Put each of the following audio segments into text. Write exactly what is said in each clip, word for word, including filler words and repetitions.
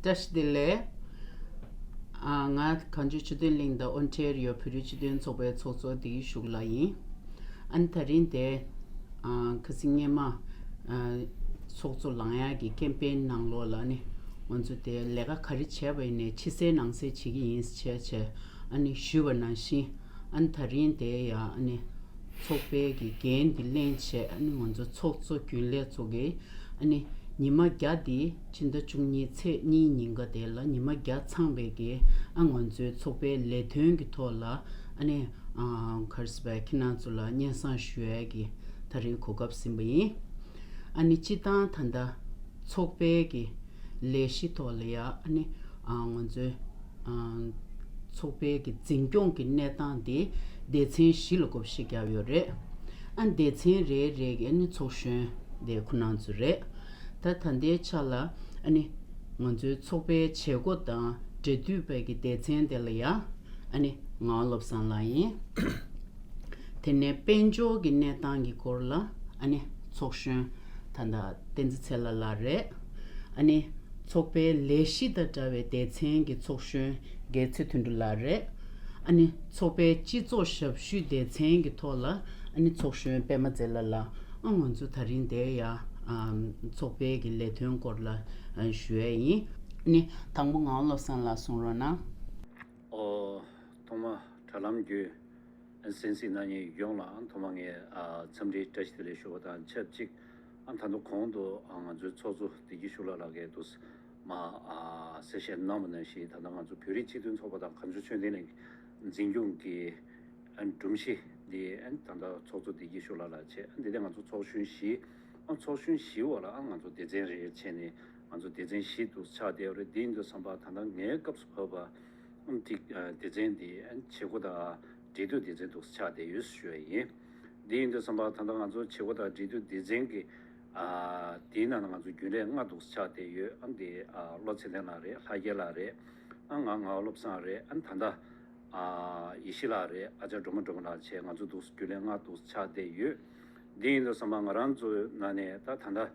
བཀྲ་ཤིས་བདེ་ལེགས། ཨ། ང་གངས་ལྗོངས་སྤྱི་མཐུན་གླིང་དང་ཨོན་ཊེ་རི་ཡོ་བོད་རིགས་སྤྱི་མཐུན་ཚོགས་པའི་ཚོགས་གཙོ་བདེ་སྐྱིད་ཤུགས་ལགས་ཡིན། ཨ་ནི་ད་རིང་དེ། ཨ། ཁ་སང་སྔོན་མ། ཨ། ཚོགས་གཙོ་ལངས་ཡག་གི་ཀེམ་པེན་ནང་ལོགས་ལ་ནི་ང་ཚོ་དེ་ལས་ཀ་ག་རེ་བྱས་པ་ཡིན་ནའི་ཕྱི་གསལ་ནང་གསལ་བྱེད་ཀྱི་ཡིན་ཟེར་བྱས་བྱས་ཨ་ནི་ཞུས་པ་ནང་བཞིན། ཨ་ནི་ད་རིང་དེ་ཡང་ཨ་ནི་ཚོགས་པའི་གི་འགན་འདི་ལེན་བྱས། ཨ་ནི་ང་ཚོ་ཚོགས་གཙོ་རྒྱུན་ལས་ཚོ་གིས་ཨ་ནི་ཉི་མ་བརྒྱ་འདི་ཕྱི་ཟླ་བཅུ་གཉིས་ཚེས་གཉིས་ཉིན་ཀ་དེ་ལ་ཉི་མ་བརྒྱ་ཚང་བའི་གི་ཨ་ང་ཚོའི་ཚོགས་པའི་ལས་དོན་གྱི་ཐོག་ལ་ཨ་ནི་ཨ་ག་རེ་ཟེར་བ་ཁྱེད་རང་ཚོ་ལ་སྙན་སེང་ཞུ་ཡས་ཀྱི་ད་རིང་གོ་སྐབས་ཟིན་པ་ཡིན། ཨ་ནི་སྤྱིར་བཏང་ད་ལྟ་ཚོགས་པའི་གི་ལས་གཞི་ཐོག་ལ་ཡ་ཨ་ནི་ཨ་ང་ཚོའི་ཨ་ཚོགས་པའི་གི་འཛིན་སྐྱོང་གི་གནས་སྟངས་དེ་སྡེ་ཚན་བཞི་ལ་བགོ་བཤའ་བརྒྱབ་ཡོད་རེད། ཨ་སྡེ་ཚན་རེ་རེ་གི་ཨ་ནི་ཚོགས་གཞོན་དེ་ཁོ་རང་ཚོ་རེད། ད་ད་ལྟའི་ཆ་ལ་ཨ་ནི་ང་ཚོའི་ཚོགས་པའི་བྱེད་སྒོ་དང་འབྲེལ་མཐུད་པའི་གི་སྡེ་ཚན་དེ་ལ་ཡ་ཨ་ནི་ངག་དབང་བློ་བཟང་ལགས་ཡིན། དེ་ནས་དཔལ་འབྱོར་གྱི་གནས་སྟངས་ཀྱི་སྐོར་ལ་ཨ་ནི་ཚོགས་གཞོན་ད་ལྟ་བསྟན་འཛིན་ཚེ་ལྷ་ལགས་རེད། ཨ་ནི་ཚོགས་པའི་ལས་གཞི་དང་འདྲ་བའི་སྡེ་ཚན་གྱི་ཚོགས་གཞོན་རྒྱལ་མཚན་དོན་གྲུབ་ལགས་རེད། ཨ་ནི་ཚོགས་པའི་སྤྱི་ཚོགས་ཞབས་ཞུའི་སྡེ་ཚན་གྱི་ཐོག་ལ་ཨ་ནི་ཚོགས་གཞོན་པད་མ་ཚེ་ལྷ་ལགས། ཨ་ང་ཚོ་ད་རིང་དེ་ཡ་ཨ་ཚོགས་པའི་གི་ལས་དོན་སྐོར་ལ་ཨ་ཞུ་ཡས་ཡིན། ཨ་ནི་དང་པོ་ངག་དབང་བློ་བཟང་ལགས་གསུང་རོགས་གནང་། ཨོ། ཐོག་མ་དྲ་ལམ་བརྒྱུད་གསན་གཟིགས་གནང་མཁན་ཡོངས་ལ་ཐོག་མ་ངས་ཨ་འཚམས་འདྲི་བཀྲ་ཤིས་བདེ་ལེགས་ཞུ་བ་དང་ཆབས་ཅིག་ཨ་ད་དུང་གོང་དུ་ཨ་ང་ཚོའི་ཚོགས་གཙོ་བདེ་སྐྱིད་ཤུགས་ལགས་ལགས་ཀྱིས་དུ་མ་ཨ་གསལ་བཤད་གནང་བ་ནང་བཞིན། ད་ལྟ་ང་ཚོ་བོད་རིགས་སྤྱི་མཐུན་ཚོགས་པ་དང་གངས་ལྗོངས་ཆོས་ལྡན་གླིང་འཛིན་སྐྱོང་གི་ཨ་སྒྲོམ་གཞི་འདི་ཨ་ད་ལྟ་ཚོགས་གཙོ་བདེ་སྐྱིད་ཤུགས་ལགས་ལགས་བྱས། ཨ་འདི་ནས་ང་ཚོ་ཚོགས་གཞོན་བཞི། ཨ་ཚོགས་གཞོན་བཞིའི་འོག་ལ་ཨ་ང་ཚོ་སྡེ་ཚན་རེ་རེ་བྱས་ནས་ང་ཚོ་སྡེ་ཚན་བཞི་འདུག་ཆགས་བསྡད་ཡོད་རེད། འདི་ཡིན་དུས་ཙམ་པ་ད་ལྟ་ངའི་སྐབས་སུ་བབས་པ་ཨ་ཏིག་ཨ་སྡེ་ཚན་འདི་ཨ་བྱེད་སྒོ་དང་འབྲེལ་མཐུད་སྡེ་ཚན་འདུག་ཆགས་བསྡད་ཡོད་ཞུ་ཡ་ཡིན། འདི་ཡིན་དུས་ཙམ་པ་ད་ལྟ་ང་ཚོ་བྱེད་སྒོ་དང་འབྲེལ་མཐུད་སྡེ་ཚན་གྱི་ཨ་དེའི་ནང་ན་ང་ཚོ་རྒྱུན་ལས་ལྔ་འདུག་ཆགས་བསྡད་ཡོད། ཨ་འདི་ཨ་བློ་ཚེ་བརྟན་ལགས་རེད། ལྷ་རྒྱལ་ལགས་རེད། ཨ་ང་ངག་དབང་བློ་བཟང་རེད། ཨ་ད་ལྟ་ཨ་ཡེ་ཤེས་ལགས་རེད། ཨ་ཅག་སྒྲོལ་མ་སྒྲོལ་མ་ལགས་བྱས་ང་ཚོ་འདུག་རྒྱུན་ལས་ལྔ་འདུག་ཆགས་བསྡད་ཡོད། འདི་ཡིན་དུས་ཙམ་པ་ང་རང་ཚོའི་ནང་ནས་ད་ད་ལྟ་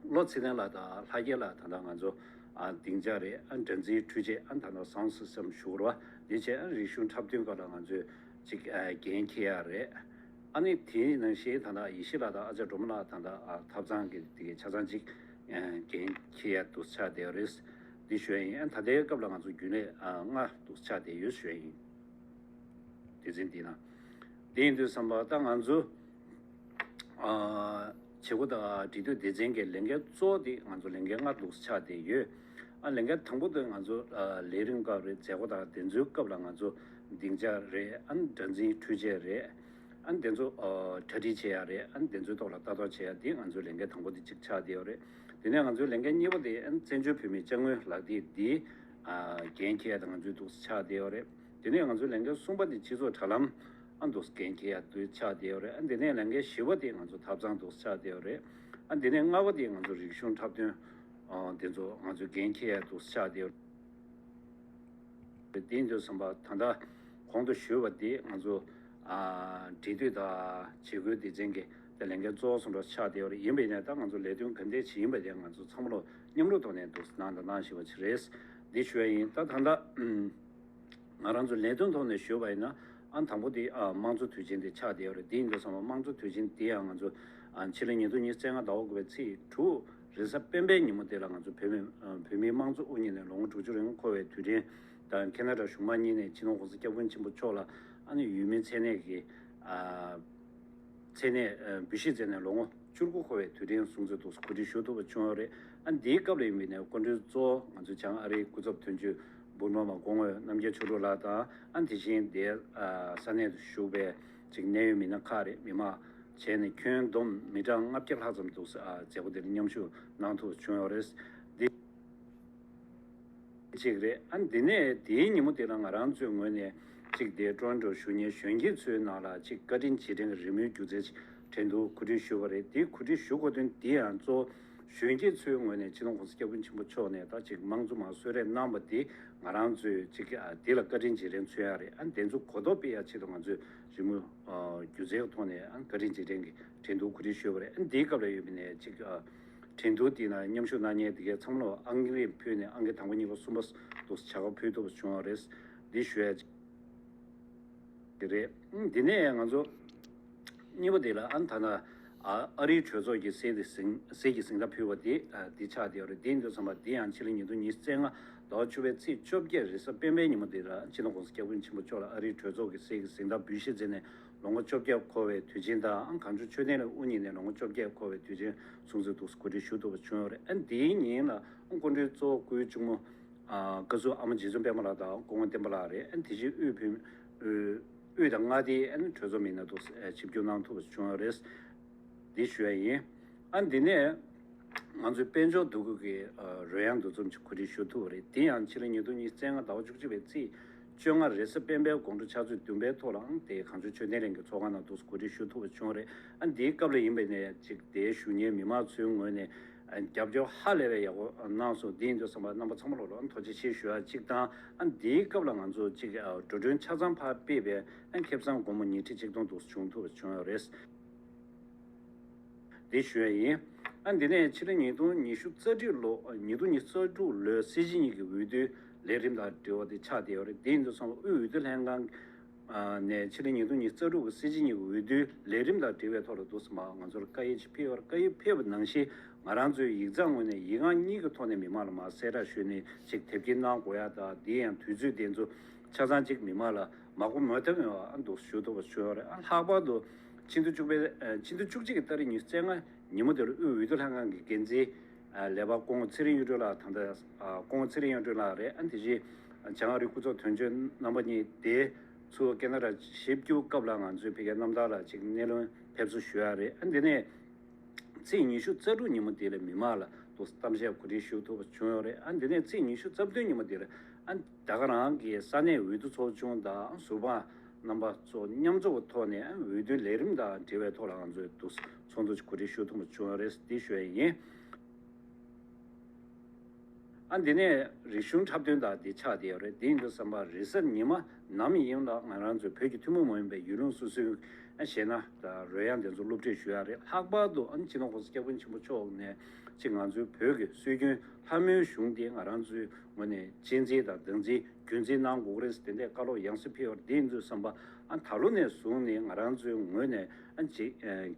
བློ་ཚེ་བརྟན་ལགས་དང་ལྷ་རྒྱལ་ལགས་ད་ལྟ་ང་ཚོ་ཨ་སྡིངས་ཆ་རེད། ཨ་གྲངས་འཛིན་འཕྲུལ་ཆས་ཨ་ད་ལྟ་ཟང་ཟིང་ཟེར་ཞུ་དགོས་རེད་བ། འདི་བྱས་ཨ་རིག་གཞུང་འཁྲབ་སྟོན་སྐབས་ལ་ང་ཚོས་ཅིག་ཨ་འགན་འཁྱེར་ཡ་རེད། ཨ་ནི་དེའི་ནང་བཞིན་ད་ལྟ་ཡེ་ཤེས་ལགས་དང་ཨ་ཅག་སྒྲོལ་མ་ལགས་ད་ལྟ་ཨ་ཐབ་ཚང་གི་དེ་གའི་ཆ་ཚང་ཅིག་ཨ་འགན་འཁྱེར་ཡ་འདུག་ཆགས་བསྡད་ཡོད་རེད། འདི་ཞུ་ཡ་ཡིན། ཨ་ད་ལྟའི་སྐབས་ལ་ང་ཚོ་རྒྱུན་ལས་ཨ་ལྔ་འདུག་ཆགས་བསྡད་ཡོད་ཞུ་ཡ་ཡིན། སྡེ་ཚན་འདི་ན། དེ་ཡིན་དུས་ཙམ་པ་ད་ང་ཚོ་ཨ་བྱེད་སྒོ་དང་འབྲེལ་མཐུད་སྡེ་ཚན་གྱི་ལས་འགན་གཙོ་བོ་དེ་ང་ཚོ་ལས་འགན་ལྔ་འདུག་ཆགས་བསྡད་ཡོད། ཨ་ལས་འགན་དང་པོ་དེ་ང་ཚོ་ཨ་ལས་རིམ་སྐབས་རེད། མཛད་སྒོ་དང་དེ་ཚོའི་སྐབས་ལ་ང་ཚོ་སྡིངས་ཆ་རེད། ཨ་གྲངས་འཛིན་འཕྲུལ་ཆས་རེད། ཨ་དེ་ཚོ་ཨ་གྲ་སྒྲིག་བྱེད་ཡ་རེད། ཨ་དེ་ཚོའི་ཐོག་ལ་ལྟ་རྟོག་བྱེད་ཡ་དེ་ང་ཚོའི་ལས་འགན་དང་པོ་དེ་གཅིག་ཆགས་བསྡད་ཡོད་རེད། དེ་ནས་ང་ཚོའི་ལས་འགན་གཉིས་པ་དེ་ཨ་བཙན་བྱོལ་བོད་མིའི་དཔྱ་དངུལ་ལག་དེབ་འདི་ཨ་འགན་འཁྱེར་ཡ་དེ་ང་ཚོའི་འདུག་ཆགས་བསྡད་ཡོད་རེད། དེ་ནས་ང་ཚོའི་ལས་འགན་གསུམ་པ་དེ་སྤྱི་ཚོགས་དྲ་ལམ་ཨ་འདུག་འགན་འཁྱེར་ཡ་འདུག་ཆགས་བསྡད་ཡོད་རེད། ཨ་དེ་ནས་ལས་འགན་བཞི་པ་དེ་ང་ཚོ་ཐབ་ཚང་འདུག་ཆགས་བསྡད་ཡོད་རེད། ཨ་དེ་ནས་ལྔ་པ་དེ་ང་ཚོ་རིག་གཞུང་འཁྲབ་སྟོན་ཨ་དེ་ཚོ་ང་ཚོའི་འགན་འཁྱེར་ཡ་འདུག་ཆགས་བསྡད་ཡོད་རེད། དེ་ཡིན་དུས་ཙམ་པ་ད་ལྟ་གོང་དུ་ཞུས་པ་དེ་ང་ཚོ་ཨ་འབྲེལ་མཐུད་དང་བྱེད་སྒོའི་སྡེ་ཚན་གྱི་དེ་ལས་འགན་གཙོ་བོ་སོང་འགྲོ་ཆགས་བསྡད་ཡོད་རེད། ཡིན་པ་ཡིན་ན་ད་ང་ཚོ་ལས་དོན་ག་འདྲས་བྱེད་ཡིན་པ་དེ་ང་ཚོ་ཚང་མ་ལོ་མཉམ་རུབ་ཐོག་ནས་འདུག་གནང་དང་གནང་བཞིན་པ་ཅིག་རེད། འདི་ཞུ་ཡ་ཡིན། ད་ད་ལྟ་ང་རང་ཚོ་ལས་དོན་ཐོག་ནས་ཞུས་པ་ཡིན་ན་ཨ་དང་པོ་དེ་ཨ་དམངས་གཙོ་དུས་ཆེན་དེ་ཆགས་བསྡད་ཡོད་རེད། དེ་ཡིན་དུས་ཙམ་པ་དམངས་གཙོ་དུས་ཆེན་དེ་ཡང་ང་ཚོ་ཨ་ཕྱི་ལོ་ཉིས་སྟོང་ཉི་ཤུ་རྩ་ལྔ་ཟླ་བ་དགུ་པའི་ཚེས་དྲུག་རེས་གཟའ་སྤེན་པའི་ཉིན་མོ་དེ་ལ་ང་ཚོ་བོད་མི་ཨ་བོད་མིའི་དམངས་གཙོ་དབུ་བརྙེས་ནས་ལོ་ངོ་དྲུག་ཅུ་རིང་འཁོར་བའི་དུས་དྲན་དང་ཁེ་ན་ཌ་གཞུང་མང་གཉིས་ནས་སྤྱི་ནོར་༸གོང་ས་༸སྐྱབས་མགོན་ཆེན་པོ་མཆོག་ལ་ཨ་ནི་ཡུལ་མིའི་མཚན་གནས་ཀྱི་ཨ་མཚན་གནས་ཨ་འབུལ་བཞེས་མཛད་ནས་ལོ་ངོ་བཅུ་དགུ་འཁོར་བའི་དུས་དྲན་སྲུང་བརྩི་འདུག་གོ་སྒྲིག་ཞུ་ཐུབ་པ་བྱུང་ཡོད་རེད། ཨ་འདིའི་སྐབས་ལ་ཡིན་པའི་ནས་སྐུ་མགྲོན་གཙོ་བོ་ང་ཚོ་བྱང་ཨ་རིའི་སྐུ་ཚབ་དོན་གཅོད་འབུམ་རམས་པ་སྐུ་ངོ་རྣམ་རྒྱལ་ཆོས་གྲུབ་ལགས་དང་། ཨ་དེ་བཞིན་དེ་ཨ་ས་གནས་དུ་བཞུགས་པའི་ཅིག་གནད་ཡོད་མི་སྣ་ཁག་རེད། མི་མང་བྱས་ནས་ཁྱོན་བསྡོམས་མི་གྲངས་ལྔ་བརྒྱ་ལྷག་ཙམ་འདུག་ཨ་མཛད་སྒོ་དེར་མཉམ་ཞུགས་གནང་ཐུབ་བྱུང་ཡོད་རེད། འདི་གཅིག་རེད། ཨ་འདི་ནས་དེའི་ཉིན་མོ་དེ་ལ་ང་རང་ཚོའི་ངོས་ནས་ཅིག་དེ་ཊོ་རོན་ཊོ་བཞུགས་མཁན་གཞོན་སྐྱེས་ཚོའི་ནང་ལ་ཅིག་བཀའ་དྲིན་རྗེས་དྲན་གྱི་རི་མོའི་སྒྱུ་རྩལ་ཅིག་འགྲན་བསྡུར་གོ་སྒྲིག་ཞུས་པ་རེད། དེ་གོ་སྒྲིག་ཞུ་དགོས་དོན་དེ་ཡང་གཙོ་བོ་གཞོན་སྐྱེས་ཚོའི་ངོས་ནས་སྤྱི་ནོར་༸གོང་ས་༸སྐྱབས་མགོན་ཆེན་པོ་མཆོག་ནས་ད་ཅིག་དམངས་གཙོ་མར་གསོལ་རས་གནང་བ་དེ་ང་རང་ཚོས་ཅིག་ཨ་དེ་ལ་བཀའ་དྲིན་རྗེས་དྲན་མཚོན་ཡ་རེད། ཨ་དེ་ཚོ་གོ་རྟོགས་སྤེལ་ཡ་ཆེད་དུ་ང་ཚོས་རི་མོ་ཨ་སྒྱུ་རྩལ་གྱི་ཐོག་ནས་ཨ་བཀའ་དྲིན་རྗེས་དྲན་གྱི་འགྲན་བསྡུར་གོ་སྒྲིག་ཞུས་པ་རེད། ཨ་དེའི་སྐབས་ལ་ཡོད་པ་ནས་ཅིག་ཨ་ འགྲན་བསྡུར་དེ་ན་མཉམ་ཞུགས་གནང་མཁན་དེ་གའི་ཚང་མ་ལ་ཨང་ཀི་རིམ་ཕུལ་ནས་ཨང་ཀི་དང་པོ་གཉིས་པ་གསུམ་པ་འདུག་བྱ་དགའ་ཕུལ་ཐུབ་པ་བྱུང་བ་རེད། འདི་ཞུ་ཡ་ཅིག་རེད། ཨང་། འདི་ནས་ང་ཚོ་གཉིས་པ་དེ་ལ་ཨ་ད་ན་ཨ་ཨ་རིའི་གྲོས་ཚོགས་ཀྱི་གསེར་དེ་གཟེངས་གསེར་གྱི་གཟེངས་རྟགས་ཕུལ་བ་དེ་ཨ་འདི་ཆགས་བསྡད་ཡོད་རེད། དེ་ཡིན་དུས་ཙམ་པ་འདི་ཡང་ཕྱི་ལོ་ཉིས་སྟོང་ཉི་ཤུ་རྩ་ལྔ་ཟླ་བ་བཅུ་པའི་ཚེས་བཅོ་བརྒྱད་རེས་གཟའ་སྤེན་པའི་ཉིན་མོ་དེ་ལ་སྤྱི་ནོར་༸གོང་ས་༸སྐྱབས་མགོན་ཆེན་པོ་མཆོག་ལ་ཨ་རིའི་གྲོས་ཚོགས་ཀྱི་གསེར་གྱི་གཟེངས་རྟགས་འབུལ་བཞེས་མཛད་ནས་ལོ་ངོ་བཅོ་བརྒྱད་འཁོར་བའི་དུས་ཆེན་དང་། གངས་ལྗོངས་ཆོས་ལྡན་ལ་དབུ་བརྙེས་ནས་ལོ་ངོ་བཅོ་བརྒྱད་འཁོར་བའི་དུས་ཆེན་སྲུང་བརྩི་འདུག་གོ་སྒྲིག་ཞུ་ཐུབ་པ་བྱུང་ཡོད་རེད། ཨ་འདིའི་ཉིན་ལ་སྐུ་མགྲོན་གཙོ་བོ་སྐུའི་གཅུང་མོ་ཨ་བཀའ་ཟུར་ཨ་མ་རྗེ་བཙུན་པད་མ་ལགས་དང་སྐུ་ངོ་བསྟན་པ་ལགས་རེད། ཨ་དེ་བཞིན་དབུས་བོད་དབུས་དང་མངའ་སྡེའི་ཨ་གྲོས་ཚོགས་མི་སྣ་དང་ཆིབས་བསྒྱུར་གནང་ཐུབ་པ་བྱུང་ཡོད་རེད། འདི་ཞུ་ཡ་ཡིན། ཨ་འདི་ནས་ང་ཚོའི་དཔལ་འབྱོར་འདུ་འགོད་ཀྱི་ཨ་རོལ་དབྱངས་འདུ་འཛོམས་ཅིག་གོ་སྒྲིག་ཞུ་ཐུབ་པ་རེད། དེ་ཡང་ཕྱི་ལོ་ཉིས་སྟོང་ཉི་ཤུ་རྩ་ལྔ་ཟླ་བ་བཅུ་གཅིག་པའི་ཚེས་བཅོ་ལྔ་རེས་གཟའ་སྤེན་པའི་དགོང་དྲོ་ཕྱག་ཚོད་བདུན་པའི་ཐོག་ལའང་དེ་གངས་ལྗོངས་ཆོས་ལྡན་གླིང་གི་ཚོགས་ཁང་ནང་དུ་གོ་སྒྲིག་ཞུ་ཐུབ་པ་བྱུང་བ་རེད། ཨ་འདིའི་སྐབས་ལ་ཡིན་པ་ནས་ཅིག་དེའི་ཞུ་མཁན་མི་མང་ཚོའི་ངོས་ནས་ཨ་རྒྱབ་སྐྱོར་ཧ་ལས་པའི་ཡག་པོ་གནང་སོང་། འདི་ཡིན་དུས་ཙམ་པ་རྣམ་པ་ཚང་མ་ལོ་ལོ་ཐུགས་རྗེ་ཆེ་ཞུ་ཡ་གཅིག་དང་། ཨ་འདིའི་སྐབས་ལ་ང་ཚོ་ཅིག་ཨ་འགྲོ་གྲོན་ཆ་ཚང་ཕར་ཕུད་པའི་ཨ་ཁེ་བཟང་སྒོར་མོ་ཉིས་ཁྲི་ཆིག་སྟོང་དུ་བྱུང་ཐུབ་པ་བྱུང་ཡོད་རེད། དེ་ཞུ་ཡ་ཡིན། ཨ་འདི་ནས་ཕྱི་ལོ་ཉིས་སྟོང་ཉི་ཤུ་རྩ་དྲུག་ལོ། ཉིས་སྟོང་ཉི་ཤུ་རྩ་དྲུག་ལོའི་སྲིད་སྤྱི་གཉིས་ཀྱི་འོས་བསྡུའི་ལས་རིམ་དང་འབྲེལ་བ་དེ་ཆགས་བསྡད་ཡོད་རེད། དེ་ཡིན་དུས་ཙམ་པ་དབུས་འོས་བསྡུ་ལྷན་ཁང་ནས་ཕྱི་ལོ་ཉིས་སྟོང་ཉི་ཤུ་རྩ་དྲུག་གི་སྲིད་སྤྱི་གཉིས་ཀྱི་འོས་བསྡུའི་ལས་རིམ་དང་འབྲེལ་བའི་ཐོག་ལ་འདུག་སེ་མར་ང་ཚོར་བཀའ་ཡིག་ཅིག་ཕེབས་ཡོད་རེད། བཀའ་ཡིག་ཕེབས་པ་ནང་བཞིན་ང་རང་ཚོའི་ཡིག་ཚང་ངོས་ནས་ཡིག་ངག་གཉིས་ཀྱི་ཐོག་ནས་མི་མང་ལ་མར་གསལ་བསྒྲགས་ཞུས་ནས་ཅིག་དེབ་སྐྱེལ་གནང་དགོས་ཡ་དང་། དེ་ཡང་དུས་ཚོད་དེ་ཚོ་ཆ་ཚང་ཅིག་མི་མང་ལ་མ་གོ་མ་ཐོས་ཡོང་བ་འདུག་ཞུ་ཐུབ་པ་བྱུང་ཡོད་རེད། ཨ་ལྷག་པར་དུ་ཕྱི་ཟླ་བཅུ་པའི་ཨ་ཕྱི་ཟླ་བཅུ་གཅིག་གི་ཏ་རིག་ཉི་ཤུ་རྩ་ལྔ་ཉིན་མོ་དེར་དབུས་འོས་བསྡུ་ལྷན་ཁང་གི་འགན་འཛིན་ཨ་ལས་འཕགས་སྐུ་ངོ་ཚེ་རིང་གཡུ་སྒྲོན་ལགས། ད་ལྟ་ཨ་སྐུ་ངོ་ཚེ་རིང་གཡུ་སྒྲོན་ལགས་རེད། ཨ་དེ་བཞིན་བྱང་ཨ་རིའི་སྐུ་ཚབ་དོན་གཅོད་རྣམ་པ་གཉིས་དེ་ཚུར་ཁེ་ན་ཌ་ཞིབ་བསྒྱུར་སྐབས་ལ་ང་ཚོའི་ཕ་གིའི་རྣམ་ཐར་ལ་ཅིག་གནས་ལུང་ཕེབས་བསུ་ཞུ་ཡ་རེད། ཨ་འདི་ནས་ཚེས་ཉི་ཤུ་རྩ་དྲུག་ཉིན་མོ་དེ་ལ་མི་མང་ལ་ཏོག་ཙམ་གཏམ་བཤད་གོ་སྒྲིག་ཞུ་ཐུབ་པ་བྱུང་ཡོད་རེད། ཨ་འདི་ནས་ཚེས་ཉི་ཤུ་རྩ་བདུན་ཉིན་མོ་དེ་ལ་ཨ་ད་ག་རང་གི་ས་གནས་འོས་བསྡུ་ཚོགས་ཆུང་དང་ཟུར་དཔང་རྣམ་པ་ཚོ་མཉམ་འཛོམས་ཀྱི་ཐོག་ནས་ཨ་འོས་བསྡུའི་ལས་རིམ་དང་འབྲེལ་བའི་ཐོག་ལ་ང་ཚོས་ཏོག་ཙམ་ཚོགས་འདུ་གོ་སྒྲིག་ཞུ་ཐུབ་པ་བྱུང་ཡོད་རེད། འདི་ཞུ་ཡ་ཡིན། ཨ་འདི་ནས་རིག་གཞུང་འཁྲབ་སྟོན་དང་འདི་ཆགས་བསྡད་ཡོད་རེད། འདི་ཡིན་དུས་ཙམ་པ་རེས་གཟའ་ཉི་མ་ནམ་ཡིན་ལ་ང་རང་ཚོའི་བོད་ཀྱི་ཐུན་མོང་མ་ཡིན་པའི་ཡུལ་ལུང་སོ་སོའི་ཨ་གཞས་སྣ་དང་རོལ་དབྱངས་དེ་ཚོ་སློབ་ཁྲིད་ཞུ་ཡ་རེད། ལྷག་པར་དུ་ཨ་སྤྱི་ནོར་༸གོང་ས་༸སྐྱབས་མགོན་ཆེན་པོ་མཆོག་ནས་ཅིག་ང་ཚོའི་བོད་ཀྱི་སྲོལ་རྒྱུན་ལྷ་མོའི་གཞུང་འདི་ང་རང་ཚོའི་ངོས་ནས་གཅེས་འཛིན་དང་བདག་འཛིན་རྒྱུན་འཛིན་གནང་དགོས་ཀྱི་རེད་ཟེར་དེ་འདྲའི་བཀའ་སློབ་ཡང་སེ་ཕེབས་ཡོད་རེད། འདི་ཡིན་དུས་ཙམ་པ་ཨ་ད་ལོ་ནས་བཟུང་ནས་ང་རང་ཚོའི་ངོས་ནས་ཨ་ཅིག་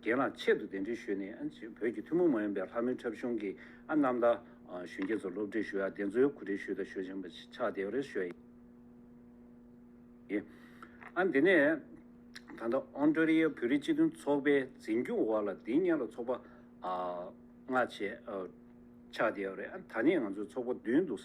རྒན་ལགས་ཆེད་དུ་གདན་འདྲེན་ཞུས་ནས་ཨ་ཅིག་བོད་ཀྱི་ཐུན་མོང་མ་ཡིན་པའི་ལྷ་མོའི་འཁྲབ་གཞུང་གི་ཨ་རྣམ་ཐར་གཞོན་སྐྱེས་ཚོར་སློབ་ཁྲིད་ཞུ་ཡ་དེ་ཚོའི་གོ་སྒྲིག་ཞུས་དང་ཞུ་བཞིན་པ་ཆགས་བསྡད་ཡོད་རེད་ཞུ་ཡ་ཡིན། ཨ་འདི་ནས་ད་ལྟ་ཨོན་ཊ་རི་ཡོ་བོད་རིགས་སྤྱི་མཐུན་ཚོགས་པའི་འཛིན་སྐྱོང་འོག་ལ་འདི་སྔོན་ལ་ཚོགས་པ་ཨ་ལྔ་བྱས་ཨ་ཆགས་བསྡད་ཡོད་རེད། ཨ་ད་ནས་ང་ཚོས་ཚོགས་པ་བདུན་དུ་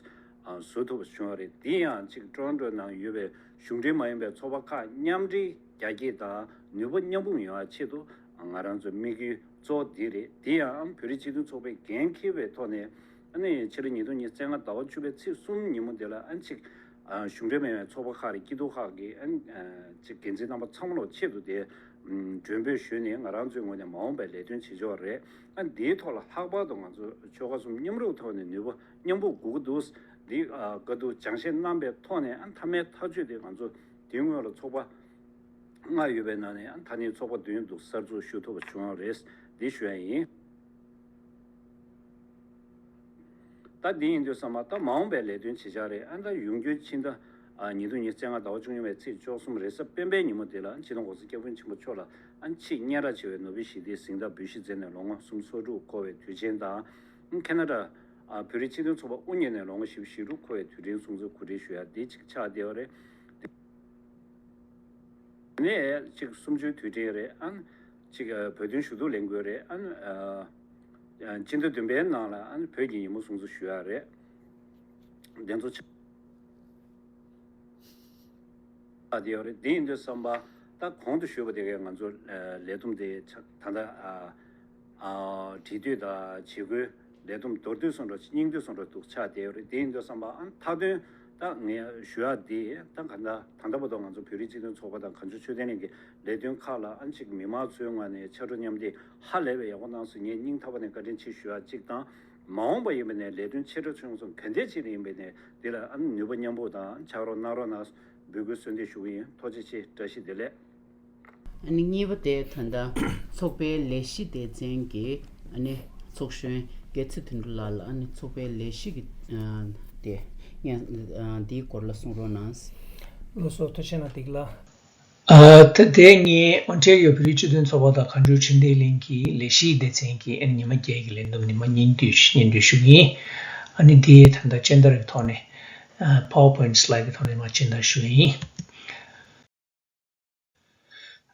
ཨ་བཟོ་ཐུབ་པ་བྱུང་བ་རེད། འདི་ཡང་ཅིག་ཊོ་རོན་ཊོ་ནང་ཡོད་པའི་གཞུང་འབྲེལ་མ་ཡིན་པའི་ཚོགས་པ་ཁག་མཉམ་འབྲེལ་རྒྱ་སྐྱེད་དང་ནུས་པ་མཉམ་སྤུངས་ཡོང་བའི་ཆེད་དུ་ང་རང་ཚོའི་དམིགས་ཡུལ་གཙོ་བོ་འདི་རེད། འདི་ཡང་བོད་རིགས་སྤྱི་མཐུན་ཚོགས་པའི་འགན་འཁྱེར་བའི་ཐོག་ནས་ཨ་ནི་ཕྱི་ལོ་ཉིས་སྟོང་ཉི་ཤུ་རྩ་ལྔ་ཟླ་བ་བཅུ་པའི་ཚེས་གསུམ་ཉིན་མོ་འདི་ལ་ཨ་ཅིག་གཞུང་འབྲེལ་མེད་པའི་ཚོགས་པ་ཁག་རེད། སྐྱིད་སྡུག་ཁག་གི་ཅིག་འགན་འཛིན་རྣམ་པ་ཚང་མ་ལོ་ཆེད་དུ་དེ་མགྲོན་འབོད་ཞུས་ནས་ང་རང་ཚོའི་ངོས་ནས་མ་འོངས་པའི་ལས་དོན་བྱེད་ཆོག་རེད། ཨ་འདིའི་ཐོག་ལ་ལྷག་པར་དུ་ང་ཚོ་ཆོལ་ཁ་གསུམ་མཉམ་རུབ་ཐོག་ནས་ནུས་པ་མཉམ་སྤུངས་དགོས་ཀྱི་འདུག་འདི་བཀའ་བསྡུར་སྦྱང་བཤད་གནང་པའི་ཐོག་ནས་ཨ་མཐའ་མའི་ཐག་གཅོད་དེ་ང་ཚོ་དེ་སྔོན་ལ་ཚོགས་པ་ལྔ་ཡོད་པའི་ནང་ནས་ཨ་ད་ནི་ཚོགས་པ་བདུན་འདུག་གསར་འཛུགས་ཞུ་ཐུབ་པ་བྱུང་བ་རེད། འདི་ཞུ་ཡ་ཡིན། ད་འདི་ཡིན་དུས་ཙམ་པ་ད་མ་འོངས་པའི་ལས་དོན་བྱེད་འཆར་རེད། ཨ་ད་ཡོང་རྒྱུའི་ཕྱི་ཟླ་ཨ་ཉིས་སྟོང་ཉི་ཤུ་རྩ་ལྔ་ཟླ་བ་བཅུ་གཉིས་པའི་ཚེས་བཅུ་གསུམ་རེས་གཟའ་སྤེན་པའི་ཉིན་མོ་དེ་ལ་སྤྱི་ནོར་༸གོང་ས་༸སྐྱབས་མགོན་ཆེན་པོ་མཆོག་ལ་ཨ་ཆེས་སྙན་གྲགས་ཆེ་བའི་ནོ་བེལ་ཞི་བདེའི་གཟེངས་རྟགས་འབུལ་བཞེས་མཛད་ནས་ལོ་ངོ་སུམ་ཅུ་སོ་དྲུག་འཁོར་བའི་དུས་ཆེན་དང་། ཁེ་ན་ཌ་ཨ་བོད་རིགས་སྤྱི་མཐུན་ཚོགས་པ་དབུ་བརྙེས་ནས་ལོ་ངོ་བཞི་བཅུ་ཞེ་དྲུག་འཁོར་བའི་དུས་དྲན་སྲུང་བརྩི་གོ་སྒྲིག་ཞུ་ཡ་འདི་གཅིག་ཆགས་བསྡད་པ་རེད། ནས་གཅིག་གསུམ་བཅུའི་དུས་དྲན་རེད། ཨ་ནི་གཅིག་བོད་དོན་ཞུ་གཏུག་ལས་འགུལ་རེད། ཨ་ནི་ཨ་སྤྱི་ཟླ་བདུན་པའི་ནང་ལ་ཨ་ནི་བོད་ཀྱི་ཉིན་མོ་སྲུང་བརྩི་ཞུ་ཡ་རེད། དེ་ཚོ་ཆགས་བསྡད་ཡོད་རེད། དེ་ཡིན་དུས་ཙམ་པ་ད་གོང་དུ་ཞུས་པ་དེ་གའི་ང་ཚོ་ལས་བསྡོམས་དེ་ད་ལྟ་ཨ་ཨ་འབྲེལ་མཐུད་དང་བྱེད་སྒོའི་ལས་བསྡོམས་མདོར་བསྡུས་སོང་འགྲོ་སྙིང་བསྡུས་སོང་འགྲོ་འདུག་ཆགས་བསྡད་ཡོད་རེད། དེ་ཡིན་དུས་ཙམ་པ་ཨ་མཐའ་དོན་ད་ངས་ཞུ་ཡག་འདི་ད་ག་ད་ད་ལྟ་བར་དུ་ང་ཚོ་བོད་རིགས་སྤྱི་མཐུན་ཚོགས་པ་དང་གངས་ལྗོངས་ཆོས་ལྡན་གླིང་གི་ལས་དོན་ཁག་ལ་ཨ་ཅིག་མི་མང་ཚོའི་ངོས་ནས་ཕྱག་རོགས་མཉམ་འདེགས་ཧ་ལས་པའི་ཡག་པོ་གནང་སོང་། ངས་སྙིང་ཐག་པ་ནས་བཀའ་དྲིན་ཆེ་ཞུ་ཡག་གཅིག་དང་། མ་འོངས་པ་ཡིན་པ་ནས་ལས་དོན་ཆེ་ཕྲ་ཆུང་གསུམ་ག་འདྲས་ཅིག་ཡིན་པ་ནས་འདི་ལ་ཨ་ནུས་པ་མཉམ་སྤུངས་དང་ཕྱག་རོགས་གནང་རོགས་གནང་འབོད་སྐུལ་གསོལ་འདེབས་ཞུ་གི་ཡིན། ཐུགས་རྗེ་ཆེ། བཀྲ་ཤིས་བདེ་ལེགས། ཨ་ནི་གཉིས་པ་དེ་ད་ལྟ་ཚོགས་པའི་ལས་གཞི་སྡེ་ཚན་གྱི་ཨ་ནི་ཚོགས་གཞོན་ རྒྱལ་མཚན་དོན་གྲུབ་ལགས་ལ་ཨ་ནི་ཚོགས་པའི་ལས་གཞི་གི་ཨ་དེ་སྙན་ཨ་འདིའི་སྐོར་ལ་གསུང་རོགས་གནང་། ལགས་སོ། ཐུགས་རྗེ་གནང་། བདེ་ལགས། ཨ་ད་ལྟའི་ངས་ཨོན་ཊེ་རི་ཡོ་བོད་རིགས་སྤྱི་མཐུན་ཚོགས་པ་དང་གངས་ལྗོངས་ཆོས་ལྡན་གླིང་གི་ལས་གཞིའི་སྡེ་ཚན་གྱི་ཨ་ནི་ཉི་མ་བརྒྱད་ཀྱི་ལས་བསྡོམས་ཉི་མ་གཉིས་དུས་སྙན་སྒྲོན་ཞུ་གི་ཡིན། ཨ་ནི་འདི་ད་ལྟ་སྤྱན་བསྟར་གྱི་ཐོག་ནས་ཨ་PowerPoint slide གི་ཐོག་ནས་མར་སྤྱན་བསྟར་ཞུ་གི་ཡིན།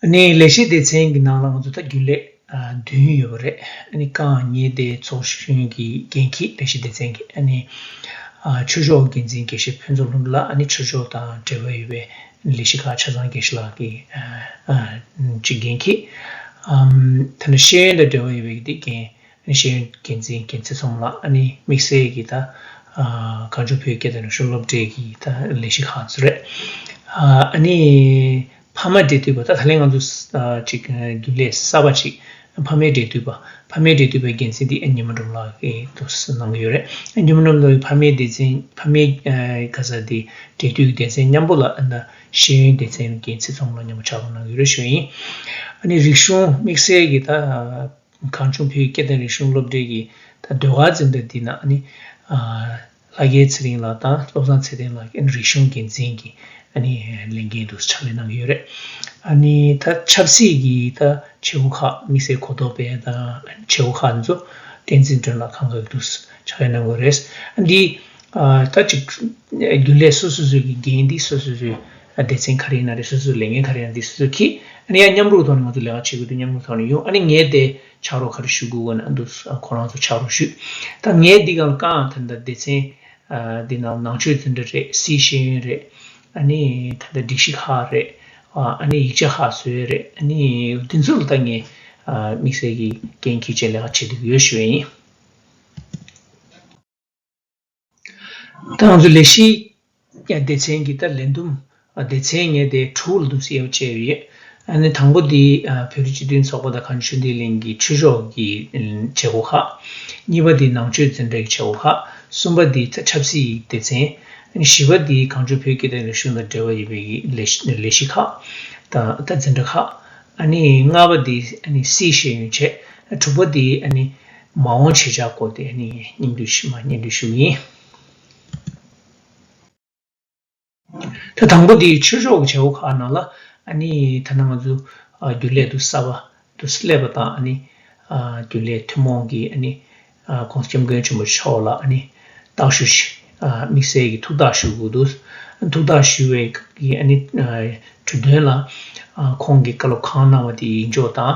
ཨ་ནི་ལས་གཞི་སྡེ་ཚན་གྱི་ནང་ལ་ང་ཚོ་ད་རྒྱུན་ལས་ཨ་བདུན་ཡོད་པ་རེད། ཨ་ནི་རྐང་གཉིས་དེ་ཚོགས་གཞོན་གྱི་འགན་འཁྱེར་ལས་གཞི་སྡེ་ཚན་གྱི་ཨ་ནི་ཨ་ཆོས་ཕྱོགས་འགན་འཛིན་དགེ་བཤེས་ཕུན་ཚོགས་ལྷུན་གྲུབ་ལགས། ཨ་ནི་ཆོས་ཕྱོགས་དང་འབྲེལ་བ་ཡོད་པའི་ལས་གཞི་ཁག་ཆ་ཚང་དགེ་བཤེས་ལགས་ཀྱི་ཨ་ཨ་ཅིག་འགན་འཁྱེར། ཨམ་ད་ནི་ཤེས་ཡོན་དང་འབྲེལ་བ་ཡོད་པའི་དེ་འགན། ཤེས་ཡོན་འགན་འཛིན་རྒྱལ་མཚན་ཚོམ་ལགས། ཨ་ནི་དམིགས་བསལ་གྱི་ད་ཨ་གངས་ལྗོངས་བོད་ཀྱི་སྐད་དང་རིག་གཞུང་སློབ་གྲྭའི་གི་ད་ལས་གཞི་ཁག་ཚོ་རེད། ཨ་ཨ་ནི་ཕ་མ་འབྲེལ་མཐུད་པ། ད་ད་ལན་ང་ཚོ་ཨ་ཅིག་རྒྱུན་ལས་གསར་པ་ཅིག་ཕ་མའི་འབྲེལ་མཐུད་པ། ཕ་མའི་འབྲེལ་མཐུད་པའི་འགན་འཛིན་འདི་ཨ་ཉི་མ་སྒྲོལ་མ་ལགས་ཀྱིས་དུ་གནང་གི་ཡོད་རེད། ཨ་ཉི་མ་སྒྲོལ་མ་ལགས་ཀྱིས་ཕ་མའི་སྡེ་ཚན་ཕ་མའི་ཨ་ག་ས་དེ་འབྲེལ་མཐུད་ཀྱི་སྡེ་ཚན་མཉམ་པོ་ལ་ཨ་ད་ཤེས་ཡོན་སྡེ་ཚན་རྒྱལ་མཚན་ཚོམ་ལ་མཉམ་པོ་ཕྱག་རོགས་གནང་གི་ཡོད་རེད་ཞུ་ཡིན། ཨ་ནི་རིག་གཞུང་དམིགས་བསལ་གྱི་ད་གངས་ལྗོངས་བོད་ཀྱི་སྐད་དང་རིག་གཞུང་སློབ་གྲྭའི་གི་ད་ཟློས་གར་འཛིན་གྲྭ་འདི་ནང་ཨ་ནི་ཨ་ལྷ་རྒྱལ་ཚེ་རིང་ལགས་དང་བློ་བཟང་ཚེ་བརྟན་ལགས་ཀྱིས་ཨ་ནི་རིག་གཞུང་འགན་འཛིན་གྱི་ཨ་ནི་ལས་འགན་དུ་ཕྱག་ལས་གནང་གི་ཡོད་རེད། ཨ་ནི་ད་ཆབ་སྲིད་ཀྱི་ད་བྱེད་སྒོ་ཁག་དམིགས་བསལ་གོ་རྟོགས་སྤེལ་དང་བྱེད་སྒོ་ཁག་འདི་ཚོ་བསྟན་འཛིན་སྒྲོན་ལགས་གང་ག་གི་དུ་ཕྱག་ལས་གནང་གི་ཡོད་རེད། ཨ་འདི་ཨ་ད་ཅིག་རྒྱུན་ལས་སོ་སོ་སོའི་གི་འགན་འདི་སོ་སོ་སོའི་སྡེ་ཚན་ག་རེ་ཡིན་ན་རེད། སོ་སོའི་ལས་འགན་ག་རེ་ཡིན་ན་འདི་སོ་སོས་འཁྱེར། ཨ་ནི་ཡང་མཉམ་རུབ་ཐོག་ནས་ང་ཚོ་ལས་ཀ་བྱེད་དགོས་དུས་མཉམ་རུབ་ཐོག་ནས་ཡོང་། ཨ་ནི་ངས་དེ་ཕྱག་རོགས་ག་རེ་ཞུ་དགོས་ན་འདུག་ཁོ་རང་ཚོ་ཕྱག་རོགས་ཞུས། ད་ངས་འདི་གང་གང་ད་ལྟ་སྡེ་ཚན་ཨ་འདི་ནང་ནང་ཆོས་འཛིན་གྲྭ་རེད། སིའི་ཤེས་ཡོན་རེད། ཨ་ནི་ད་ལྟ་སྒྲིག་གཞི་ཁག་རེད། ཨ་ནི་ཡིག་ཆ་ཁག་བཟོ་ཡས་རེད། ཨ་ནི་འདི་ཚོ་ལ་ད་ངས་ཨ་དམིགས་བསལ་གྱི་འགན་འཁྱེར་བྱས་ལས་ཀ་བྱེད་དགོས་ཡོད་ཞུ་ཡས་ཡིན། ད་ང་ཚོ་ལས་གཞིའི་སྡེ་ཚན་གྱི་ད་ལས་བསྡོམས་སྡེ་ཚན་ངས་དེ་དྲུག་ལ་འདུག་སེ་དབྱེ་བ་ཕྱེ་ཡོད། ཨ་ནི་དང་པོ་དེ་བོད་རིགས་སྤྱི་མཐུན་ཚོགས་པ་དང་གངས་ལྗོངས་ཆོས་ལྡན་གླིང་གི་ཆོས་ཕྱོགས་ཀྱི་བྱེད་སྒོ་ཁག། གཉིས་པ་དེ་ནང་ཆོས་འཛིན་གྲྭའི་བྱེད་སྒོ་ཁག། གསུམ་པ་དེ་ད་ཆབ་སྲིད་སྡེ་ཚན། ཨ་ནི་བཞི་པ་དེ་གངས་ལྗོངས་བོད་ཀྱི་ད་རིག་གཞུང་དང་འབྲེལ་བ་ཡོད་པའི་ལས་ལས་གཞི་ཁག་དང་ད་འཛིན་གྲྭ་ཁག། ཨ་ནི་ལྔ་པ་དེ་ཨ་ནི་སིའི་ཤེས་ཡོན་བྱས། དྲུག་པ་དེ་ཨ་ནི་མ་འོངས་བྱེད་འཆར་སྐོར་དེ་ཨ་ནི་སྙན་སྒྲོན་ཞུ་མ་སྙན་སྒྲོན་ཞུ་གི་ཡིན། ད་དང་པོ་དེ་ཆོས་ཕྱོགས་ཀྱི་བྱེད་སྒོ་ཁག་ནང་ལ་ཨ་ནི་ད་ནང་ང་ཚོ་ཨ་རྒྱུན་ལས་དུ་གསར་པ་དུ་སླེབས་པ་དང་། ཨ་ནི་ཨ་རྒྱུན་ལས་ཐུན་མོང་གི་ཨ་ནི་ཨ་༸གོང་ས་༸སྐྱབས་མགོན་ཆེན་པོ་མཆོག་ལ་ཨ་ནི་རྟག་ཞུ་ཞིག་ཨ་དམིགས་བསལ་གྱི་ཐུགས་རྟག་ཞུ་དགོས་འདུག་ཐུགས་རྟག་ཞུ་བའི་སྐབས་ཀྱི་ཨ་ནི་ཨ་གྲོས་དོན་ལ་ཨ་ཁོང་གིས་བཀའ་སློབ་གང་གནང་བ་དེ་ཡིད་འཇོག་དང་།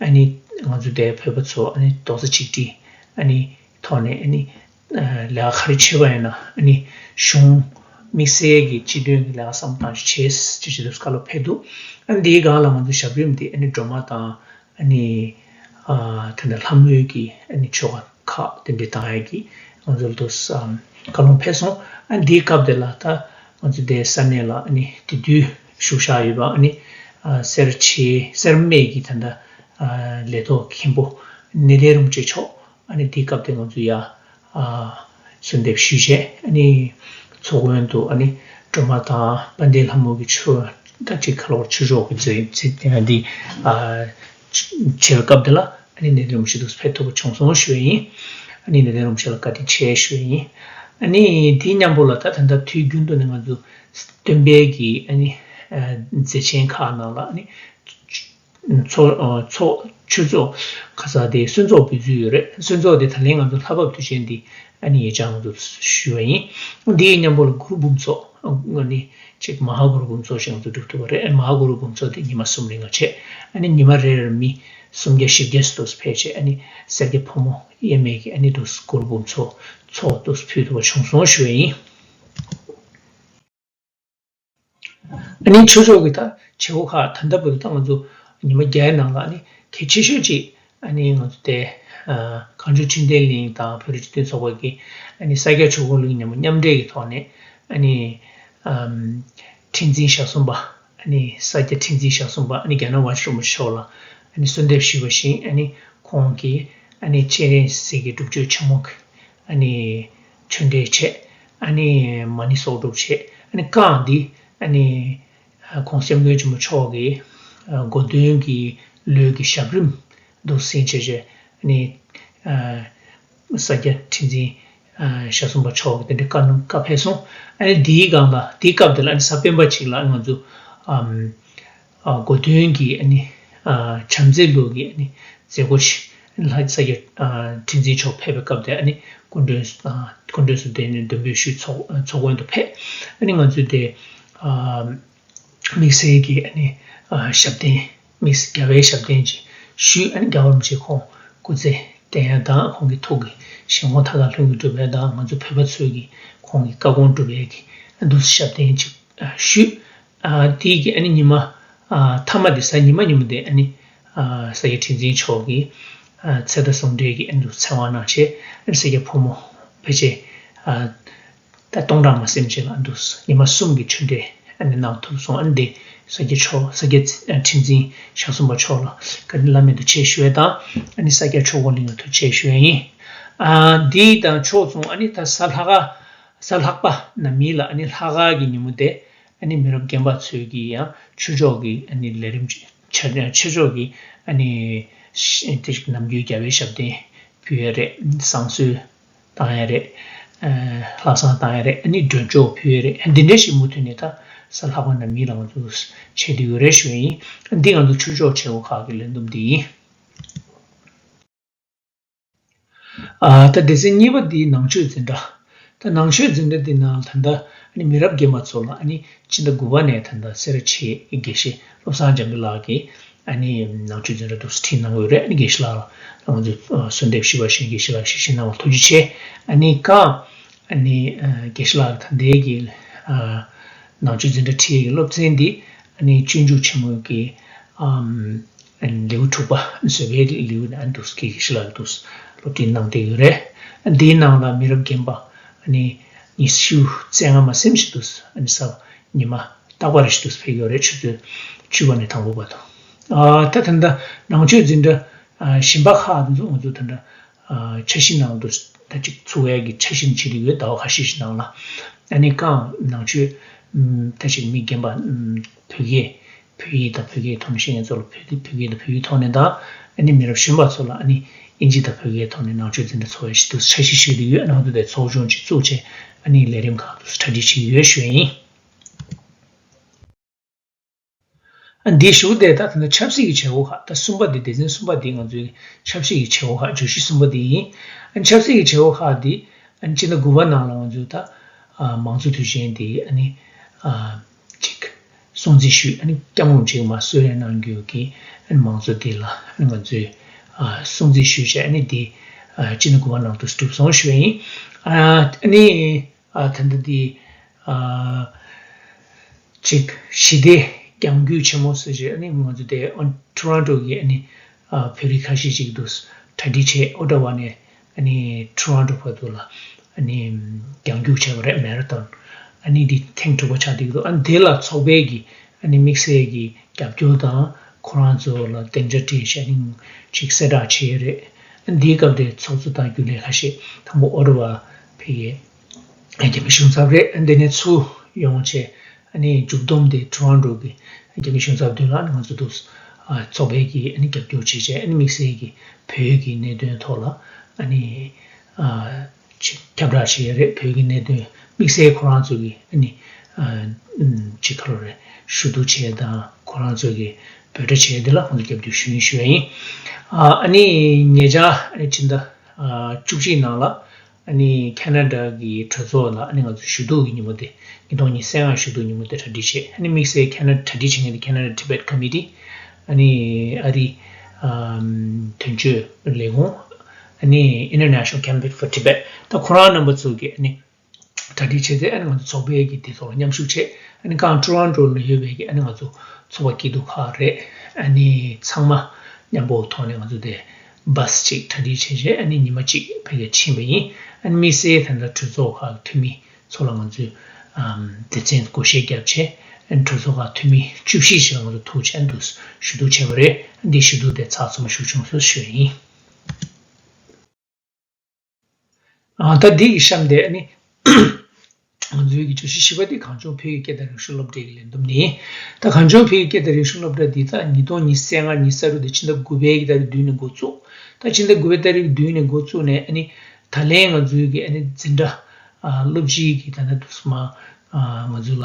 ཨ་ནི་ང་ཚོ་དེ་བོད་པ་ཚོ་ཨ་ནི་རྡོག་རྩ་གཅིག་སྒྲིལ་ཨ་ནི་ཐོག་ནས་ཨ་ནི་ལས་ཀ་ག་རེ་བྱེད་པ་ཡིན་ན་ཨ་ནི་གཞུང་དམིགས་བསལ་གྱི་སྤྱི་དོན་གྱི་ལས་ཀ་བསམ་བློ་བཏང་ཞིག་བྱེད་ཅེས་ཞུ་དུས་བཀའ་སློབ་ཕེབས་འདུག་ཨ་ནི་དེའི་སྒང་ལ་ང་ཚོའི་ཞབས་རིམ་དེ་ཨ་ནི་སྒྲོལ་མ་དང་ཨ་ནི་ཨ་ད་ལྟ་ལྷ་མོའི་གི་ཨ་ནི་ཆོ་ག་ཁག་དེ་འདྲ་བཏང་ཡས་ཀྱི་ང་ཚོ་ལ་དུ་བསམ་བཀའ་སློབ་ཕེབས་སོང་། ཨ་ནི་དེའི་སྐབས་དེ་ལ་ད་ང་ཚོ་དེ་ས་གནས་ལ་ཨ་ནི་དེ་དུས་བཞུགས་བཞག་ཡོད་པ་ཨ་ནི་ཨ་སེར་བྱེས་སེར་སྨད་ཀྱི་ད་ལྟ་ཨ་ལས་ཐོག་མཁན་པོ་ནེ་ལེ་རིན་པོ་ཆེ་མཆོག་ཨ་ནི་དེའི་སྐབས་དེ་ང་ཚོ་ཡ་ཨ་གསོལ་འདེབས་ཞུས་བྱས། ཨ་ནི་ཚོགས་མགོན་དུ་ཨ་ནི་སྒྲོལ་མ་དང་དཔལ་ལྡན་ལྷ་མོ་གི་ཆོས་ད་ཅིག་ཁ་ལོར་ཆོས་ཕྱོགས་ཀྱི་མཛད་མཛད་འདི་ཨ་བྱེད་པའི་སྐབས་དེ་ལ་ཨ་ནི་ནེ་ལེ་རིན་པོ་ཆེ་དུ་ཕེབས་ཐུབ་པ་བྱུང་སོང་ཞུ་ཡས་ཡིན། ཨ་ནི་ནེ་ལེ་རིན་པོ་ཆེ་ལ་བཀའ་དྲིན་ཆེ་ཞུ་ཡས་ཡིན། ཨ་ནི་དེའི་མཉམ་པོ་ལ་ད་ད་ལྟ་དུས་རྒྱུན་དུ་ནི་ང་ཚོ་སྟོན་པའི་གི་ཨ་ནི་ཨ་མཛད་ཆེན་ཁག་ནང་ལ་ཨ་ནི། ཚོགས་ཚོགས་ཆོས་ཚོགས་ཁ་ས་དེ་གསོལ་ཚོགས་འབུལ་ཚུལ་ཡོད་རེད། གསོལ་ཚོགས་དེ་ད་ལན་ང་ཚོ་ལྷ་བབས་དུས་ཆེན་འདི་ཨ་ནི་ཡེ་ཅང་དུ་ཞུ་བ་ཡིན། འདིའི་མཉམ་པོ་ལ་གུ་རུ་འབུམ་ཚོགས་ཨ་ནི་ཅིག་མ་ཧཱ་གུ་རུ་འབུམ་ཚོགས་ཤིག་ང་ཚོ་སྒྲུབ་ཐུབ་པ་རེད། མ་ཧཱ་གུ་རུ་འབུམ་ཚོགས་དེ་ཉི་མ་གསུམ་རིང་ལ་བྱས། ཨ་ནི་ཉི་མ་རེ་རེར་མི་སུམ་བརྒྱ་བཞི་བརྒྱ་ཙམ་དུ་ཕེབས་བྱས། ཨ་ནི་སེར་སྐྱ་ཕོ་མོ་དབྱེར་མེད་ཀྱིས་ཨ་ནི་དུ་གུ་རུ་འབུམ་ཚོགས་ཚོགས་དུ་ཕུལ་ཐུབ་པ་བྱུང་སོང་ཞུ་བ་ཡིན། ཨ་ནི་ཆོས་ཕྱོགས་ཀྱི་ད་བྱེད་སྒོ་ཁག་ད་ལྟ་བར་དུ་ད་ང་ཚོ་ཉི་མ་བརྒྱའི་ནང་ལ་ཨ་ནི་གལ་ཆེ་ཤོས་ཅིག་ཨ་ནི་ང་ཚོ་དེ་ཨ་གངས་ལྗོངས་ཆོས་ལྡན་གླིང་དང་བོད་རིགས་སྤྱི་མཐུན་ཚོགས་པ་གི་ཨ་ནི་ས་སྐྱ་ཆོས་འཁོར་གླིང་མཉམ་པོ་མཉམ་འབྲེལ་གྱི་ཐོག་ནས་ཨ་ནི་ཨམ་ཁྲི་འཛིན་ཞྭ་གསུམ་པ་ཨ་ནི་ས་སྐྱ་ཁྲི་འཛིན་ཞྭ་གསུམ་པ་ཨ་ནི་རྒྱ་ནག་ཝང་ཅི་རིན་པོ་ཆེ་མཆོག་ལ་ཨ་ནི་གསོལ་འདེབས་ཞུས་པ་བཞིན་ཨ་ནི་ཁོང་གིས་ཨ་ནི་སྤྱན་རས་གཟིགས་ཀྱི་སྒྲུབ་མཆོད་ཆེན་མོ་གི་ཨ་ནི་ཆོས་འབྲེལ་བྱས། ཨ་ནི་མ་ཎི་གསོག་སྒྲུབ་བྱས། ཨ་ནི་བསྐང་འདི་ཨ་ནི་༸གོང་ས་༸སྐྱབས་མགོན་ཆེན་པོ་མཆོག་གི་ཨ་གོ་སྟོན་གྱི་ལོའི་གི་ཞབས་རིམ་འདུག་སེ་བྱས་བྱས། ཨ་ནི་ཨ་ ས་སྐྱ་ཁྲི་འཛིན་ཞག་གསུམ་པ་མཆོག་གི་དེ་འདྲའི་བཀའ་གནང་བཀའ་ཕེབས་སོང་། ཨ་ནི་དེའི་སྒང་ལ་དེའི་སྐབས་དེ་ལ་ཨ་ནི་གཟའ་སྤེན་པ་ཅིག་ལ་ང་ཚོ་ཨམ་ཨ་གོ་སྟོན་གྱི་ཨ་ནི་ཨ་བྱམས་བརྩེ་ལུགས་ཀྱི་ཨ་ནི་མཛད་སྒོ་ཞིག་ལྷ་ས་སྐྱ་ཨ་ཁྲི་འཛིན་མཆོག་ཕེབས་པའི་སྐབས་དེ་ཨ་ནི་སྐུ་མགྲོན་ཨ་སྐུ་མགྲོན་གསུམ་དེ་ནི་འདོན་འབུལ་ཞུས་ཚོགས་ཚོགས་མགོན་དུ་ཕེབས། ཨ་ནི་ང་ཚོས་དེ་ཨ། དམིགས་བསལ་གྱི་ཨ་ནི་ཨ་ཞབས་བརྟན། དམིགས་བསལ་རྒྱལ་བའི་ཞབས་བརྟན་ཅིག་ཞུས། ཨ་ནི་རྒྱལ་བ་རིན་པོ་ཆེ་ཁོང་སྐུ་ཚེ་བརྟན་ཡ་དང་ཁོང་གི་ཐུགས་ཀྱི་བཞེད་དགོངས་མཐའ་དག་ལྷུན་གྱིས་གྲུབ་ཡ་དང་ང་ཚོ་བོད་པ་ཚོས་ཀྱི་ཁོང་གི་བཀའ་དགོངས་སྒྲུབ་ཡ་གི་ཨ་འདུག་སེ་ཞབས་བརྟན་ཅིག་ཨ་ཞུས། ཨ་དེའི་གི་ཨ་ནི་ཉི་མ་ཨ་མཐའ་མ་དེ་གཟའ་ཉི་མ་ཉིན་མོ་དེ་ཨ་ནི་ཨ་ས་སྐྱ་ཁྲི་འཛིན་མཆོག་གི་ཨ་ཚེ་དང་ཟུང་འབྲེལ་གྱི་ཨ་འདུག་ཚེ་དབང་གནང་བྱས་ཨ་ནི་ས་སྐྱ་ཕོ་མོ་ཕལ་ཆེར་ཨ། ད་སྟོང་ཕྲག་མ་ཟིན་ཅིག་ལ་འདུག་ཉི་མ་གསུམ་གྱི་ཆོས་འབྲེལ་ཨ་ནི་གནང་ཐུབ་སོང་། ཨ་ནི་འདི་ས་སྐྱ་མཆོག་ས་སྐྱ་ཁྲི་འཛིན་ཞག་གསུམ་པ་མཆོག་ལ་བཀའ་དྲིན་བླ་མེད་དུ་ཆེ་ཞུ་ཡས་དང་ཨ་ནི་ས་སྐྱ་ཆོས་འཁོར་གླིང་ལ་ཐུགས་རྗེ་ཆེ་ཞུ་ཡས་ཡིན། ཨ་འདི་དང་ཕྱོགས་མཚུངས་ཨ་ནི་ད་གཟའ་ལྷག་གཟའ་ལྷག་པ་ནམ་ཡིན་ལ་ཨ་ནི་ལྷག་དཀར་གྱི་ཉིན་མོ་དེ་ཨ་ནི་མི་རབས་རྒན་པ་ཚོས་ཀྱིས་ཡང་ཆོས་ཕྱོགས་ཀྱི་ཨ་ནི་ལས་རིམ་ཆ་ཆོས་ཕྱོགས་ཀྱི་ཨ་ནི་དེ་ནམ་རྒྱུན་རྒྱལ་བའི་ཞབས་བརྟན་ཕུལ་ཡས་རེད། བསང་གསོལ། བཏང་ཡ་རེད། ལྷག་བསམ་བཏང་ཡ་རེད། ཨ་ནི་མགྲོན་ཆོག་ཕུལ་ཡ་རེད། འདི་འདྲ་ཞིག་མུ་མཐུད་ནས་ད་གཟའ་ལྷག་པ་ནམ་ཡིན་ལ་ང་ཚོ་བྱེད་དུ་ཡོད་རེད་ཞུ་ཡ་ཡིན། འདི་ང་ཚོ་ཆོས་ཕྱོགས་བྱེད་སྒོ་ཁག་གི་ལས་བསྡོམས་འདི་ཡིན། ཨ་ད་སྡེ་ཚན་གཉིས་པ་འདི་ནང་ཆོས་འཛིན་གྲྭ། ད་ནང་ཆོས་འཛིན་གྲྭ་འདི་ནང་ད་ལྟ་ཨ་ནི་མི་རབས་རྒན་པ་ཚོ་ལ་ཨ་ནི་སྤྱི་ཟླ་དགུ་པ་ནས་ད་ལྟ་སེ་ར་བྱེས་དགེ་བཤེས་བློ་བཟང་འཇམ་དཔལ་ལགས་ཀྱིས་ཨ་ནི་ནང་ཆོས་འཛིན་གྲྭ་འདུག་སེ་ཁྲིད་གནང་གི་ཡོད་རེད། ཨ་ནི་དགེ་བཤེས་ལགས་ལ་ང་ཚོས་གསོལ་འདེབས་ཞུས་པ་བཞིན་དགེ་བཤེས་ལགས་ཞལ་བཞེས་གནང་བར་ཐུགས་རྗེ་ཆེ། ཨ་ནི་ཀ་ཨ་ནི་དགེ་བཤེས་ལགས་ད་ལྟའི་གི་ནང་ཆོས་འཛིན་གྲྭ་ཁྲིད་ཀྱི་སློབ་ཚན་འདི་ཨ་ནི་སྤྱོད་འཇུག་ཆེན་མོའི་གི་ལེའུ་དྲུག་པ་བཟོད་པའི་ལེའུ་ནས་འདུག་སེ་དགེ་བཤེས་ལགས་འདུག་སེ་སློབ་ཁྲིད་གནང་བསྡད་ཡོད་རེད། འདིའི་ནང་ལ་མི་རབས་རྒན་པ་ཨ་ནི་ཉི་ཤུ་རྩ་ལྔ་མ་ཟིན་ཞིག་འདུག་སེ་ཨ་ནི་གཟའ་ཉི་མ་རྟག་པར་ཞིག་ཏུ་ཕེབས་ཡོད་རེད། ཆུ་ཚོད་བཅུ་པ་ནས་དང་པོ་བར་དུ། ཨ་ད་ད་ལྟ་ནང་ཆོས་འཛིན་གྲྭ་ཨ་གཞན་པ་ཁག་ང་ཚོ་ང་ཚོ་ད་ལྟ་ཨ་འཆར་གཞི་ནང་དུ་ད་ཅིག་ཚུགས་ཡག་གི་འཆར་གཞི་བྱེད་ཀྱི་ཡོད། ཟླ་བ་ཁ་ཤས་ཤིག་ནང་ལ་ཨ་ནི་གང་ནང་ཆོས་ཨམ་ད་ཅིག་མི་རྒན་པ་ཨམ་བོད་སྐད་བོད་ཡིག་དང་བོད་སྐད་ཐོག་ནས་ཤེས་མཁན་ཚོ་ལ་བོད་བོད་སྐད་དང་བོད་ཡིག་ཐོག་ནས་དང་ཨ་ནི་མི་རབས་གཞོན་པ་ཚོ་ལ་ཨ་ནི་ཨིན་ཇི་དང་བོད་སྐད་ཐོག་ནས་ནང་ཆོས་འཛིན་གྲྭ་ཚོགས་ཡག་ཞིག་ཏུ་འཆར་གཞི་ཞིག་ཡོད། ཨ་ནི་ང་ཚོ་དེ་ཚོགས་ཆུང་ཅིག་བཙུགས་བྱས་ཨ་ནི་ལས་རིམ་ཁག་ཏུ་གྲ་སྒྲིག་བྱེད་ཀྱི་ཡོད་ཞུ་ཡ་ཡིན། ཨ་འདིའི་གཞུག་དེ་ད་ད་ལྟ་ཆབ་སྲིད་ཀྱི་བྱེད་སྒོ་ཁག་ད་གསུམ་པ་འདི་སྡེ་ཚན་གསུམ་པ་འདི་ང་ཚོའི་ཆབ་སྲིད་ཀྱི་བྱེད་སྒོ་ཁག་བརྗོད་གཞི་གསུམ་པ་འདི་ཡིན། ཨ་ཆབ་སྲིད་ཀྱི་བྱེད་སྒོ་ཁག་འདི་ཨ་སྤྱི་ཟླ་དགུ་པ་ནང་ལ་ང་ཚོས་ད་ཨ་མང་གཙོ་དུས་ཆེན་འདི་ཨ་ནི་ཨ་ཅིག་སྲུང་བརྩི་ཞུས། ཨ་ནི་སྐྱབས་མགོན་ཆེན་མོ་གསོལ་རས་གནང་རྒྱུ་གི་ཨ་ནི་མང་གཙོ་འདི་ལ་ཨ་ནི་ང་ཚོས་ཨ་སྲུང་བརྩི་ཞུས་བྱས་ཨ་ནི་འདི་ཨ་སྤྱི་ཟླ་དགུ་པ་ནང་དུ་གྲུབ་སོང་ཞུས་ཡིན། ཨ་ནི། ཨ་ད་ལྟ་འདི་ཨ་ཅིག་ཞི་བདེ་རྒྱང་རྒྱུག་ཆེན་མོ་ཟེར་བྱས་ཨ་ནི་ང་ཚོ་དེ་ཨ་ཊོ་རོན་ཊོ་གི་ཨ་ནི་ཨ་བོད་རིགས་ཁ་ཤས་ཅིག་འདུག་གྲ་སྒྲིག་བྱས། ཨོ་ཊ་ཝ་ནས་ཨ་ནི་ཊོ་རོན་ཊོ་བར་དུ་ལ་ཨ་ནི་རྒྱང་རྒྱུག་བྱས་པ་རེད། མེ་ར་ཐོན། ཨ་ནི་འདི་ཐེངས་དྲུག་པ་ཆགས་བསྡད་ཀྱི་འདུག་ཨ་ནི་དེ་ལ་ཚོགས་པའི་གི་ཨ་ནི་དམིགས་བསལ་གྱི་རྒྱབ་སྐྱོར་དང་ཁོ་རང་ཚོ་ལ་སྡིངས་ཆ་སྤྲད་བྱས་ཨ་ནི་ཅིག་གསལ་བསྒྲགས་བྱས་ཡོད་རེད། ཨ་ནི་འདིའི་སྐབས་དེ་ཚོགས་གཙོ་དང་རྒྱུན་ལས་ཁ་ཤས་དང་པོ་ཨོ་ཊ་ཝ་ཕེབས་ཡས། རྒྱ་མི་གཞུང་ཚབ་རེད། འདི་ནས་ཚུར་ཡོང་བྱས་ཨ་ནི་མཇུག་བསྡོམས་དེ་ཊོ་རོན་ཊོ་གི་རྒྱ་མི་གཞུང་ཚབ་མདུན་ལ་ང་ཚོ་འདུག་ཚོགས་པའི་གི་ཨ་ནི་རྒྱབ་སྐྱོར་བྱས་བྱས་ཨ་ནི་དམིགས་བསལ་གྱི་བོད་ཀྱི་གནད་དོན་ཐོག་ལ་ཨ་ནི་ཅིག་ཁྱབ་བསྒྲགས་བྱས་ཡོད་རེད། བོད་ཀྱི་གནད་དོན་དམིགས་བསལ་ཁོ་རང་ཚོ་གི་ཨ་ནི་ཅིག་ག་རེ་རེད་ཞུ་གཏུག་བྱས་དང་ཁོ་རང་ཚོ་གི་འབོད་སྒྲ་བྱས་དེ་ལ་ཁོང་ཚོ་རྒྱབ་སྐྱོར་ཞུ་ཡིན་ཞུ་ཡ་ཡིན། ཨ་ནི་ཉེ་ཆར་ཨ་ནི་ཕྱི་ཟླ་བཅུ་གཅིག་ནང་ལ། ཨ་ནི་ཁེ་ན་ཌ་གི་གྲོས་ཚོགས་ལ་ཨ་ནི་ང་ཚོ་ཞུ་གཏུག་གི་ཉིན་མོ་དེ་ཉིས་སྟོང་ཉི་ཤུ་རྩ་ལྔ་ཞུ་གཏུག་ཉིན་མོ་དེ་གྲ་སྒྲིག་བྱས། ཨ་ནི་དམིགས་བསལ་ཁེ་ན་ཌ་གྲ་སྒྲིག་བྱེད་མཁན་དེ་Canada Tibet Committee ཨ་ནི་ཨ་རི་ཨམ་དོན་གཅོད་ལས་ཁུངས་ཨ་ནི་International Campaign for Tibet ད་ཁོ་རང་རྣམ་པ་ཚོ་གི་ཨ་ནི་གྲ་སྒྲིག་བྱས་ཏེ་ཨ་ནི་ང་ཚོ་ཚོགས་པའི་གི་དེ་ཚོ་ལ་མཉམ་ཞུགས་བྱས། ཨ་ནི་གང་ཊོ་རོན་ཊོ་ལ་ཡོད་པའི་གི་ཨ་ནི་ང་ཚོ་ཚོགས་པ་སྐྱིད་སྡུག་ཁག་རེད། ཨ་ནི་ཚང་མ་མཉམ་པོ་ཐོག་ནས་ང་ཚོ་དེ་བྷ་སི་གཅིག་གྲ་སྒྲིག་བྱས་རྗེས་ཨ་ནི་ཉི་མ་གཅིག་ཕ་གིར་ཕྱིན་པ་ཡིན། ཨ་ནི་དམིགས་བསལ་ད་ལྟ་གྲོས་ཚོགས་ཁག་འཐུས་མི་ཚོ་ལ་ང་ཚོས་ཨམ་སྡེ་ཚན་བགོ་བཤའ་བརྒྱབ་བྱས་ཨ་ནི་གྲོས་ཚོགས་ཁག་འཐུས་མི་བཅུ་བཞི་ཞིག་ལ་ང་ཚོ་ཐུག་བྱས་ཨ་ནི་འདུག་ཞུ་གཏུག་བྱས་པ་རེད། ཨ་ནི་འདི་ཞུ་གཏུག་དེ་ཚགས་ཚུད་མ་ཞུ་བྱུང་སོང་ཞུ་ཡ་ཡིན། ཨ་ད་འདི་གི་གཤམ་དེ་ཨ་ནི་ང་ཚོའི་གི་བརྗོད་གཞི་བཞི་པ་དེ་གངས་ལྗོངས་བོད་ཀྱི་སྐད་དང་རིག་གཞུང་སློབ་གྲྭའི་གི་ལས་བསྡོམས་ནི། ད་གངས་ལྗོངས་བོད་ཀྱི་སྐད་དང་རིག་གཞུང་སློབ་གྲྭ་འདི་ད་ཉིས་སྟོང་ཉི་ཤུ་རྩ་ལྔ་ཉི་ཤུ་རྩ་དྲུག་དེ་ཕྱི་ཟླ་དགུ་པའི་གི་ཏ་རིག་བདུན་ནས་འགོ་བཙུགས། ད་ཕྱི་ཟླ་དགུ་པའི་ཏ་རིག་བདུན་ནས་འགོ་བཙུགས་ནས་ཨ་ནི་ ད་ལན་ང་ཚོའི་གི་ཨ་ནི་འཛིན་གྲྭ་ཨ་སློབ་སྤྱིའི་གི་ད་ལྟ་དུས་སུ་མ་ཨ་ང་ཚོ་ལ་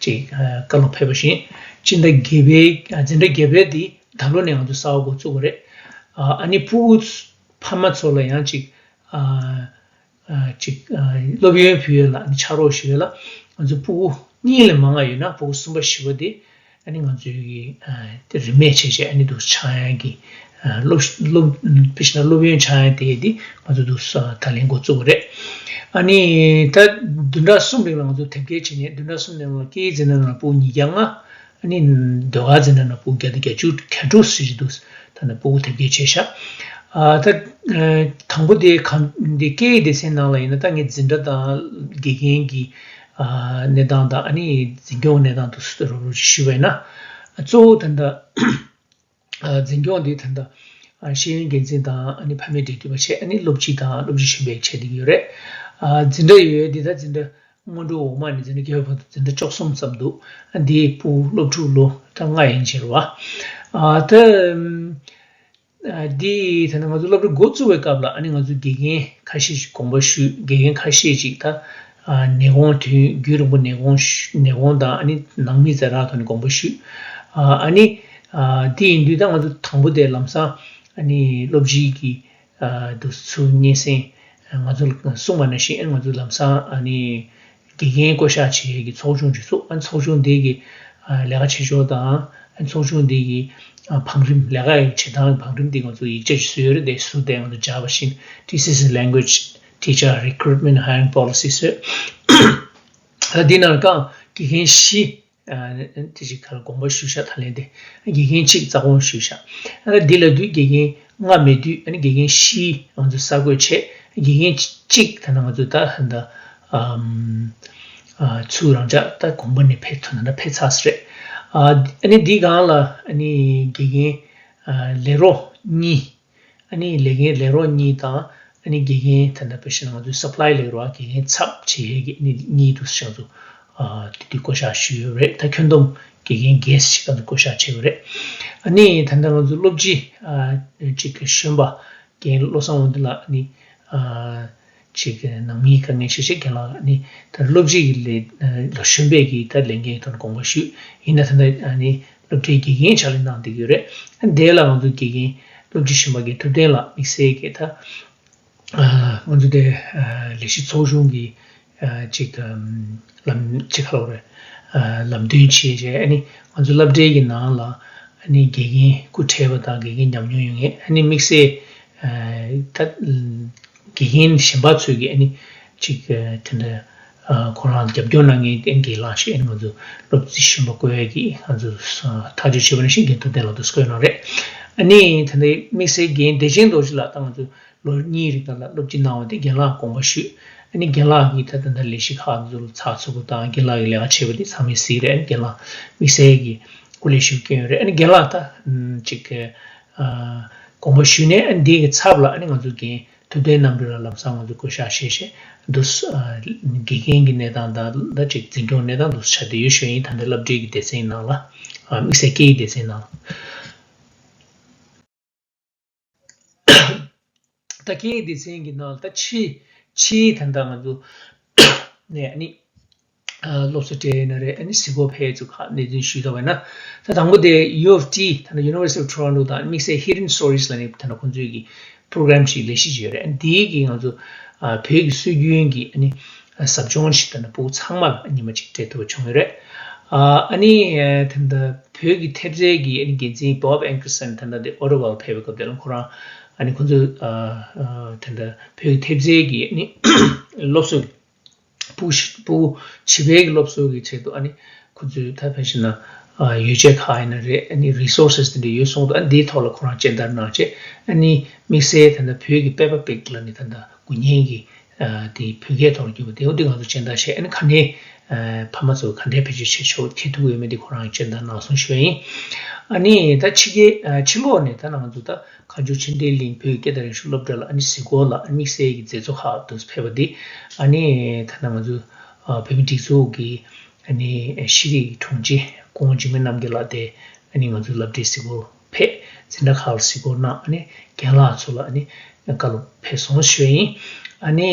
ཅིག་ཨ་བཀའ་སློབ་ཕེབས་པ་བཞིན་སྤྱི་ཟླ་བརྒྱད་པའི་ཨ་འཛིན་གྲྭ་བརྒྱད་པའི་འདི་ད་ལོ་ནས་ང་ཚོ་གསར་པ་འགོ་བཙུགས་པ་རེད། ཨ་ཨ་ནི་ཕྲུ་གུ་ཕ་མ་ཚོ་ལ་ཡང་ཅིག་ཨ་ཨ་ཅིག་ཨ་སློབ་ཡོན་ཕུལ་ཡས་ལ་ཨ་ནི་ཕྱག་རོགས་ཞུ་ཡས་ལ་ང་ཚོ་ཕྲུ་གུ་གཉིས་ལས་མང་བ་ཡོད་ན་ཕྲུ་གུ་གསུམ་པ་བཞི་པ་དེ་ཨ་ནི་ང་ཚོའི་གི་ཨ་དེ་རིན་མེད་བྱས་བྱས་ཨ་ནི་འདུག་ཆགས་ཡ་གི་ཨ་སློབ་སློབ་དཔེ་བྱས་ན་སློབ་ཡོན་ཆགས་ཡ་དེ་དེ་ང་ཚོ་འདུག་ས་ད་ལན་འགོ་བཙུགས་པ་རེད། ཨ་ནི་ད་བདུན་ཕྲག་གསུམ་རིང་ལ་ང་ཚོ་དེབ་སྐྱེལ་བྱས་ནས་བདུན་ཕྲག་གསུམ་རིང་ལ་སྐད་ཡིག་འཛིན་གྲྭ་ནང་ཕྲུ་གུ་ཉིས་བརྒྱ་ལྔ། ཨ་ནི་ཟློས་གར་འཛིན་གྲྭ་ནང་ཕྲུ་གུ་བརྒྱ་དང་བརྒྱད་ཅུ་གྱ་དྲུག་ཙམ་ཅིག་འདུག་ད་ནི་ཕྲུ་གུ་དེབ་སྐྱེལ་བྱས་ཤག་ཨ་ད་ཨ་དང་པོ་དེ་གང་འདི་སྐད་ཡིག་སྡེ་ཚན་ནང་ལ་ཡིན་ན་ད་ངས་འཛིན་གྲྭ་དང་དགེ་རྒན་གྱི་ཨ་གནས་སྟངས་དང་ཨ་ནི་འཛིན་སྐྱོང་གནས་སྟངས་དུ་རོབ་རོབ་ཞུས་པ་ཡིན་ན། གཙོ་བོ་ད་ལྟ་ཨ་འཛིན་སྐྱོང་འདི་ད་ལྟ་ཨ་ཤེས་ཡོན་འགན་འཛིན་དང་ཨ་ནི་ཕ་མའི་འབྲེལ་མཐུད་པ་བྱས་ཨ་ནི་སློབ་སྤྱི་དང་སློབ་སྤྱི་གཞོན་པའི་བྱས་བསྡད་ཀྱི་ཡོད་རེད། ཨ་འཛིན་གྲྭ་ཡོད་ཡོད་འདི་ད་འཛིན་གྲྭ་སྔོན་འགྲོ་འོག་མ་ནས་འཛིན་གྲྭ་བརྒྱད་པ་བར་དུ་འཛིན་གྲྭ་བཅུ་གསུམ་ཙམ་འདུག་ཨ་འདིའི་ཕྲུ་གུ་སློབ་ཕྲུག་ལོ་ད་ལྔ་ཡན་ཆད་རེད་བ། ཨ་ད་ཨ་འདི་ད་ནི་ང་ཚོ་སློབ་གྲྭ་འགོ་བཙུགས་པའི་སྐབས་ལ་ཨ་ནི་ང་ཚོ་དགེ་རྒན་ཁ་ཤས་ཤིག་དགོངས་པ་ཞུས། དགེ་རྒན་ཁ་ཤས་ཅིག་ད་ཨ་ནད་དགོངས་དུས་རྒྱུན་རིང་པོ་ནད་དགོངས་ཞུ་ནད་དགོངས་དང་ཨ་ནི་ནང་མི་ཛ་དྲག་ཐོག་ནས་དགོངས་པ་ཞུས། ཨ་ཨ་ནི་ཨ་འདི་ཡིན་དུས་ད་ང་ཚོ་དང་པོ་དེ་ལམ་སང་ཨ་ནི་སློབ་སྤྱི་གི་ཨ་འདུག་ཚུལ་སྙན་སེང་ང་ཚོ་ལ་གསུངས་པ་ནང་བཞིན་ཨ་ནི་ང་ཚོ་ལམ་སང་ཨ་ནི་དགེ་རྒན་བསྐོ་བཞག་བྱེད་ཡས་ཀྱི་ཚོགས་ཆུང་ཅིག་བཙུགས། ཨ་ནི་ཚོགས་ཆུང་འདི་གི་ཨ་ལས་ཀ་བྱེད་ཕྱོགས་དང་ཨ་ནི་ཚོགས་ཆུང་འདི་གི་ཨ་བང་རིམ་ལས་ཀ་ཡི་བྱེད་སྟངས་བང་རིམ་འདི་ང་ཚོ་ཡིག་ཆ་ཅིག་བཟོས་ཡོད་རེད། དེ་བཟོས་ཏེ་ང་ཚོ་སྦྱར་བ་བཞིན་T C C Language Teacher Recruitment Hiring Policy བཟོས། ཨ་འདི་ནང་ཀང་དགེ་རྒན་བཞི། ཨ་དེ་ཅིག་ག་ལ་དགོངས་པ་ཞུས་ཤག་ད་ལན་དེ་དགེ་རྒན་གཅིག་རྩ་དགོངས་ཞུས་ཤག་ཨ་འདི་ལ་དུས་དགེ་རྒན་ལྔ་མེད་དུས་ཨ་ནི་དགེ་རྒན་བཞི་ང་ཚོ་གསར་འགོད་བྱས། དགེ་རྒན་གཅིག་ད་ནང་ང་ཚོ་ད་ཧན་ད་ཨམ་ཨ་ཚུར་རང་འཇགས་ད་དགོངས་པ་ནས་ཕེབས་ཐུབ་ན་ད་ཕེབས་ཚར་ས་རེད། ཨ་ཨ་ནི་འདི་སྒང་ལ་ཨ་ནི་དགེ་རྒན་ཨ་ལས་རོགས་གཉིས། ཨ་ནི་ལས་འགན་ལས་རོགས་གཉིས་དང་ཨ་ནི་དགེ་རྒན་ད་ལྟ་དཔེ་བཞག་ན་ང་ཚོའི་supply ལས་རོགས་དགེ་རྒན་ཚབ་བྱེད་ཡས་ཀྱི་ཨ་ནི་གཉིས་འདུག་ཞག་ཚོ་ཨ་དེ་དུས་བསྐོ་བཞག་ཞུས་ཡོད་རེད། ད་ཁྱོན་བསྡོམས་དགེ་རྒན་བརྒྱད་ཅིག་ང་ཚོ་བསྐོ་བཞག་བྱས་ཡོད་རེད། ཨ་ནི་ད་ལྟ་ང་ཚོ་སློབ་སྤྱི་ཨ་གཅིག་གི་གཞོན་པ་རྒན་བློ་བཟང་དབང་འདུས་ལགས་ཨ་ནི་ཨ་ཅིག་ནང་མིའི་དཀའ་ངལ་ཞིག་བཤད་མཁན་ལ་ནི་ད་སློབ་སྤྱི་ཡི་ལས་ལ་གཞོན་པའི་གི་ད་ལས་འགན་ཐོག་ནས་དགོངས་པ་ཞུས། ཡིན་ན་ད་ལྟ་ནི་སློབ་གྲྭའི་དགེ་རྒན་ཕྱག་ལས་གནང་བསྡད་ཀྱི་ཡོད་རེད། དེ་ལ་ང་ཚོ་དགེ་རྒན་སློབ་སྤྱི་གཞོན་པ་གི་ཐུབ་བསྟན་ལགས་དམིགས་བསལ་གྱི་ད་ང་ཚོ་དེ་ལས་གཞི་ཚོགས་ཆུང་གི་ཅིག་ལམ་ཅིག་ག་ལ་རེད། ལམ་སྟོན་བྱས་རྗེས་ཨ་ནི་ང་ཚོ་སློབ་གྲྭའི་གི་ནང་ལ་ཨ་ནི་དགེ་རྒན་སྐུ་ཕྲེང་བ་དང་དགེ་རྒན་ཉམས་མྱོང་ཡོད་མཁན་ཨ་ནི་དམིགས་བསལ་ད་དགེ་རྒན་གཞན་པ་ཚོས་ཀྱིས་ཨ་ནི་གཅིག་དེ་འདྲ་ཁོ་རང་རྒྱབ་སྐྱོར་གནང་མཁན་དེ་འགན་ལགས་ཤིག་ཨ་ནི་ང་ཚོ་སློབ་སྤྱི་གཞོན་པ་བསྐོ་ཡས་ཀྱི་ང་ཚོ་ཐག་གཅོད་བྱས་པ་ནང་བཞིན་རྒན་ཐུབ་བསྟན་ལགས་དུ་བསྐོས་གནང་རེད། ཨ་ནི་དེ་འདྲའི་དམིགས་བསལ་རྒན་བདེ་ཆེན་རྡོ་རྗེ་ལགས་དང་ང་ཚོ་ལོ་གཉིས་རིང་ལ་སློབ་སྤྱི་གནང་བ་དེ་རྒན་ལགས་དགོངས་པ་ཞུས། ཨ་ནི་རྒན་ལགས་ཀྱིས་ད་ད་ལྟ་ལས་གཞི་ཁག་ཚོ་ལ་ཚགས་ཚུད་པོ་དང་རྒན་ལགས་ཀྱི་ལས་ཀ་བྱས་པ་དེ་ཚང་མས་གཟིགས་རེད། ཨ་ནི་རྒན་ལགས་དམིགས་བསལ་གྱི་སྐུ་ལས་ཞིག་བསྐྱོན་ཡོད་རེད། ཨ་ནི་རྒན་ལགས་ད་ཅིག་དགོངས་པ་ཞུས་ནས་ཨ་ནི་འདི་གི་ཚབ་ལ་ཨ་ནི་ང་ཚོ་རྒན་ཐུབ་བསྟན་རྣམ་གྲོལ་ལ་ལམ་སང་ང་ཚོ་བསྐོ་བཞག་བྱས་བྱས་འདུག་དགེ་རྒན་གྱི་གནས་སྟངས་དང་ད་ཅིག་འཛིན་སྐྱོང་གནས་སྟངས་འདུག་ཆགས་བསྡད་ཡོད་ཞུ་ཡིན། ད་ལྟ་སློབ་གྲྭའི་གི་སྡེ་ཚན་ནང་ལ་དམིགས་བསལ་སྐད་ཡིག་སྡེ་ཚན་ནང་ལ། ད་སྐད་ཡིག་སྡེ་ཚན་གྱི་ནང་ད་ཕྱི་ཕྱིའི་ད་ལྟ་ང་ཚོ་ནས་ཨ་ནི་སློབ་གསོ་སྤྲད་ཡོད་ན་རེད། ཨ་ནི་གཟིགས་སྐོར་ཕེབས་ཚུལ་ཁག་གནས་ཚུལ་ཞུས་ཐུབ་པ་ཡིན་ན། ད་དང་པོ་དེ་U of T ད་ནི་University of Toronto དང་དམིགས་བསལ་Hidden Stories ལ་ནི་ད་ནི་ཁོང་ཚོའི་གི་program ཞིག་ལས་གཞི་ཅིག་ཡོད་རེད། ཨ་ནི་དེའི་གི་ང་ཚོ་བོད་ཀྱི་སྲོལ་རྒྱུན་གྱི་ཨ་ནི་ཟབ་སྦྱོང་ཞིག་ད་ནི་ཕྲུ་གུ་ཚང་མ་ལ་ཉི་མ་གཅིག་སྤྲད་ཐུབ་པ་བྱུང་ཡོད་རེད། ཨ་ནི་ད་ལྟ་བོད་ཀྱི་ཐེབས་རྩའི་གི་ཨ་ནི་འགན་འཛིན་Bob Ankerson ད་ལྟ་དེ་Ottawa ལ་ཕེབས་པའི་སྐབས་དེ་ལ་ཁོ་རང་ཨ་ནི་ཁོ་ཚོ་ད་ལྟ་བོད་ཀྱི་ཐེབས་རྩའི་གི་ཨ་ནི་སློབ་གསོ་ཕྲུ་གུ་ཕྲུ་གུ་བྱིས་པའི་གི་སློབ་གསོ་གི་ཆེད་དུ་ཨ་ནི་ཁོ་ཚོས་ད་ཕལ་ཆེར་ན་ཡོ་བྱད་ཁག་ཡིན་ན་རེད། ཨ་ནི་resources དེ་འདྲ་ཡོད་སོང་དུས་ཨ་ནི་དེའི་ཐོག་ལ་ཁོ་རང་སྤྱན་བསྟར་གནང་བྱས་ཨ་ནི་དམིགས་བསལ་ད་ལྟ་བོད་ཀྱི་དཔེ་པ་པེག་ལ་ནི་ད་ལྟ་དགུ་བརྙན་གྱི་དེ་བོད་སྐད་ཐོག་ལ་བསྒྱུར་བ་དེ་འོ་དེ་ང་ཚོ་སྤྱན་བསྟར་བྱས། ཨ་ནི་ག་འདྲའི་ཕ་མ་ཚོ་ག་འདྲའི་བེད་སྤྱོད་བྱེད་ཆོག་ཁྱེད་ཐུག་ཡོད་མེད་དེ་ཁོ་རང་སྤྱན་བསྟར་གནང་སོང་ཞུ་བ་ཡིན། ཨ་ནི་ད་ཕྱི་རྒྱལ་ཕྱི་ལོགས་ནས་ད་ང་ཚོ་ད་གངས་ལྗོངས་ཆོས་ལྡན་གླིང་བོད་ཀྱི་སྐད་དང་རིག་གཞུང་སློབ་གྲྭ་ལ་ཨ་ནི་གཟིགས་སྐོར་ལ་ཨ་ནི་དམིགས་བསལ་གྱི་མཛད་གཙོ་ཁག་ཏུ་ཕེབས་པ་འདི་ཨ་ནི་ད་ང་ཚོ་བོད་མི་སྒྲིག་འཛུགས་ཀྱི་ཨ་ནི་ཤེས་རིག་དྲུང་ཆེ་སྐུ་ངོ་འཇིགས་མེད་རྣམ་རྒྱལ་ལགས་དེ་ཨ་ནི་ང་ཚོའི་སློབ་གྲྭའི་གཟིགས་སྐོར་ཕེབས། འཛིན་གྲྭ་ཁག་ལ་གཟིགས་སྐོར་གནང་། ཨ་ནི་རྒན་ལགས་ཚོ་ལ་ཨ་ནི་བཀའ་སློབ་ཕེབས་སོང་ཞུ་ཡ་ཡིན། ཨ་ནི་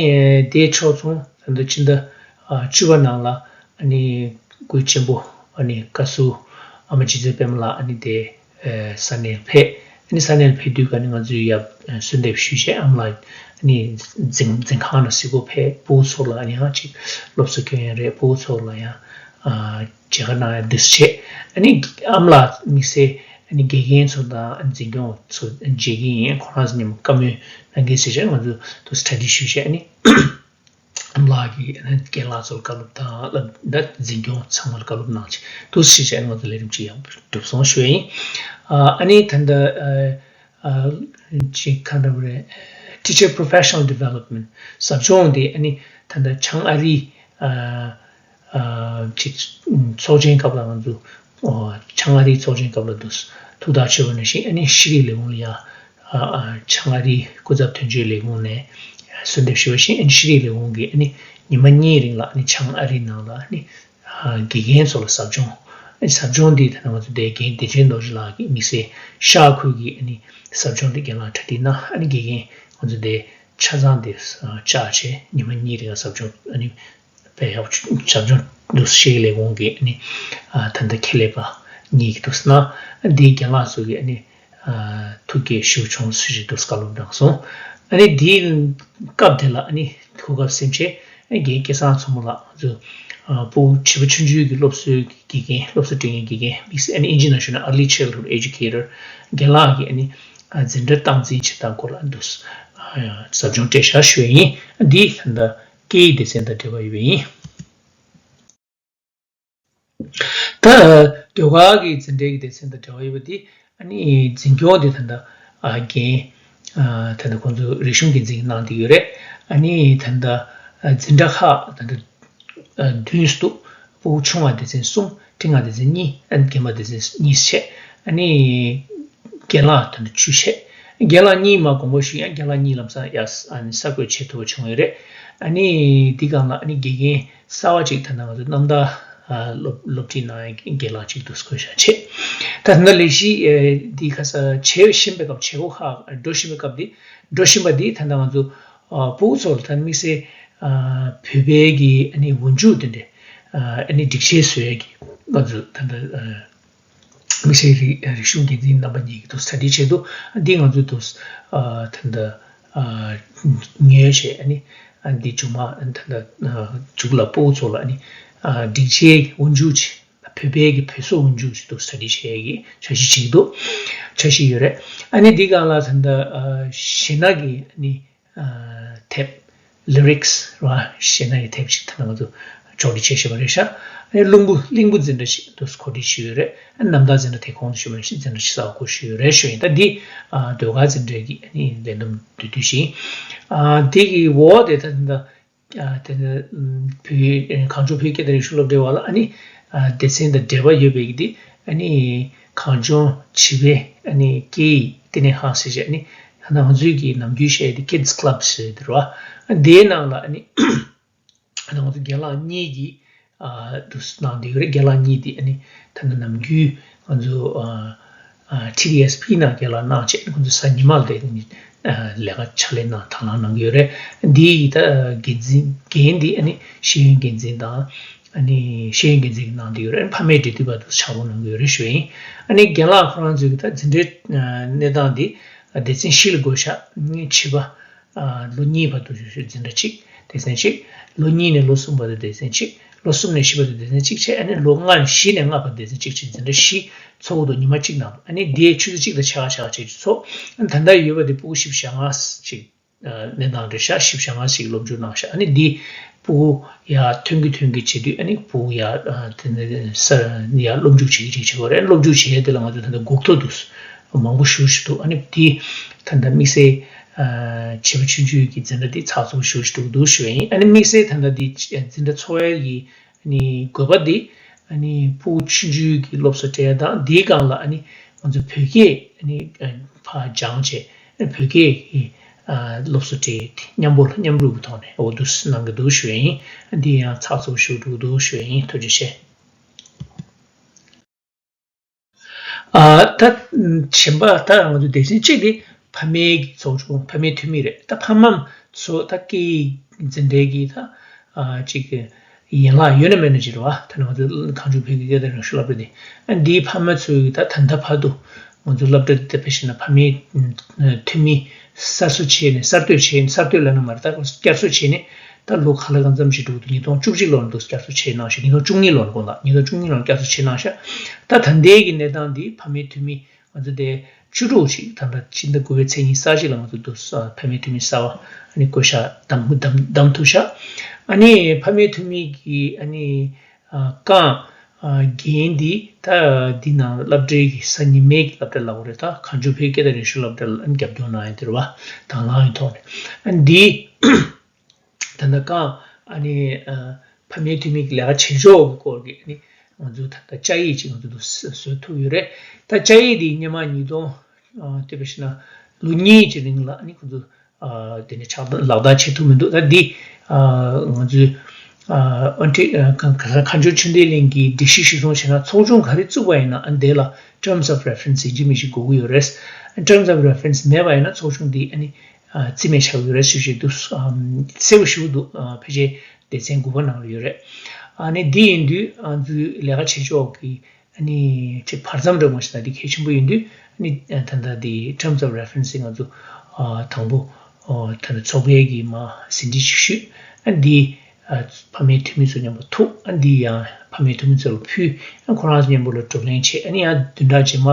དེའི་ཕྱོགས་མཚུངས་ད་ལྟ་ཕྱི་ཟླ་བཅུ་པ་ནང་ལ་ཨ་ནི་སྐུ་ཆེན་པོ་ཨ་ནི་བཀའ་ཟུར་ཨ་མ་རྗེ་བཙུན་པད་མ་ལགས་ཨ་ནི་དེ་ས་གནས་ཕེབས། ཨ་ནི་ས་གནས་ཕེབས་དུས་ཀ་ནི་ང་ཚོས་ཡ་གསོལ་འདེབས་ཞུས་བྱས། ཨ་མ་ལགས་ཨ་ནི་འཛིན་འཛིན་ཁང་ནང་གཟིགས་སྐོར་ཕེབས། ཕྲུ་གུ་ཚོ་ལ་ཡང་ཅིག་སློབ་གསོ་སྐྱོན་ཡ་རེད། ཕྲུ་གུ་ཚོ་ལ་ཡང་ཨ་མཇལ་ཁ་གནང་ཡ་འདུག་བྱས། ཨ་ནི་ཨ་མ་ལགས་དམིགས་བསལ་ཨ་ནི་དགེ་རྒན་ཚོ་དང་འཛིན་སྐྱོང་ཚོ་མཇལ་གྱི་ཡིན། ཁོ་རང་ཚོ་མཉམ་བཀའ་མོལ་གནང་གི་ཟེར་བྱས། ང་ཚོ་དུ་གྲ་སྒྲིག་ཞུས་བྱས། ཨ་ནི་ཨ་མ་ལགས་ཀྱིས་ཨ་ནི་རྒན་ལགས་ཚོར་བཀའ་སློབ་དང་སློབ་ད་འཛིན་སྐྱོང་ཚང་མར་བཀའ་སློབ་གནང་བྱས། དུ་ཞུས་བྱས། ང་ཚོ་ལས་རིམ་ཅིག་ཡང་གྲུབ་སོང་ཞུ་ཡ་ཡིན། ཨ་ཨ་ནི་ད་ལྟ་ཨ་ཨ་ཅིག་གང་འདྲ་བ་རེད། Teacher Professional Development ཟབ་སྦྱོང་དེ་ཨ་ནི་ད་ལྟ་བྱང་ཨ་རིའི་ཨ་ཨ་ཅིག་ཚོགས་ཆེན་སྐབས་ལ་ང་ཚོ་ཨོ་བྱང་ཨ་རིའི་ཚོགས་ཆེན་སྐབས་ལ་འདུག་ཐུགས་ཐག་ཆོད་པ་ནང་བཞིན། ཨ་ནི་ཤེས་རིག་ལས་ཁུངས་ལ་ཡ་ཨ་ཨ་བྱང་ཨ་རིའི་སྐུ་ཚབ་དོན་གཅོད་ལས་ཁུངས་ནས་གསོལ་འདེབས་ཞུས་པ་བཞིན། ཨ་ནི་ཤེས་རིག་ལས་ཁུངས་ཀྱིས་ཨ་ནི་ཉི་མ་གཉིས་རིང་ལ་ཨ་ནི་བྱང་ཨ་རིའི་ནང་ལ་ཨ་ནི་ཨ་དགེ་རྒན་ཚོ་ལ་ཟབ་སྦྱོང་། ཨ་ནི་ཟབ་སྦྱོང་འདི་ད་ལྟ་ང་ཚོ་དེ་རྒན་བདེ་ཆེན་རྡོ་རྗེ་ལགས་ཀྱིས་དམིགས་བསལ་ཤར་ཁུལ་གྱི་ཨ་ནི་ཟབ་སྦྱོང་འདི་རྒན་ལགས་གྲ་སྒྲིག་གནང་། ཨ་ནི་དགེ་རྒན་ང་ཚོ་དེ་ཆ་ཚང་དེ་བཅར་བྱས། ཉི་མ་གཉིས་རིང་ཟབ་སྦྱོང་ཨ་ནི་དཔེ་ཡག་པོ་ཟབ་སྦྱོང་འདུག་ཤེས་ལས་ཁུངས་ཀྱི་ཨ་ནི་ཨ་ད་ལྟ་ཁེ་ལས་པ་གཉིས་ཀྱིས་འདུག་ན། ཨ་འདིའི་རྒན་ལགས་ཚོ་གིས་ཨ་ནི་ཨ་ཐུགས་དགྱེས་ཞེ་པོ་བྱུང་ཟེར་བྱས་འདུག་བཀའ་སློབ་གནང་སོང་། ཨ་ནི་འདིའི་སྐབས་དེ་ལ་ཨ་ནི་གོ་སྐབས་ཟིན་བྱས། ཨ་རྒན་སྐལ་བཟང་མཚོ་མོ་ལགས་ང་ཚོ་ཨ་ཕྲུ་གུ་བྱིས་པ་ཆུང་ཆུང་གི་སློབ་གསོའི་དགེ་རྒན། སློབ་གསོ་སྤྲད་མཁན་དགེ་རྒན། དམིགས་བསལ་ཨ་ནི་Indian National Early Childhood Educator རྒན་ལགས་ཀྱིས་ཨ་ནི་ཨ་འཛིན་གྲྭ་སྟངས་འཛིན་བྱེད་སྟངས་སྐོར་ལ་འདུག་ཨ་ཟབ་སྦྱོང་སྤྲད་བཞག་ཞུ་ཡ་ཡིན། ཨ་འདི་ད་ལྟ་སྐད་ཡིག་སྡེ་ཚན་དང་འབྲེལ་བ་ཡོད་པ་ཡིན། ད་ཟློས་གར་གྱི་འཛིན་གྲྭའི་སྡེ་ཚན་དང་འབྲེལ་བ་ཡོད་པ་འདི་ཨ་ནི་འཛིན་སྐྱོང་འདི་ད་ལྟ་ཨ་རྒན་ཨ་ད་ལྟ་ཁོང་ཚོ་རིག་གཞུང་འགན་འཛིན་གནང་བསྡད་ཡོད་རེད། ཨ་ནི་ད་ལྟ་ཨ་འཛིན་གྲྭ་ཁག་ད་ལྟ་ཨ་བདུན་ཙམ་འདུག་ཕྲུ་གུ་ཆུང་བ་སྡེ་ཚན་གསུམ། འབྲིང་བ་སྡེ་ཚན་གཉིས། ཨ་ནི་རྒན་པ་སྡེ་ཚན་གཉིས་བྱས། ཨ་ནི་རྒན་ལགས་ད་ལྟ་བཅུ་བྱས། རྒན་ལགས་གཉིས་མར་དགོངས་པ་ཞུས་ཡ། རྒན་ལགས་གཉིས་ལམ་སང་ཡར་ཨ་ནི་གསར་འགོད་བྱེད་ཐུབ་པ་བྱུང་ཡོད་རེད། ཨ་ནི་འདི་སྒང་ལ་ཨ་ནི་དགེ་རྒན་གསར་པ་ཅིག་ད་ལྟ་ང་ཚོ་རྣམ་ཐར་ཨ་སློབ་སློབ་ཁྲིད་གནང་ཡ་རྒན་ལགས་ཅིག་འདུག་བསྐོས་བཞག་བྱས། ད་ལྟ་ལས་གཞི་ཨེ་འདི་ཁ་ས་བྱེད་བཞིན་པའི་སྐབས། བྱེད་སྒོ་ཁག་འགྲོ་བཞིན་པའི་སྐབས་འདི། འགྲོ་བཞིན་པ་འདི་ད་ལྟ་ང་ཚོ་ཨ་ཕྲུ་གུ་ཚོ་ལ་ད་དམིགས་བསལ་ཨ་བོད་པའི་གི་ཨ་ནི་འོག་འཇུག་དེ་འདྲ་ཨ་ནི་སྒྲིག་ཆས་བཟོ་ཡ་གི་ང་ཚོ་ད་ལྟ་ཨ་དམིགས་བསལ་རིག་རིག་གཞུང་འགན་འཛིན་རྣམ་པ་གཉིས་ཀྱིས་དུ་གྲ་སྒྲིག་བྱས་འདུག་འདི་ང་ཚོས་དུ་ཨ་ད་ལྟ་ཨ་ཉོས་བྱས། ཨ་ནི་ཨ་འདི་མཇུག་མ་ཨ་ད་ལྟ་ཨ་མཇུག་ལ་ཕྲུ་གུ་ཚོ་ལ་ཨ་ནི་ཨ་སྒྲིག་ཆས་འོག་འཇུག་བྱས། བོད་པའི་གི་བོད་གཟུགས་འོག་འཇུག་བྱས་འདུག་གྲ་སྒྲིག་བྱས་ཡ་གི་འཆར་གཞི་བྱས་འདུག་འཆར་གཞི་ཡོད་རེད། ཨ་ནི་འདི་སྒང་ལ་ད་ལྟ་ཨ་གཞས་སྣ་གི་ཨ་ནི་ཨ་དེབ། ལི་རིག་སི་རེད་བ། གཞས་སྣ་ཡི་དེབ་ཅིག་ད་ལྟ་ང་ཚོ་ཕྱོགས་སྒྲིག་བྱས་བཞག་པ་རེད་ཤག་ཨ་ནི་གླིང་བུ་གླིང་བུ་འཛིན་གྲྭ་ཞིག་ཏུ་གོ་སྒྲིག་ཞུས་ཡོད་རེད། ཨ་ནི་རྣམ་ཐར་འཛིན་གྲྭ་དེ་གོང་དུ་ཞུས་པ་ནང་བཞིན་འཛིན་གྲྭ་ཞིག་གསར་པ་བསྐོ་ཞུས་ཡོད་རེད་ཞུ་ཡིན། ད་འདི་ཨ་ཟློས་གར་འཛིན་གྲྭའི་གི་ཨ་ནི་ལས་བསྡོམས་བསྡུས་དུས་ཤིག་ཨ་དེ་གི་འོག་དེ་ད་ད་ལྟ་ཨ་དེ་ནི་བོད་གངས་ལྗོངས་བོད་སྐད་དང་རིག་གཞུང་སློབ་གྲྭའི་འོག་ལ་ཨ་ནི་ཨ་སྡེ་ཚན་དང་འབྲེལ་བ་ཡོད་པའི་གི་འདི། ཨ་ནི་གངས་ལྗོངས་བྱིས་པའི་ཨ་ནི་སྐད་ཡིག་བསྟི་གནས་ཁང་ཟེར་བྱས། ཨ་ནི་ད་ང་ཚོའི་གི་ནམ་རྒྱུན་བཤད་དེ་Kids Club ཟེར་དེ་རེད་བ། ཨ་དེའི་ནང་ལ་ཨ་ནི་ད་ང་ཚོ་རྒན་ལགས་གཉིས་ཀྱིས་ཨ་འདུག་གནང་བསྡད་ཡོད་རེད། རྒན་ལགས་གཉིས་དེ་ཨ་ནི་ད་ནི་ནམ་རྒྱུན་ང་ཚོ་ཨ་ཨ་ཊི་ཌི་ཨེས་པི་ནང་རྒན་ལགས་གནང་བྱས། ཁོང་ཚོ་གཟའ་ཉི་མ་ལ་དེ་ཨ་ལས་ཀ་ཕྱག་ལས་གནང་དང་བླངས་གནང་གི་ཡོད་རེད། འདི་ཡི་ད་འགན་འཛིན་འགན་འདི་ཨ་ནི་ཤེས་ཡོན་འགན་འཛིན་དང་། ཨ་ནི་ཤེས་ཡོན་འགན་འཛིན་གྱིས་གནང་བསྡད་ཡོད་རེད། ཕ་མའི་འབྲེལ་མཐུད་པ་དུ་ཕྱག་རོགས་གནང་གི་ཡོད་རེད་ཞུ་ཡིན། ཨ་ནི་རྒན་ལགས་ཁོ་རང་ཚོའི་གི་ད་འཛིན་གྲྭའི་གནས་སྟངས་འདི་སྡེ་ཚན་བཞི་ལ་བགོས་བཞག་བྱིས་པ་ལོ་གཉིས་བར་དུ་འཛིན་གྲྭ་གཅིག་སྡེ་ཚན་གཅིག་ལོ་གཉིས་ནས་ལོ་གསུམ་བར་དུ་སྡེ་ཚན་གཅིག་ལོ་གསུམ་ནས་བཞི་བར་དུ་སྡེ་ཚན་གཅིག་བྱས། ཨ་ནི་ལོ་ལྔ་ནས་བཞི་ནས་ལྔ་བར་སྡེ་ཚན་གཅིག་བྱས། འཛིན་གྲྭ་བཞི་ཚོགས་འདུ་ཉི་མ་གཅིག་ནང་དུ། ཨ་ནི་དེའི་ཆུ་ཚོད་གཅིག་དང་ཕྱེད་ཀ་ཕྱེད་ཀ་བྱས་ཀྱི་ཚོགས། ཨ་ནི་ད་ལྟ་ཡོད་པ་དེ་ཕྲུ་གུ་བཞི་བཅུ་ཞེ་ལྔ་ཞིག་གནས་སྟངས་རེད་ཤག་བཞི་བཅུ་ཞེ་ལྔ་ཞིག་སློབ་འཇུག་གནང་ཤག་ཨ་ནི་འདི་ཕྲུ་གུ་ཡར་ཐོན་གི་ཐོན་གི་བྱེད་དུས། ཨ་ནི་ཕྲུ་གུ་ཡར་ཨ་དེ་ནས་ས་ཡར་སློབ་འཇུག་བྱེད་ཀྱི་བྱེད་ཀྱི་བྱེད་དགོས་རེད། སློབ་འཇུག་བྱེད་ཡས་དེ་ལ་ང་ཚོ་ད་ལྟ་འགོག་ཐབས་འདུག་མང་པོ་ཞེ་པོ་ཞིག་འདུག་ཨ་ནི་འདི་ད་ལྟ་དམིགས་བསལ་ཨ་བྱིས་པ་ཆུང་ཆུང་གི་འཛིན་གྲྭ་འདི་ཚགས་ཚུད་པོ་ཞེ་པོ་ཞིག་འདུག་འདུག་ཞུ་ཡ་ཡིན། ཨ་ནི་དམིགས་བསལ་ད་ལྟ་འདི་འཛིན་གྲྭ་འཚོགས་ཡས་ཀྱི་ཨ་ནི་དགོས་པ་འདི། ཨ་ནི་ཕྲུ་གུ་ཆུང་ཆུང་གི་སློབ་གསོ་སྤྲད་ཡ་དང་། འདིའི་སྒང་ལ་ཨ་ནི་ང་ཚོ་བོད་སྐད་ཨ་ནི་ཕར་སྦྱངས་བྱས། བོད་སྐད་ཀྱི་ཨ་སློབ་གསོ་སྤྲད་དེ་མཉམ་པོ་ལ་མཉམ་རུབ་ཀྱི་ཐོག་ནས་འོ་འདུག་སེ་གནང་གི་འདུག་ཞུ་ཡ་ཡིན། འདི་ཡང་ཚགས་ཚུད་པོ་ཞེ་པོ་འདུག་འདུག་ཞུ་ཡ་ཡིན། ཐུགས་རྗེ་ཆེ། ཨ་ད་གཞན་པ་ད་ང་ཚོ་སྡེ་ཚན་གཅིག་དེ་ཕ་མའི་གི་ཚོགས་ཆུང་ཕ་མའི་འཐུས་མི་རེད། ད་ཕ་མ་ཚོ་ད་སྐད་ཡིག་འཛིན་གྲྭའི་གི་ད་ཨ་གཅིག་གི་ཡན་ལག་ཡོད་ན་མེད་ན་ཅིག་རེད་བ། ད་ནི་ང་ཚོ་གངས་ལྗོངས་བོད་ཀྱི་སྐད་དང་རིག་གཞུང་སློབ་གྲྭ་དེ་ཨ་འདིའི་ཕ་མ་ཚོའི་ད་ད་ལྟ་བར་དུ་ང་ཚོ་སློབ་གྲྭ་དེ་ཕེབས་ཤིང་ན་ཕ་མའི་འཐུས་མི་གསར་བཟོ་བྱས་ནས་གསར་གཏོད་བྱས་ནས་གསར་གཏོད་ལབ་ན་མ་རེད། ད་བསྐྱར་གསོ་བྱས་ནས་ད་ལོ་ག་ལ་གང་འཚམ་ཞིག་འགྲོ་གི་འདུག་ཉིས་སྟོང་བཅུ་གཅིག་ལོར་འདུག་བསྐྱར་གསོ་བྱས་གནང་ཤག་ཉིས་སྟོང་བཅུ་གཉིས་ལོར་དགོངས་དག་ཉིས་སྟོང་བཅུ་གཉིས་ལོར་བསྐྱར་གསོ་བྱས་གནང་ཤག་ད་ད་ལྟའི་གི་གནས་སྟངས་འདི་ཕ་མའི་འཐུས་མི་ང་ཚོ་དེ་བཅུ་དྲུག་ཅིག་ད་ལྟ་ཕྱི་ཟླ་དགུ་པའི་ཚེས་ཉི་ཤུ་རྩ་གཅིག་ལ་ང་ཚོ་འདུག་ཕ་མའི་འཐུས་མི་གསར་པ་ཨ་ནི་བསྐོ་བཞག་བདམས་བདམས་བདམས་ཐུབ་ཤག་ཨ་ནི་ཕ་མའི་འཐུས་མི་གི་ཨ་ནི་ཨ་རྐང་ཨ་འགན་འདི་ད་འདི་ནང་སློབ་གྲྭའི་གི་གཟའ་ཉི་མའི་གི་སློབ་གྲྭ་ལབ་དགོས་རེད། ད་གངས་ལྗོངས་བོད་ཀྱི་སྐད་དང་རིག་གཞུང་སློབ་གྲྭ་ལ་ཨ་ནི་རྒྱབ་སྐྱོར་གནང་ཡོད་དེ་རེད་བ། དང་བླངས་ཡོད་ཐོག་ནས་ཨ་ནི་འདི། ད་ལྟ་རྐང་ཨ་ནི་ཨ་ཕ་མའི་འཐུས་མི་གི་ལས་ཀ་བྱེད་ཕྱོགས་ཀྱི་སྐོར་གྱི་ཨ་ནི་ང་ཚོས་ད་ལྟ་བཅའ་ཡིག་ཅིག་ང་ཚོས་འདུག་བཟོ་ཐུབ་ཡོད་རེད། ད་བཅའ་ཡིག་འདི་སྔོན་མ་ཉིས་སྟོང་ཨ་དེ་བས་ན་ལོ་གཉིས་ཀྱི་རིང་ལ་ཨ་ནི་ཁོ་ཚོ་ཨ་དེ་ནས་ཕྱག་ལག་བསྟར་བྱེད་ཐུབ་མི་འདུག་ད་འདི་ཨ་ང་ཚོས་ཨ་ཨོན་ཊེ་ཨ་ག་ག་གངས་ལྗོངས་ཆོས་ལྡན་གླིང་གི་སྒྲིག་གཞི་གཞིར་བཟུང་བྱས་ན་ཚོགས་ཆུང་ག་རེ་བཙུགས་པ་ཡིན་ན་ཨ་འདི་ལ་terms of reference ཡིན་གཅིག་མིན་གཅིག་དགོས་ཀྱི་ཡོད་རེད། Terms of reference མེད་པ་ཡིན་ན་ཚོགས་ཆུང་འདི་ཨ་ནི། རྩིས་མེད་ཆགས་ཡོད་རེད་ཞུ་ཞུ་འདུག་གསལ་པོ་ཞུ་འདུག་ཕལ་ཆེར་སྡེ་ཚན་དགུ་པ་ནང་ལ་ཡོད་རེད། ཨ་ནི་འདི་ཡིན་དུས་ང་ཚོའི་ལས་ཀ་བྱེད་ཕྱོགས་ཀྱི་ཨ་ནི་ཅིག་བར་མཚམས་འདྲ་མ་ཞིག་ན་འདི་གལ་ཆེན་པོ་ཡིན་དུས་ཨ་ནི་ད་ལྟ་འདི་terms of reference ང་ཚོ་དང་པོ་ད་ལྟ་ཚོགས་པའི་གི་མ་ཟིན་བྲིས་ཅིག་ཞུས། ཨ་འདི་ཕ་མའི་འཐུས་མི་ཚོ་མཉམ་པོ་ཐུག་ཨ་འདི་ཡང་ཕ་མའི་འཐུས་མི་ཚོ་ལ་ཕུལ། ཨ་ཁོ་རང་ཚོ་མཉམ་པོ་ལ་བགྲོ་གླེང་བྱས། ཨ་ནི་ཡང་བདུན་ཕྲག་རྗེས་མ་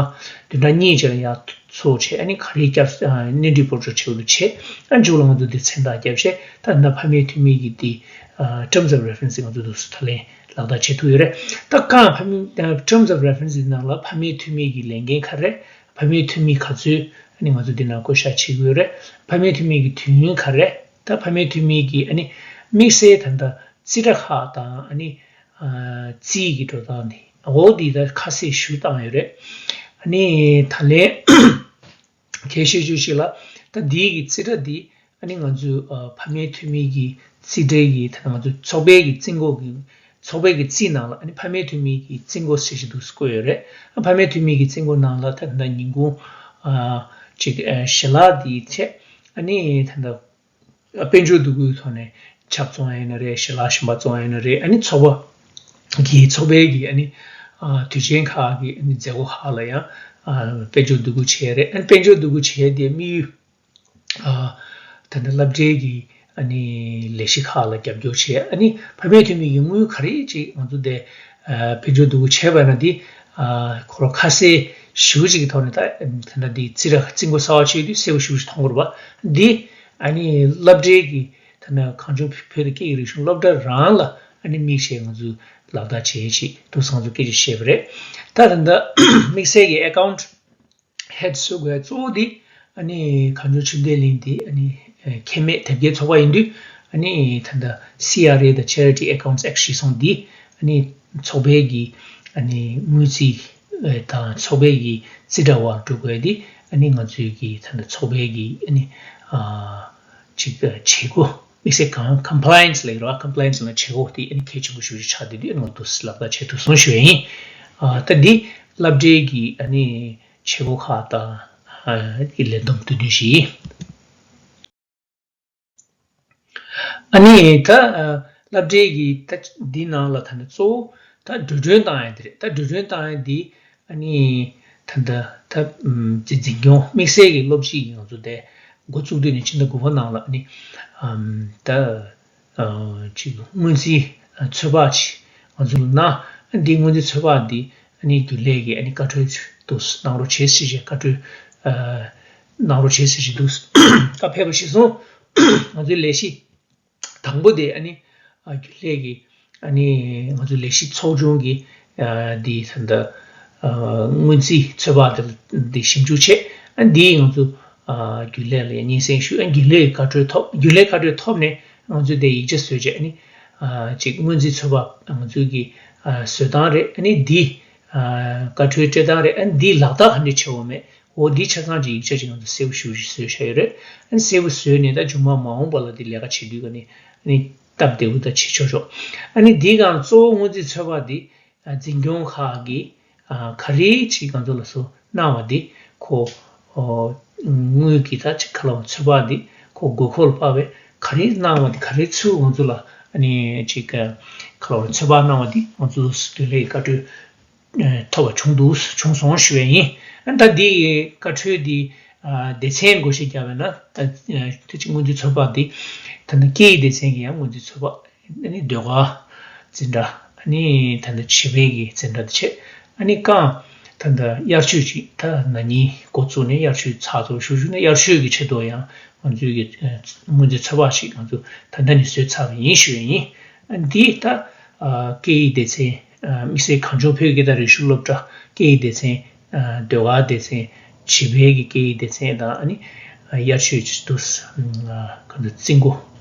བདུན་ཕྲག་གཉིས་རྗེས་ལ་ཡང་ཚོགས་བྱས། ཨ་ནི་ག་རེ་བསྐྱར་གནས་འདྲི་སྤོར་ཆོག་བྱེད་དགོས་འདུག་བྱས། ཨ་མཇུག་ལ་ང་ཚོ་འདི་མཚན་རྟགས་བརྒྱབ་བྱས་ད་ད་ཕ་མའི་འཐུས་མི་གི་འདི་terms of reference ང་ཚོ་འདུག་ད་ལན་ལག་བསྟར་བྱེད་ཐུབ་ཡོད་རེད། ད་གང་ཕ་མའི་terms of reference ནང་ལ་ཕ་མའི་འཐུས་མི་གི་ལས་འགན་ག་རེ། ཕ་མའི་འཐུས་མི་ག་ཚོད་ཨ་ནི་ང་ཚོ་འདི་ནང་བསྐོ་བཞག་བྱེད་དགོས་རེད། ཕ་མའི་འཐུས་མི་གི་དུས་ཡུན་ག་རེ། ད་ཕ་མའི་འཐུས་མི་གི་ཨ་ནི་དམིགས་བསལ་ད་ལྟ་རྩིས་ཁྲ་ཁག་དང་ཨ་ནི་རྩིས་ཀྱི་འགྲོ་སྟངས་འདི་འོ་འདི་ད་ཁ་གསལ་ཞུ་བཏང་ཡོད་རེད། ཨ་ནི་ད་ལན་གལ་ཆེ་ཤོས་ཤིག་ལ་ད་འདི་གི་རྩིས་ཁྲ་འདི་ཨ་ནི་ང་ཚོའི་ཕ་མའི་འཐུས་མི་གི་རྩིས་ཁྲའི་གི་ད་ང་ཚོའི་ཚོགས་པའི་གི་རྩིས་འགོ་གི་ཚོགས་པའི་གི་རྩིས་ནང་ལ་ཨ་ནི་ཕ་མའི་འཐུས་མི་གི་རྩིས་འགོ་ཟེར་ཞིག་འདུག་བཀོད་ཡོད་རེད། ཨ་ཕ་མའི་འཐུས་མི་གི་རྩིས་འགོ་ནང་ལ་ད་ད་ཉིན་གུང་ཨ་ཅིག་ཨ་ཞལ་ལག་འདི་བྱས། ཨ་ནི་ད་ད་དཔལ་འབྱོར་འདུ་འགོད་ཐོག་ནས་ཆབ་བཙོང་ཡིན་ན་རེད། ཞལ་ལག་གཞན་པ་བཙོང་ཡིན་ན་རེད། ཨ་ནི་ཚོགས་པ་གི་ཚོགས་པའི་གི་ཨ་ནི་ཨ་དུས་ཆེན་ཁག་གི་ཨ་ནི་མཛད་སྒོ་ཁག་ལ་ཡང་ཨ་དཔལ་འབྱོར་འདུ་འགོད་བྱས་རེད། ཨ་ནི་དཔལ་འབྱོར་འདུ་འགོད་བྱས་དེ་དམིགས་ཡུལ་ཨ་ད་ལྟ་སློབ་གྲྭའི་གི་ཨ་ནི་ལས་གཞི་ཁག་ལ་རྒྱབ་སྐྱོར་བྱས། ཨ་ནི་ཕ་མའི་འཐུས་མི་གི་དངུལ་ག་རེ་ཅིག་ང་ཚོ་དེ་ཨ་དཔལ་འབྱོར་འདུ་འགོད་བྱས་པ་ན་དེ་ཨ་ཁོ་རང་ཁ་གསལ་ཞེ་པོ་ཅིག་གི་ཐོག་ནས་ད་ད་ལྟ་དེ་རྩིས་ར་རྩིས་འགོ་གསར་པ་བྱས་དུས་གསལ་པོ་ཞེ་པོ་ཅིག་མཐོང་གི་རེད་པ། འདི་ཨ་ནི་སློབ་གྲྭའི་གི་ད་ནི་གངས་ལྗོངས་བོད་ཀྱི་སྐད་ཡིག་རིག་གཞུང་སློབ་གྲྭ་རང་ལ་ཨ་ནི་དམིགས་བྱས་ང་ཚོས་ལག་བསྟར་བྱེད་ཅིག་འདུག་སེ་ང་ཚོས་སྐད་ཆ་བཤད་པ་རེད། ད་ད་ལྟ་དམིགས་བསལ་གྱི་account head བཟོ་དགོས་གཙོ་བོ་འདི་ཨ་ནི་གངས་ལྗོངས་ཆོས་ལྡན་གླིང་འདི་ཨ་ནི་ཁེ་མེད་དེབ་སྐྱེལ་ཚོགས་པ་ཡིན་དུས་ཨ་ནི་ད་ལྟ་སི་ཨར་ཨེ་དང་Charity Accounts Act གཞིར་བཟུང་འདི་ཨ་ནི་ཚོགས་པའི་གི་ཨ་ནི་དངུལ་རྩིས་དང་ཚོགས་པའི་གི་རྩིས་ཁྲ་བར་འགྲོ་དགོས་འདི་ཨ་ནི་ང་ཚོའི་གི་ད་ལྟ་ཚོགས་པའི་གི་ཨ་ནི་ཨ། ཅིག་བྱེད་སྒོ་དམིགས་བསལ་གང་compliance ལབ་ཀྱི་རེད་བ། compliance ལ་བྱེད་སྒོ་དེ་ཨ་ནི་གལ་ཆེན་པོ་ཞེ་པོ་ཅིག་ཆགས་བསྡད་དུས་ཨ་ནི་ང་ཚོས་ལག་བསྟར་བྱེད་ཐུབ་སོང་ཞུ་ཡ་ཡིན། ཨ་ད་འདི་སློབ་གྲྭའི་གི་ཨ་ནི་བྱེད་སྒོ་ཁག་དང་ཨ་གི་ལས་བསྡོམས་བསྡུས་དོན་ཞིག་ཡིན། ཨ་ནི་ད་ཨ་སློབ་གྲྭའི་གི་ད་འདི་ནང་ལ་ད་ནི་གཙོ་བོ་ད་འགྲོ་གྲོན་བཏང་ཡ་འདི་རེད། ད་འགྲོ་གྲོན་བཏང་ཡ་འདི་ཨ་ནི་ད་ད་ད་ཨམ་འཛིན་སྐྱོང་དམིགས་བསལ་གྱི་སློབ་སྤྱི་ཡིན་ང་ཚོ་དེ་འགོ་བཙུགས་དུས་ནས་ཕྱི་ཟླ་དགུ་པ་ནང་ལ་ཨ་ནི་ཨམ་ད་ཨ་ཅིག་སྔོན་རྩིས་ཚོད་དཔག་ཅིག་ང་ཚོ་ལ་གནང་། ཨ་འདི་སྔོན་རྩིས་ཚོད་དཔག་འདི་ཨ་ནི་རྒྱུན་ལས་ཀྱི་ཨ་ནི་བཀའ་འཁྲོལ་འདུག་གནང་རོགས་བྱེད་ཟེར་བྱས་བཀའ་འཁྲོལ་ཨ་གནང་རོགས་བྱེད་ཟེར་བྱས་འདུག་བཀའ་ཕེབས་པ་གཞིར་བཟུང་ང་ཚོའི་ལས་གཞི་དང་པོ་དེ་ཨ་ནི་ཨ་རྒྱུན་ལས་ཀྱི་ཨ་ནི་ང་ཚོ་ལས་གཞི་ཚོགས་ཆུང་གི་ཨ་འདི་ད་ལྟ་ཨ་སྔོན་རྩིས་ཚོད་དཔག་དེ་འདི་ཞིབ་འཇུག་བྱས། ཨ་འདི་ང་ཚོ་ཨ་རྒྱུན་ལས་ལ་ཡང་སྙན་སེང་ཞུས། ཨ་རྒྱུན་ལས་ཀྱི་བཀའ་འཁྲོལ་ཐོབ། རྒྱུན་ལས་བཀའ་འཁྲོལ་ཐོབ་ནས་ང་ཚོས་དེ་ཡིག་ཆ་བཟོས་བྱས་ཨ་ནི་ཨ་ཅིག་སྔོན་རྩིས་ཚོད་དཔག་ང་ཚོའི་གི་ཨ་བཟོ་སྟངས་རེད། ཨ་ནི་འདི་ཨ་བཀའ་འཁྲོལ་སྤྲོད་སྟངས་རེད། ཨ་ནི་འདི་ལག་བསྟར་ག་འདྲས་བྱེད་དགོས་མེད། འོ་འདི་ཆ་ཚང་གི་ཡིག་ཆ་ཅིག་ང་ཚོ་གསལ་པོ་ཞེ་པོ་ཅིག་བཟོས་བཞག་ཡོད་རེད། ཨ་ནི་གསལ་པོ་བཟོས་ནས་ད་མཇུག་མ་མ་འོངས་པ་ལ་འདི་ལས་ཀ་བྱེད་དུས་ཀ་ནི་ཨ་ནི་སྟབས་བདེ་པོ་ད་བྱེད་ཆོག་ཆོག་ཨ་ནི་འདི་གང་གཙོ་བོ་སྔོན་རྩིས་ཚོད་དཔག་འདི་ཨ་འཛིན་སྐྱོང་ཁག་གི་ ག་རེ་ཅིག་ང་ཚོ་ལ་སོ་གནང་བ་འདི་ཁོ་དངུལ་གྱི་ད་ཅིག་ག་ལ་བ་ཚོད་དཔག་འདི་ཁོ་དགོས་མཁོ་ལ་དཔག་པའི་ག་རེ་གནང་བ་འདི་ག་རེ་ཚུལ་ང་ཚོ་ལ་ཨ་ནི་ཅིག་ག་ལ་བ་ཚོད་དཔག་གནང་བ་འདི་ང་ཚོ་སྡོད་ལས་བཀའ་འཁྲོལ་ཐོབ་པ་བྱུང་འདུག་བྱུང་སོང་ཞུ་བས་ཡིན། ད་འདི་བཀའ་འཁྲོལ་འདི་སྡེ་ཚན་བགོ་བཤའ་བརྒྱབ་པས་ན་ད་དེ་ཅིག་སྔོན་རྩིས་ཚོད་དཔག་འདི་ད་ནི་སྐད་ཡིག་སྡེ་ཚན་གྱི་ཡང་སྔོན་རྩིས་ཚོད་དཔག་ཨ་ནི་ཟློས་གར་འཛིན་གྲྭ་ཨ་ནི་ད་ལྟ་བྱིས་པའི་གི་འཛིན་གྲྭ་དེ་བྱས་ཨ་ནི་རྐང་ད་ལྟ་དབྱར་ཆོས་ཅིག་ད་ན་ནིང་འགོ་བཙུགས་ནས་དབྱར་ཆོས་ཚགས་ཚུད་ཞུ་ཞུ་ནས་དབྱར་ཆོས་ཀྱི་ཆེད་དུ་ཡང་ང་ཚོའི་གི་སྔོན་རྩིས་ཚོད་དཔག་ཞིག་ང་ཚོ་ད་ལྟ་ནས་བཟོས་ཚར་བ་ཡིན་ཞུ་བ་ཡིན། ཨ་འདི་ད་སྐད་ཡིག་སྡེ་ཚན་དམིགས་བསལ་གངས་ལྗོངས་བོད་ཀྱི་ད་རིག་གཞུང་སློབ་གྲྭ་སྐད་ཡིག་སྡེ་ཚན་ཟློས་གར་སྡེ་ཚན་བྱིས་པའི་གི་སྐད་ཡིག་སྡེ་ཚན་དང་ཨ་ནི་དབྱར་ཆོས་ཀྱི་དུས་ག་ཚོད་རྩིས་འགོ་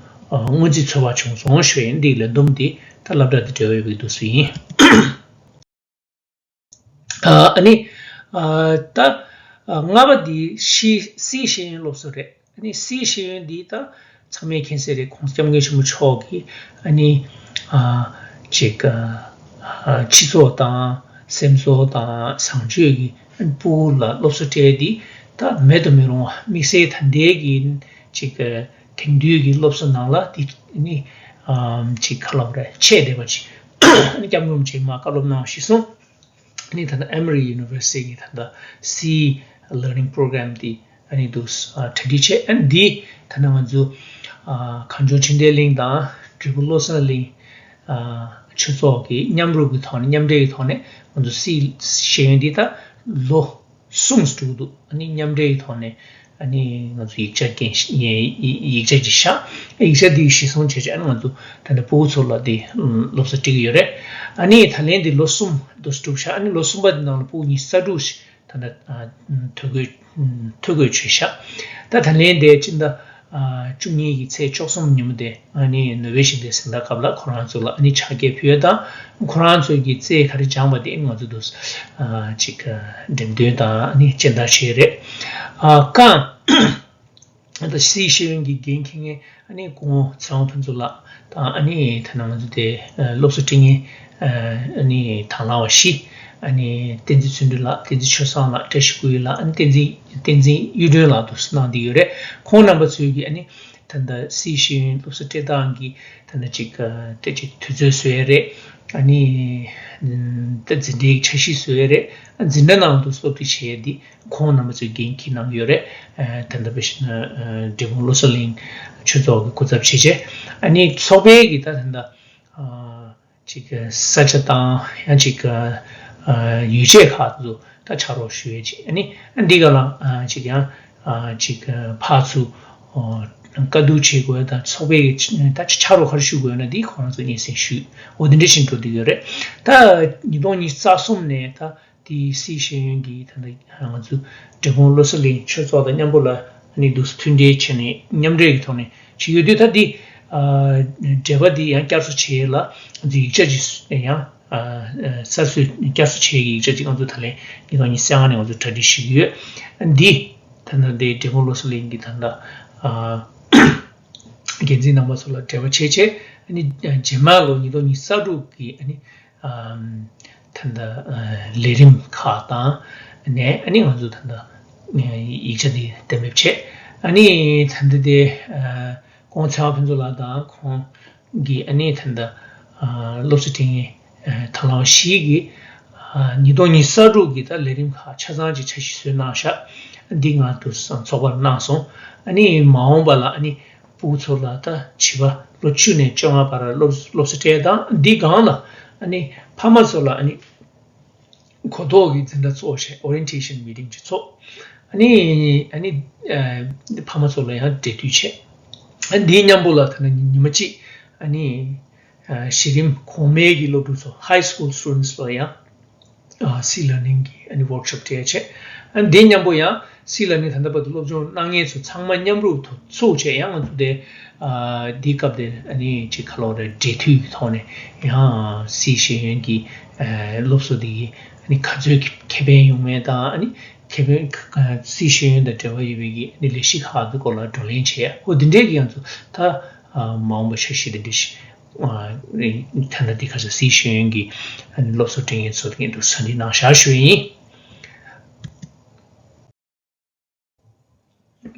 སྔོན་རྩིས་ཚོད་དཔག་བྱུང་སོང་ཞུ་ཡིན། འདི་ལས་བསྡོམས་འདི་ད་སློབ་གྲྭ་དང་འབྲེལ་བ་ཡོད་པའི་དུས་སུ་ཡིན། ཨ་ནི་ད་ལྔ་པ་འདི་སི་སི་ཤེས་ཡོན་སློབ་གསོ་རེད། ཨ་ནི་སི་ཤེས་ཡོན་འདི་ད་ཚང་མས་མཁྱེན་གསལ་རེད། ༸གོང་ས་༸སྐྱབས་མགོན་ཆེན་པོ་མཆོག་གིས་ཨ་ནི་ཅིག་སྤྱི་ཚོགས་དང་སེམས་ཚོར་དང་བཟང་སྤྱོད་ཀྱི་ཕྲུ་གུ་ལ་སློབ་གསོ་སྤྲད་དེ་ད་མེད་དུ་མི་རུང་བ་དམིགས་བསལ་ད་ལྟའི་གི་ཅིག་དེང་དུས་ཀྱི་སློབ་གསོ་ནང་ལ་དེ་ནི་ཅིག་ག་ལབ་རེད་ཆད་བསྡད་པ་ཅིག་ཨ་ནི་སྐྱབས་མགོན་རིན་པོ་ཆེས་མར་བཀའ་སློབ་གནང་བ་གཞིར་བཟུང་ཨ་ནི་ད་ལྟ་Emory University གི་ད་ལྟ་C Learning Program དེ་ཨ་ནི་འདུག་གྲ་སྒྲིག་བྱས། ཨ་ནི་འདི་ད་ལྟ་ང་ཚོ་གངས་ལྗོངས་འཕྲིན་ལས་གླིང་དང་འབྲས་སྤུངས་བློ་གསལ་གླིང་ཆོས་ཚོགས་ཀྱི་མཉམ་རུབ་ཀྱི་ཐོག་ནས་མཉམ་འབྲེལ་གྱི་ཐོག་ནས་ང་ཚོ་སི་ཤེས་ཡོན་འདི་ད་ལོ་གསུམ་ཙམ་འགྲོ་གི་འདུག་ཨ་ནི་མཉམ་འབྲེལ་གྱི་ཐོག་ནས་ཨ་ནི་ང་ཚོ་ཡིག་ཆ་རྐྱེན་ཡིག་ཆ་ཅིག་བཞག་ཡིག་ཆ་འདི་གཞིར་བཟུང་བྱས་བྱས་ཨ་ནི་ང་ཚོ་ད་ལྟ་ཕྲུ་གུ་ཚོ་ལ་འདི་སློབ་གསོ་སྤྲད་ཀྱི་ཡོད་རེད། ཨ་ནི་ད་ལན་འདི་ལོ་གསུམ་དུ་གྲུབ་ཤག་ཨ་ནི་ལོ་གསུམ་པ་འདི་ནང་ལ་ཕྲུ་གུ་ཉི་ཤུ་རྩ་དྲུག་ཞིག་ད་ལྟ་ཐོ་འགོད་ཐོ་འགོད་བྱས་ཤག་ད་ད་ལན་འདི་སྤྱི་ཟླ་བཅུ་གཉིས་ཀྱི་ཚེས་བཅུ་གསུམ་ཉིན་མོ་དེ་ཨ་ནི་ནོ་བེལ་ཞི་བདེའི་གཟེངས་རྟགས་སྐབས་ལ་ཁོ་རང་ཚོ་ལ་ཨ་ནི་ཕྱག་འཁྱེར་ཕུལ་ཡ་དང་ཁོ་རང་ཚོས་ཀྱི་རྩིས་ག་རེ་སྦྱངས་པ་དེ་ང་ཚོ་དུ་ཅིག་འགྲེམས་སྟོན་དང་ཨ་ནི་སྤྱན་བསྟར་བྱས་རེད། ཨ་རྐང་ད་སི་ཤེས་ཡོན་གྱི་འགན་འཁྱེར་མཁན་ཨ་ནི་སྐུ་ངོ་ཚེ་དབང་ཕུན་ཚོགས་ལགས་དང་ཨ་ནི་ད་ནང་ཚོ་དེ་སློབ་གསོ་སྤྲད་མཁན་ཨ་ནི་དང་བླངས་པ་བཞི་ཨ་ནི་བསྟན་འཛིན་ཚུལ་ཁྲིམས་ལགས། བསྟན་འཛིན་ཆོས་བཟང་ལགས། བཀྲ་ཤིས་སྐུ་ཡི་ལགས། ཨ་ནི་བསྟན་འཛིན་བསྟན་འཛིན་གཡུ་སྒྲོན་ལགས་དུ་གནང་བསྡད་ཡོད་རེད། ཁོང་རྣམ་པ་ཚོས་ཀྱི་ཨ་ནི་ད་ལྟ་སི་ཤེས་ཡོན་སློབ་གསོ་སྤྲད་སྟངས་ཀྱི་ད་ལྟ་ཅིག་ད་ཅིག་དུས་ཚོད་བཟོ་ཡས་རེད། ཨ་ནི་ད་འཛིན་གྲྭའི་འཆར་གཞི་བཟོ་ཡས་རེད། འཛིན་གྲྭ་ནང་དུ་སློབ་ཁྲིད་བྱེད་ཡས་འདི་ཁོང་རྣམ་པ་ཚོས་འགན་འཁྱེར་གནང་ཡོད་རེད། ད་ལྟ་བའི་འབྲས་སྤུངས་བློ་གསལ་གླིང་ཆོས་ཚོགས་ཀྱི་སྐུ་ཚབ་བྱས་བྱས་ཨ་ནི་ཚོགས་པའི་གི་ད་ད་ལྟ་ཅིག་ས་ཆ་དང་ཡང་ཅིག་ཡོ་བྱད་ཁག་ཏུ་ད་ཕྱག་རོགས་ཞུ་ཡས་ཅིག་ཨ་ནི་འདི་ག་ལ་ཅིག་ཡང་ཅིག་ཕར་ཚུར་བཀའ་བསྡུར་བྱེད་དགོས་དང་ཚོགས་པའི་གི་ད་ཕྱག་རོགས་ག་རེ་ཞུ་དགོས་ན་འདི་ཁོ་རང་ཚོ་སྙན་སེང་ཞུས། འོ་འདི་འདྲ་ཞིག་འགྲོ་འདི་ཡོད་རེད། ད་ཉིས་སྟོང་ཉི་ཤུ་རྩ་གསུམ་ནས་ད་དེའི་སི་ཤེས་ཡོན་གྱི་ད་ལྟ་ང་ཚོ་འབྲས་སྤུངས་བློ་གསལ་གླིང་ཆོས་ཚོགས་དང་མཉམ་པོ་ལ་ནི་འདུག་མཐུན་འབྲེལ་བྱས་ནས་མཉམ་འབྲེལ་གྱི་ཐོག་ནས་བྱེད་ཡོད་དུས་ད་འདི་འབྲེལ་བ་འདི་ཡང་བསྐྱར་གསོ་བྱེད་ཡས་ལ་ང་ཚོ་ཡིག་ཆ་ཅིག་ཡང་གསར་བཟོས་བསྐྱར་གསོ་བྱེད་ཀྱི་ཡིག་ཆ་ཅིག་ང་ཚོ་ད་ལན་ཉིས་སྟོང་ཉི་ཤུ་རྩ་ལྔ་ནས་ང་ཚོ་གྲ་སྒྲིག་ཞུ་གི་ཡོད། འདི་ད་ལྟ་འདི་འབྲས་སྤུངས་བློ་གསལ་གླིང་གི་ད་ལྟ་འགན་འཛིན་རྣམ་པ་ཚོ་ལ་འབྲེལ་བ་བྱས་བྱས་ཨ་ནི་རྗེས་མ་ལོ་ཉིས་སྟོང་ཉི་ཤུ་རྩ་དྲུག་གི་ཨ་ནི་ད་ལྟ་ལས་རིམ་ཁག་དང་ནས་ཨ་ནི་ང་ཚོ་ད་ལྟ་ཡིག་ཆ་འདི་གཏན་འབེབས་བྱས་ཨ་ནི་ད་ལྟ་དེ་ཁོང་ཚེ་དབང་ཕུན་ཚོགས་ལགས་དང་ཁོང་གི་ཨ་ནི་ད་ལྟ་སློབ་གསོ་སྤྲད་མཁན་དང་བླངས་པ་བཞི་གིས་ཉིས་སྟོང་ཉི་ཤུ་རྩ་དྲུག་གི་ད་ལས་རིམ་ཁག་ཆ་ཚང་གི་འཆར་གཞི་བཟོས་གནང་ཤག་འདི་ང་ཚོ་ཚོགས་པར་གནང་སོང་། ཨ་ནི་མ་འོངས་པ་ལ་ཨ་ནི་ཕྲུ་གུ་ཚོ་ལ་ད་བྱིས་པ་ལོ་བཅུ་ནས་བཅོ་ལྔ་བར་སློབ་སློབ་གསོ་སྤྲད་དང་འདི་སྒང་ལ་ཨ་ནི་ཕ་མ་ཚོ་ལ་ཨ་ནི་གོ་རྟོགས་ཀྱི་འཛིན་གྲྭ་ཚོགས་བྱས་Orientation Meeting ཅིག་ཚོགས། ཨ་ནི་ཨ་ནི་ཕ་མ་ཚོ་ལ་ཡང་འབྲེལ་མཐུད་བྱས། ཨ་འདིའི་མཉམ་པོ་ལ་ད་ནི་ཉི་མ་གཅིག་ཨ་ནི་གཞི་རིམ་གོང་མའི་གི་སློབ་ཕྲུག་ཚོ་High School Students ལ་ཡང་C Learning གི་ཨ་ནི་Workshop སྤྲད་བྱས། ཨ་འདི་མཉམ་པོ་ཡང་C Learning ད་ལྟ་བར་དུ་སློབ་སྦྱོང་གནང་མཁན་ཚོ་ཚང་མ་མཉམ་རུབ་ཐོག་ཚུགས་བྱས་ཡང་ང་ཚོ་དེ་འདིའི་སྐབས་དེ་ཨ་ནི་ཅིག་ག་ལོག་རེད་འབྲེལ་མཐུད་ཀྱི་ཐོག་ནས་ཡང་C ཤེས་ཡོན་གྱི་སློབ་གསོ་དེ་གི་ཨ་ནི་ག་ཚོད་ཀྱི་ཁེ་ཕན་ཡོང་མིན་དང་ཨ་ནི་ཁེ་ཕན་C ཤེས་ཡོན་དང་འབྲེལ་བ་ཡོད་པའི་གི་ཨ་ནི་ལས་གཞི་ཁག་གི་སྐོར་ལ་བགྲོ་གླེང་བྱས། འོ་འདི་འདྲའི་གི་ང་ཚོ་ད་མ་འོངས་པ་འཆར་གཞི་འདི་འདྲ་ཞིག་ ཨ་ད་ལྟ་འདི་ག་ས་སི་ཤེས་ཡོན་གྱི་ཨ་ནི་སློབ་གསོ་སྤྲད་མཁན་ཚོ་གི་འདུག་ས་འདི་གནང་བཞག་ཞུ་ཡིན།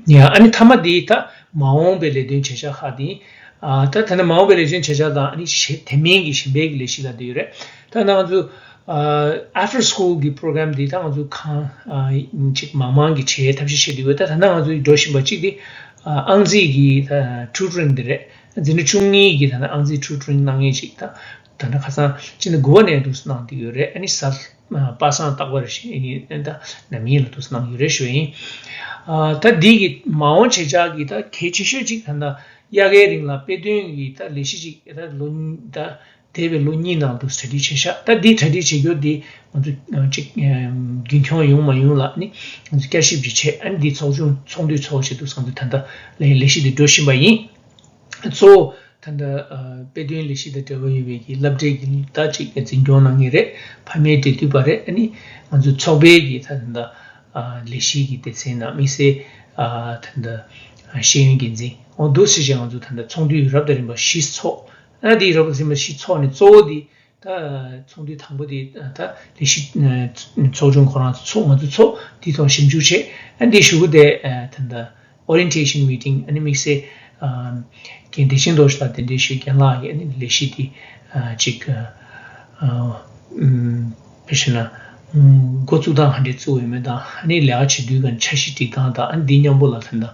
ཡ་ཨ་ནི་མཐའ་མ་འདི་ད་མ་འོངས་པའི་ལས་དོན་བྱེད་འཆར་ཁག་འདི། ཨ་ད་ད་ནི་མ་འོངས་པའི་ལས་དོན་བྱེད་འཆར་དང་ཨ་ནི་གཞན་དེ་མིན་གྱི་གཞན་པའི་གི་ལས་གཞི་ལ་འདི་ཡོད་རེད། ད་ནང་ཚུ་after school གི་program འདི་ད་ང་ཚོ་གང་ཅིག་མང་མང་གི་བྱེད་ཐབས་ཤེས་བྱེད་དུས་ད་ད་ནང་ང་ཚོ་འགྲོ་བཞིན་པ་གཅིག་འདི་ཨང་རྩིས་ཀྱི་tutoring འདི་རེད། འཛིན་གྲྭ་བཅུ་གཉིས་ཀྱི་ད་ནང་ཨང་རྩིས་tutoring གནང་མཁན་ཅིག་ད་ད་ནི་ཁ་སང་ཕྱི་ཟླ་དགུ་པ་ནས་འདུག་གནང་བསྡད་ཡོད་རེད། ཨ་ནི་གཟའ་པ་སངས་རྟག་པར་ཞིག་ད་ནམ་ཡིན་ལ་འདུག་གནང་ཡོད་རེད་ཞུ་ཡིན། ད་འདི་གི་མ་འོངས་བྱེད་འཆར་གྱི་ད་གལ་ཆེ་ཤོས་ཅིག་ད་ད་དབྱར་ཁའི་རིང་ལ་དཔེ་སྟོན་གྱི་ད་ལས་གཞི་ཅིག་ད་ལོ་ད་འདས་པའི་ལོ་གཉིས་ནང་དུ་གྲ་སྒྲིག་བྱས་ཤག་ད་འདི་གྲ་སྒྲིག་བྱེད་རྒྱུ་འདི་ང་ཚོ་ཅིག་རྒྱུན་འཁྱོངས་ཡོང་མ་ཡོང་ལ་ནི་ང་ཚོ་བསྐྱར་ཞིབ་ཅིག་བྱས། ཨ་ནི་འདི་ཚོགས་ཆུང་ཚོགས་འདུ་ཚོགས་བྱེད་དུ་ང་ཚོ་ད་ལྟ་ལས་ལས་གཞི་འདི་འགྲོ་བཞིན་པ་ཡིན། གཙོ་བོ་ད་ལྟ་དཔེ་སྟོན་ལས་གཞི་དང་འབྲེལ་བ་ཡོད་པའི་གི་སློབ་གྲྭའི་གི་ད་ཅིག་འཛིན་སྐྱོང་གནང་མཁན་རེད། ཕ་མའི་འབྲེལ་མཐུད་པ་རེད། ཨ་ནི་ང་ཚོ་ཚོགས་པའི་གི་ད་ད་ལས་གཞི་གི་སྡེ་ཚན་ནང་དམིགས་བསལ་ད་ད་ཤེས་ཡོན་འགན་འཛིན་འོ་འདུག་སེ་བྱས་ང་ཚོ་ད་ད་ཚོགས་འདུ་རབ་དང་རིམ་པ་བཞི་ཚོགས། ཨ་དེ་རབ་དང་རིམ་པ་བཞི་ཚོགས་ནས་གཙོ་བོ་དེ་ད་ཚོགས་འདུ་དང་པོ་དེ་ད་ལས་གཞི་ཚོགས་ཆུང་ཁོ་རང་ཚོ་ཚོགས། ང་ཚོ་ཚོགས་དེ་ཐོག་ཞིབ་འཇུག་བྱས། ཨ་དེ་གཞུག་གུ་དེ་ད་ད་orientation meeting ཨ་ནི་དམིགས་བསལ་རྒན་བདེ་ཆེན་རྡོ་རྗེ་ལགས་གདན་འདྲེན་ཞུས། རྒན་ལགས་ཀྱིས་ཨ་ནི་ལས་གཞི་དེ་ཅིག་དཔེ་བཤད་ན་འགོ་བཙུགས་སྟངས་ག་འདྲས་བཙུགས་ཡོད་མེད་དང་། ཨ་ནི་ལས་ཀ་བྱེད་དུས་ག་འཆར་གཞི་སྒྲིག་སྟངས་དང་། ཨ་ནི་འདི་མཉམ་པོ་ལ་ད་ད་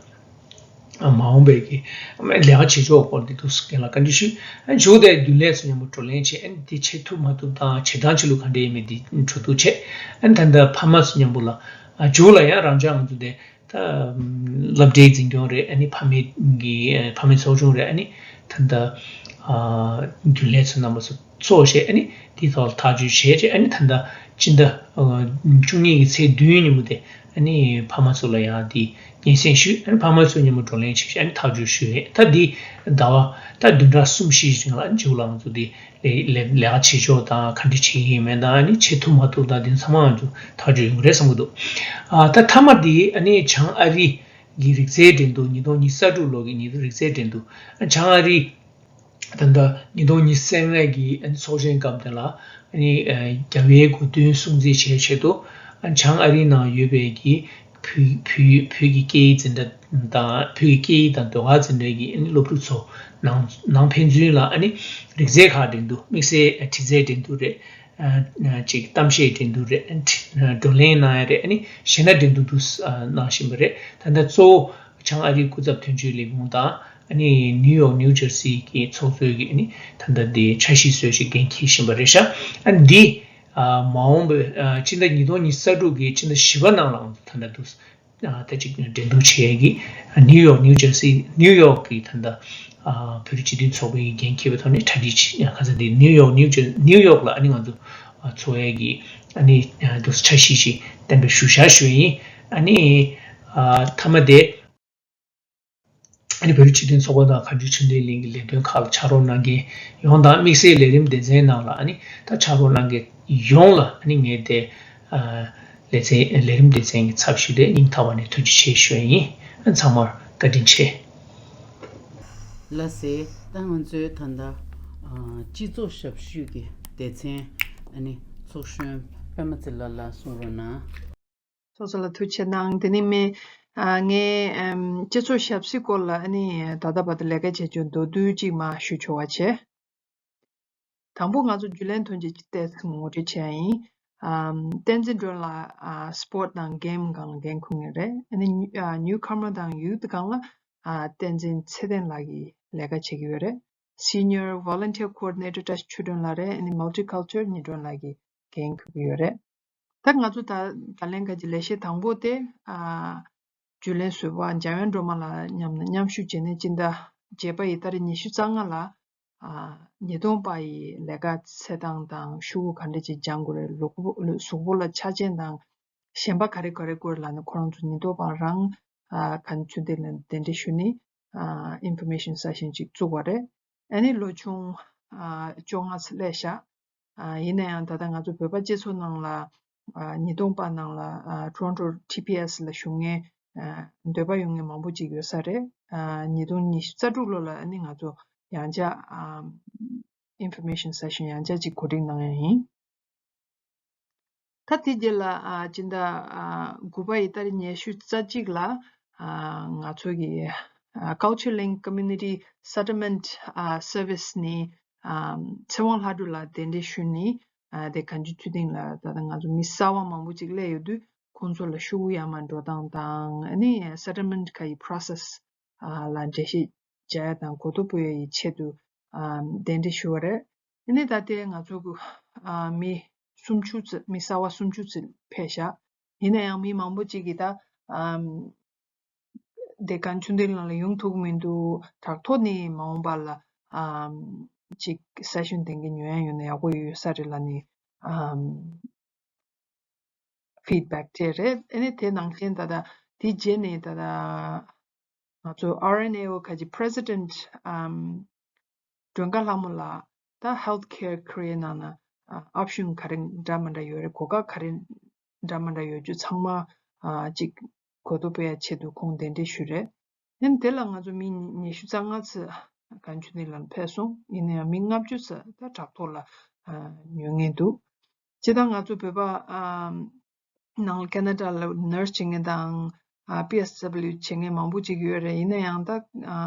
མ་འོངས་པའི་གི་ལས་ཀ་བྱེད་ཕྱོགས་སྐོར་འདི་འདུག་སེ་རྒན་ལགས་བཀའ་འདྲི་ཞུས། ཨ་ནི་གཞུག་དེ་རྒྱུན་ལས་ཚོ་མཉམ་པོ་བགྲོ་གླེང་བྱས། ཨ་ནི་འདི་བྱེད་ཐུབ་མ་ཐུབ་དང་བྱེད་སྟངས་བྱེད་ལུགས་ག་འདྲས་ཡིན་མིན་འདི་གྲོས་བསྡུར་བྱས། ཨ་ནི་ད་ལྟ་ཕ་མ་ཚོ་མཉམ་པོ་ལ་ཨ་མཇུག་ལ་ཡང་རང་ཅག་ང་ཚོ་དེ་ད་སློབ་གྲྭའི་འཛིན་སྐྱོང་རེད། ཨ་ནི་ཕ་མའི་གི་ཕ་མའི་ཚོགས་ཆུང་རེད། ཨ་ནི་ད་ལྟ་རྒྱུན་ལས་ཚོ་རྣམ་པ་ཚོ་ཚོགས་བྱས། ཨ་ནི་དེའི་ཐོག་ལ་ཐག་གཅོད་བྱས་རྗེས། ཨ་ནི་ད་ལྟ་སྤྱི་ཟླ་བཅུ་གཉིས་ཀྱི་ཚེས་བདུན་ཉིན་མོ་དེ་ཨ་ནི་ཕ་མ་ཚོ་ལ་ཡང་དེ་སྙན་སེང་ཞུས། ཨ་ནི་ཕ་མ་ཚོ་མཉམ་པོ་བགྲོ་གླེང་བྱས། ཨ་ནི་ཐག་གཅོད་ཞུས་རེད། ད་དེ་ཟླ་བ་ད་བདུན་ཕྲག་གསུམ་བཞི་རིང་ལ་མཇུག་ལ་ང་ཚོ་དེ་ལས་ལས་ལས་ཀ་བྱེད་ཕྱོགས་དང་ག་འདྲ་བྱེད་ཀྱི་ཡིན་མིན་དང་། ཨ་ནི་བྱེད་ཐུབ་མ་ཐུབ་དང་དེ་ཚང་མ་ང་ཚོ་ཐག་གཅོད་ཡོང་གི་རེད་བསམ་གྱི་འདུག་ཨ་ད་མཐའ་མ་དེ་ཨ་ནི་བྱང་ཨ་རི་གི་རིག་རྩལ་འགྲན་བསྡུར། ཉིས་སྟོང་ཉི་ཤུ་རྩ་དྲུག་ལོ་གི་ཉིས་སྟོང་རིག་རྩལ་འགྲན་བསྡུར། ཨ་བྱང་ཨ་རི་ད་ལྟ་ཉིས་སྟོང་ཉི་ཤུ་རྩ་ལྔ་གི་ཨ་ནི་ཚོགས་ཆེན་སྐབས་དེ་ལ་ཨ་ནི་ཨ་རྒྱལ་བའི་གོ་སྟོན་སྲུང་བརྩི་བྱེད་ཆེད་དུ་ཨ་བྱང་ཨ་རི་ནང་ཡོད་པའི་གི་བོད་བོད་བོད་ཀྱི་སྐད་ཡིག་འཛིན་གྲྭ་དང་། བོད་ཀྱི་སྐད་ཡིག་དང་ཟློས་གར་འཛིན་གྲྭ་གི་ཨ་ནི་སློབ་ཕྲུག་ཚོ་ནང་ནང་ཕན་ཚུན་ལ་ཨ་ནི་རིག་རྩལ་ཁག་འགྲན་བསྡུར། དམིགས་བསལ་ཨ་དྲི་རྩད་འགྲན་བསྡུར་རེད། ཨ་ཅིག་གཏམ་བཤད་འགྲན་བསྡུར་རེད། ཨ་བགྲོ་གླེང་གནང་ཡ་རེད། ཨ་ནི་གཞས་སྣ་འགྲན་བསྡུར་དུ་གནང་བཞིན་པ་རེད། ད་ལྟ་གཙོ་བོ་བྱང་ཨ་རིའི་སྐུ་ཚབ་དོན་གཅོད་ལས་ཁུངས་དང་། ཨ་ནི་ནིའུ་ཡོག་ནིའུ་ཇར་སི་གི་ཚོགས་གཙོས་ཀྱི་ཨ་ནི་ད་ལྟ་འདི་འཆར་གཞི་བཟོས་ཤིག་འགན་འཁྱེར་བཞིན་པ་རེད་ཤག་ཨ་ནི་འདི་ཨ་མ་འོངས་པའི་ཨ་སྤྱི་ཟླ་ཉིས་སྟོང་ཉི་ཤུ་རྩ་དྲུག་གི་སྤྱི་ཟླ་བཞི་པ་ནང་ལ་ད་ལྟ་འདུག་ཨ་ད་ཅིག་འགྲན་བསྡུར་བྱེད་ཡས་ཀྱི་ཨ་ནིའུ་ཡོག་ནིའུ་ཇར་སི་ནིའུ་ཡོག་གི་ད་ལྟ་ཨ་བོད་རིགས་སྤྱི་མཐུན་ཚོགས་པའི་འགན་འཁྱེར་བའི་ཐོག་ནས་གྲ་སྒྲིག་བྱེད། ཁ་སང་འདི་ནིའུ་ཡོག་ནིའུ་ཇར་ནིའུ་ཡོག་ལ་ཨ་ནི་ང་ཚོ་ཨ་ཚོགས་ཡས་ཀྱི་ཨ་ནི་ཨ་འདུག་འཆར་གཞི་ཞིག་གཏན་འབེབས་ཞུ་བཞག་ཞུ་ཡིན། ཨ་ནི་ཨ་མཐའ་མ་དེ་ཨ་ནི་བོད་རིགས་སྤྱི་མཐུན་ཚོགས་པ་དང་མཁའ་འགྲུལ་ཆོས་ལྡན་གླིང་གི་ལས་དོན་ཁག་ལ་ཕྱག་རོགས་གནང་མཁན་ཡོངས་དང་། དམིགས་བསལ་ལས་རིམ་སྡེ་ཚན་ནང་ལ་ཨ་ནི་ད་ཕྱག་རོགས་གནང་མཁན་ཡོངས་ལ་ཨ་ནི་ངས་དེ་ཨ་ལས་ཚན་ལས་རིམ་སྡེ་ཚན་གྱི་ཚབ་ཞུས་ཏེ་སྙིང་ཐག་པ་ནས་ཐུགས་རྗེ་ཆེ་ཞུ་ཡ་ཡིན། ཨ་ཚང་མར་བཀའ་དྲིན་ཆེ། ལགས་སེ། ད་ང་ཚོའི་ད་ལྟ་ཨ་སྤྱི་ཚོགས་ཞབས་ཞུ་གི་སྡེ་ཚན་ཨ་ནི་ཚོགས་གཞོན་པད་མ་ཚེ་ལགས་ལ་གསུང་རོགས་གནང་། ཚོགས་གཙོ་ལ་ཐུགས་རྗེ་གནང་། དེ་ནས་མི་ཨ་ངས་ཨམ་སྤྱི་ཚོགས་ཞབས་ཕྱི་སྐོར་ལ་ཨ་ནི་ད་ལྟ་བར་དུ་ལས་ཀ་བྱེད་རྒྱུ་མདོར་བསྡུས་ཅིག་མར་ཞུ་ཆོག་པ་བྱས། དང་པོ་ང་ཚོ་རྒྱུན་ལས་ཐོན་སྐྱེད་ཀྱི་ཏོག་ཙམ་ངོ་སྤྲོད་བྱས་ཡིན། ཨམ་བསྟན་འཛིན་སྒྲོན་ལགས་ཨ་སྤོརྚ་དང་གེམ་སྒང་ལ་འགན་འཁུར་མཁན་རེད། ཨ་ནི་ཨ་ནིའུ་ཁ་མར་དང་ཡུ་ཐི་སྒང་ལ་ཨ་བསྟན་འཛིན་ཚེ་བརྟན་ལགས་ཀྱིས་ལས་ཀ་བྱེད་ཀྱི་ཡོད་རེད། Senior Volunteer Coordinator བཀྲ་ཤིས་ཆོས་སྒྲོན་ལགས་རེད། ཨ་ནི་Multicultural ཉི་སྒྲོན་ལགས་ཀྱིས་འགན་འཁུར་གྱི་ཡོད་རེད། ད་ང་ཚོ་ད་ད་ལན་ཁ་ཅིག་ལས་གཞི་དང་པོ་དེ་ཨ་རྒྱུན་ལས་ཟུར་པ་འཇམ་དབྱངས་སྒྲོལ་མ་ལགས་མཉམ་ནས་མཉམ་ཞུགས་བྱས་ནས་སྤྱི་ཟླ་བརྒྱད་པ་ཡི་ཏ་རིག་ཉི་ཤུ་རྩ་ལྔ་ལ་ཨ་ཉེན་རྟོག་པ་ཡི་ལས་ཀ་འཚོལ་སྟངས་དང་ཤོག་གུ་ག་འདྲ་ཅིག་སྦྱང་དགོས་རེད། ལུས་པོ་གཟུགས་པོ་ལ་ཆ་རྐྱེན་དང་གཞན་པ་ག་རེ་ག་རེ་དགོས་རེད་ལབ་ནས་ཁོ་རང་ཚོ་ཉེན་རྟོག་པ་རང་ཨ་ག་ཚོད་དེ་ལ་གདན་འདྲེན་ཞུས་ནས་ཨ་information session ཅིག་བཙུགས་པ་རེད། ཨ་ནི་ལོ་ཆུང་ཨ་བཅོ་ལྔ་ཙམ་སླེབས་ཤག་ཨ་ཡིན་ན་ཡང་ད་ལྟ་ང་ཚོ་བོད་པ་སྤྱི་ཚོགས་ནང་ལ་ཨ་ཉེན་རྟོག་པ་ནང་ལ་ཨ་Toronto T P S ལ་ཞུགས་མཁན་ཨ་འདོད་པ་ཡོད་མཁན་མང་པོ་ཅིག་ཡོད་ས་རེད། ཨ་ཉིས་སྟོང་ཉི་ཤུ་རྩ་དྲུག་ལོ་ལ་ཨ་ནི་ང་ཚོ་ ཡང་བསྐྱར་ཨམ་information session ཡང་བསྐྱར་ཅིག་གོ་སྒྲིག་གནང་ཡ་ཡིན། ད་དེ་རྗེས་ལ་ཨ་སྤྱི་ཟླ་ཨ་དགུ་པ་ཡི་ཏ་རིག་ཉི་ཤུ་རྩ་གཅིག་ལ་ཨ་ང་ཚོ་གི་ཨ་Culture Link Community Settlement ཨ་Service ནི་ཨ་ཚེ་དབང་ལྷ་སྒྲོལ་ལགས་གདན་འདྲེན་ཞུས་ནས་ཨ་དེ་གངས་ལྗོངས་ཆོས་སྡིངས་ལ་ད་ལྟ་ང་ཚོ་མི་གསར་པ་མང་པོ་ཅིག་སླེབས་ཡོད་དུས་ཁོང་ཚོ་ལ་ཤོག་གུ་ཡར་མར་འགྲོ་སྟངས་དང་ཨ་ནི་settlement ཁ་ཡི་process ཨ་ལ་འགྲེལ་བཤད་བྱ་ཡ་དང་གོ་རྟོགས་སྤོ་ཡ་ཡི་ཆེད་དུ་ཨ་གདན་འདྲེན་ཞུས་པ་རེད། ཨ་ནི་ད་ལྟའི་ང་ཚོ་གི་ཨ་མི་སུམ་ཅུ་ཙམ་མི་གསར་པ་སུམ་ཅུ་ཙམ་ཕེབས་ཤག་ཡིན་ན་ཡང་མི་མང་པོ་ཅིག་གིས་ད་ཨམ་དེ་གངས་ལྗོངས་ཆོས་སྡིངས་ནང་ལ་ཡོང་ཐུབ་མི་འདུག་དྲག་ཐོག་ནས་མ་འོངས་པ་ལ་ཨམ་ཅིག་སེ་ཤན་དེ་འདྲ་ཉོ་ཡ་ཡོད་ན་ཡག་པོ་ཡོད་ས་རེད་ལབ་ནས་ཨམ་feedback དེ་རེད། ཨ་ནི་དེ་ནང་བཞིན་ད་ལྟ་དེ་རྗེས་ནས་ད་ལྟ་ང་ཚོ་ཨར་ཨེན་ཨེ་ཨོ་ཁ་ཅིག་president ཨམ་སྒྲོལ་དཀར་ལྷ་མོ་ལགས་ད་health care career ནང་ན་ཨ་option ག་རེ་འདྲ་མི་འདྲ་ཡོད་རེད། གོ་སྐབས་ག་རེ་འདྲ་མི་འདྲ་ཡོད་རྒྱུ་ཚང་མ་ཨ་ཅིག་གོ་རྟོགས་སྤེལ་ཡ་ཆེད་དུ་ཁོང་གདན་འདྲེན་ཞུས་རེད། ཨ་ནི་དེ་ལ་ང་ཚོ་མི་ཉི་ཤུ་རྩ་ལྔ་ཙམ་གངས་ལྗོངས་ཆོས་སྡིངས་ལ་ཕེབས་སོང་། ཡིན་ན་ཡང་མི་ལྔ་བཅུ་ཙམ་ད་དྲག་ཐོག་ལ་ཨ་ཉོ་མཁན་འདུག་སྤྱིར་བཏང་ང་ཚོ་བོད་པ་ཨ་ནང་ཁེ་ན་ཌ་ལ་nurse བྱེད་མཁན་དང་ཨ་པི་ཨེས་ཌབ་ལིའུ་བྱེད་མཁན་མང་པོ་ཅིག་ཡོད་རེད། ཡིན་ན་ཡང་ད་ཨ་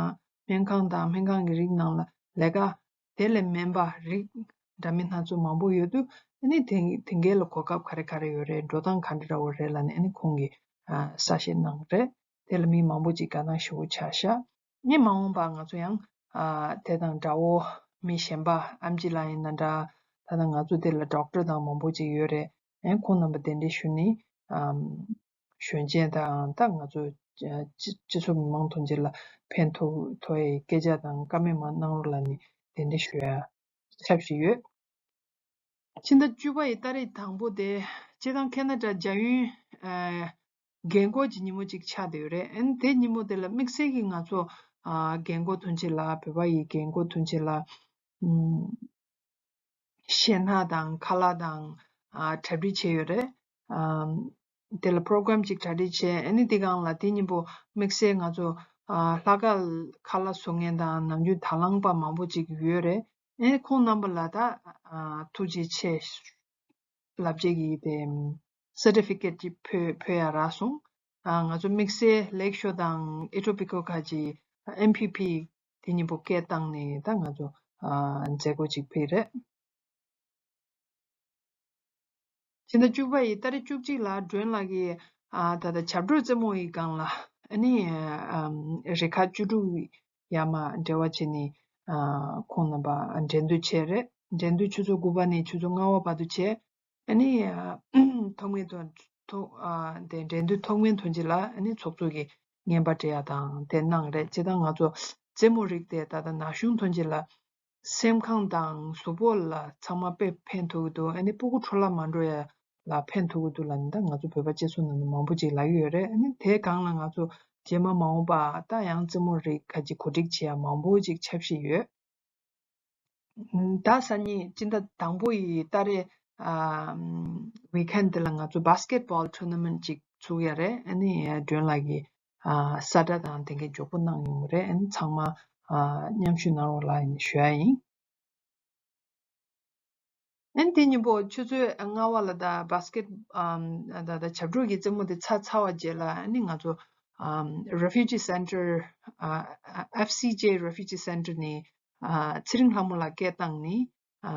སྨན་ཁང་དང་སྨན་ཁང་གི་རིགས་ནང་ལ་ལས་ཀ་དེ་ལས་དམན་པ་རིགས་འདྲ་མིན་སྣ་ཚོགས་མང་པོ་ཡོད་དུས་ཨ་ནི་དེ་དེ་འགའ་ལ་གོ་སྐབས་ག་རེ་ག་རེ་ཡོད་རེད། འགྲོ་སྟངས་ག་འདྲ་འདྲ་བོ་རེད་ལབ་ནས་ཨ་ནི་ཁོང་གིས་ཨ་གསལ་བཤད་གནང་རེད། དེ་ལ་མི་མང་པོ་ཅིག་དགའ་སྣང་ཞེ་པོ་ཆགས་ཤག་ཨ་ནི་མ་འོངས་པ་ང་ཚོ་ཡང་ཨ་དེ་དང་འདྲ་བོ་མི་གཞན་པ་ཨེམ་ཆི་ལགས་ཡིན་ན་འདྲ། ད་ལྟ་ང་ཚོ་དེ་ལ་ཌོག་ཊར་དང་མང་པོ་ཅིག་ཡོད་རེད། ཨ་ནི་ཁོང་རྣམ་པ་གདན་འདྲེན་ཞུས་ནས་ཨམ་གཞོན་སྐྱེས་དང་ད་ང་ཚོ་སྤྱི་སྤྱི་ཚོགས་མི་མང་ཐོན་རྗེས་ལ་ཕན་ཐོགས་ཐོགས་ཡའི་སྐད་ཆ་དང་བཀའ་མོལ་མར་གནང་རོགས་ལབ་ནས་གདན་འདྲེན་ཞུ་ཡ་ཆབས་ཅིག་ཡོད། ཕྱི་ཟླ་བཅུ་པ་ཡི་ཏ་རིག་དང་པོ་དེ་སྤྱིར་བཏང་ཁེ་ན་ཌ་རྒྱ་ཡུལ་ཨ་རྒན་འཁོགས་ཀྱི་ཉིན་མོ་ཅིག་ཆགས་བསྡད་ཡོད་རེད། ཨ་ནི་དེ་ཉིན་མོ་དེ་ལ་དམིགས་བསལ་གྱིས་ང་ཚོ་ཨ་རྒན་འཁོགས་ཐོན་རྗེས་ལ་བོད་པ་ཡི་རྒན་འཁོགས་ཐོན་རྗེས་ལ་ཨམ་གཞས་སྣ་དང་ཁ་ལག་དང་ཨ་གྲ་སྒྲིག་བྱས་ཡོད་རེད། ཨམ་དེ་ལ་པོ་རོ་གྷ་རམ་ཅིག་གྲ་སྒྲིག་བྱས། ཨ་ནི་དེ་སྒང་ལ་དེ་ཉིན་པོ་དམིགས་བསལ་ང་ཚོ་ཨ་ལྷག་དཀར་ཁ་ལག་བཟོ་མཁན་དང་ནམ་རྒྱུན་དང་བླངས་པ་མང་པོ་ཅིག་ཡོད་རེད། ཨ་ནི་ཁོང་རྣམ་པ་ལ་ད་ཨ་ཐུགས་རྗེ་ཆེ་ལབ་རྒྱུ་གི་དེ་སར་ཊི་ཕི་ཀེཊ་ཅིག་ཕུལ་ཕུལ་ཡ་རག་སོང་། ཨ་ང་ཚོ་དམིགས་བསལ་ལེག་ཤོ་དང་ཨེ་ཊོ་པི་ཀོ་ཁ་ཅིག་ཨེམ་ཕི་པི་དེ་གཉིས་པོ་སྐད་བཏང་ནས་ད་ང་ཚོ་ཨ་མཛད་སྒོ་ཅིག་ཕུལ་རེད། ཕྱི་ཟླ་བཅུ་པ་ཡི་ཏ་རིག་བཅུ་གཅིག་ལ་སྒྲོན་ལགས་ཀྱིས་ཨ་ད་ལྟ་ཞབས་བྲོ་རྩེད་མོ་ཡི་སྒང་ལ་ཨ་ནི་ཨམ་རེ་ཁཱ་བཅུ་དྲུག་ཡར་མར་འབྲེལ་བ་བྱས་ནས་ཨ་ཁོང་རྣམ་པ་འགྲན་བསྡུར་བྱས་རེད། འགྲན་བསྡུར་ཆུ་ཚོད་དགུ་པ་ནས་ཆུ་ཚོད་ལྔ་པ་བར་དུ་བྱས། ཨ་ནི་ཨ་ཐོག་མའི་ཐོག་ཐོག་ཨ་དེ་འགྲན་བསྡུར་ཐོག་མའི་ཐོན་རྗེས་ལ་ཨ་ནི་ཚོགས་གཙོ་གིས་རྔན་པ་སྤྲད་ཡ་དང་དེ་གནང་རེད། སྤྱིར་བཏང་ང་ཚོ་རྩེད་མོ་རིགས་དེ་ད་ལྟ་ན་གཞོན་ཐོན་རྗེས་ལ་སེམས་ཁམས་དང་གཟུགས་པོ་ལ་ཚང་མ་དཔེ་ཕན་ཐོགས་ཀྱི་འདུག་ཨ་ནི་སྤུ་གུ་འཕྲོ་བརླག་མ་འགྲོ་ཡ་ལ་ཕན་ཐོགས་ཀྱི་འདུག་ལབ་ནས་ད་ང་ཚོ་བོད་པ་སྤྱི་ཚོགས་ནང་ནས་མང་པོ་ཅིག་ལབ་ཀྱི་ཡོད་རེད། ཨ་ནི་དེའི་སྒང་ལ་ང་ཚོ་རྗེས་མ་མ་འོངས་པ་ད་ཡང་རྩེད་མོ་རིགས་ཁ་ཅིག་གོ་སྒྲིག་བྱེད་ཡ་མང་པོ་ཅིག་འཆར་གཞི་ཡོད། ད་སང་ཉིན་སྤྱི་ཟླ་དང་པོ་ཡི་ཏ་རིག་ཨ་ཝིག་ཨེན་འདི་ལ་ང་ཚོ་basketball tournament ཅིག་ཚུགས་ཡ་རེད། ཨ་ནི་སྒྲོན་ལགས་ཀྱིས་ཨ་གསལ་བསྒྲགས་དང་དེ་འགའི་མགྱོགས་པོ་གནང་ཡོང་གི་རེད། ཨ་ནི་ཚང་མ་ཨ་མཉམ་ཞུགས་གནང་རོགས་ལབ་ཡིན་ཞུ་ཡ་ཡིན། ཨ་ནི་དེ་ཉིན་པོ་ཆུ་ཚོད་ལྔ་པ་ལ་ད་basket ཨམ་ད་ད་ཞབས་བྲོ་གི་རྩེད་མོ་དེ་ཚར་ཚར་བ་རྗེས་ལ་ཨ་ནི་ང་ཚོ་ཨམ་refugee center ཨ་ཨ་F C J refugee center ནས་ཨ་ཚེ་རིང་ལྷ་མོ་ལགས་སྐད་བཏང་ནས་ཨ་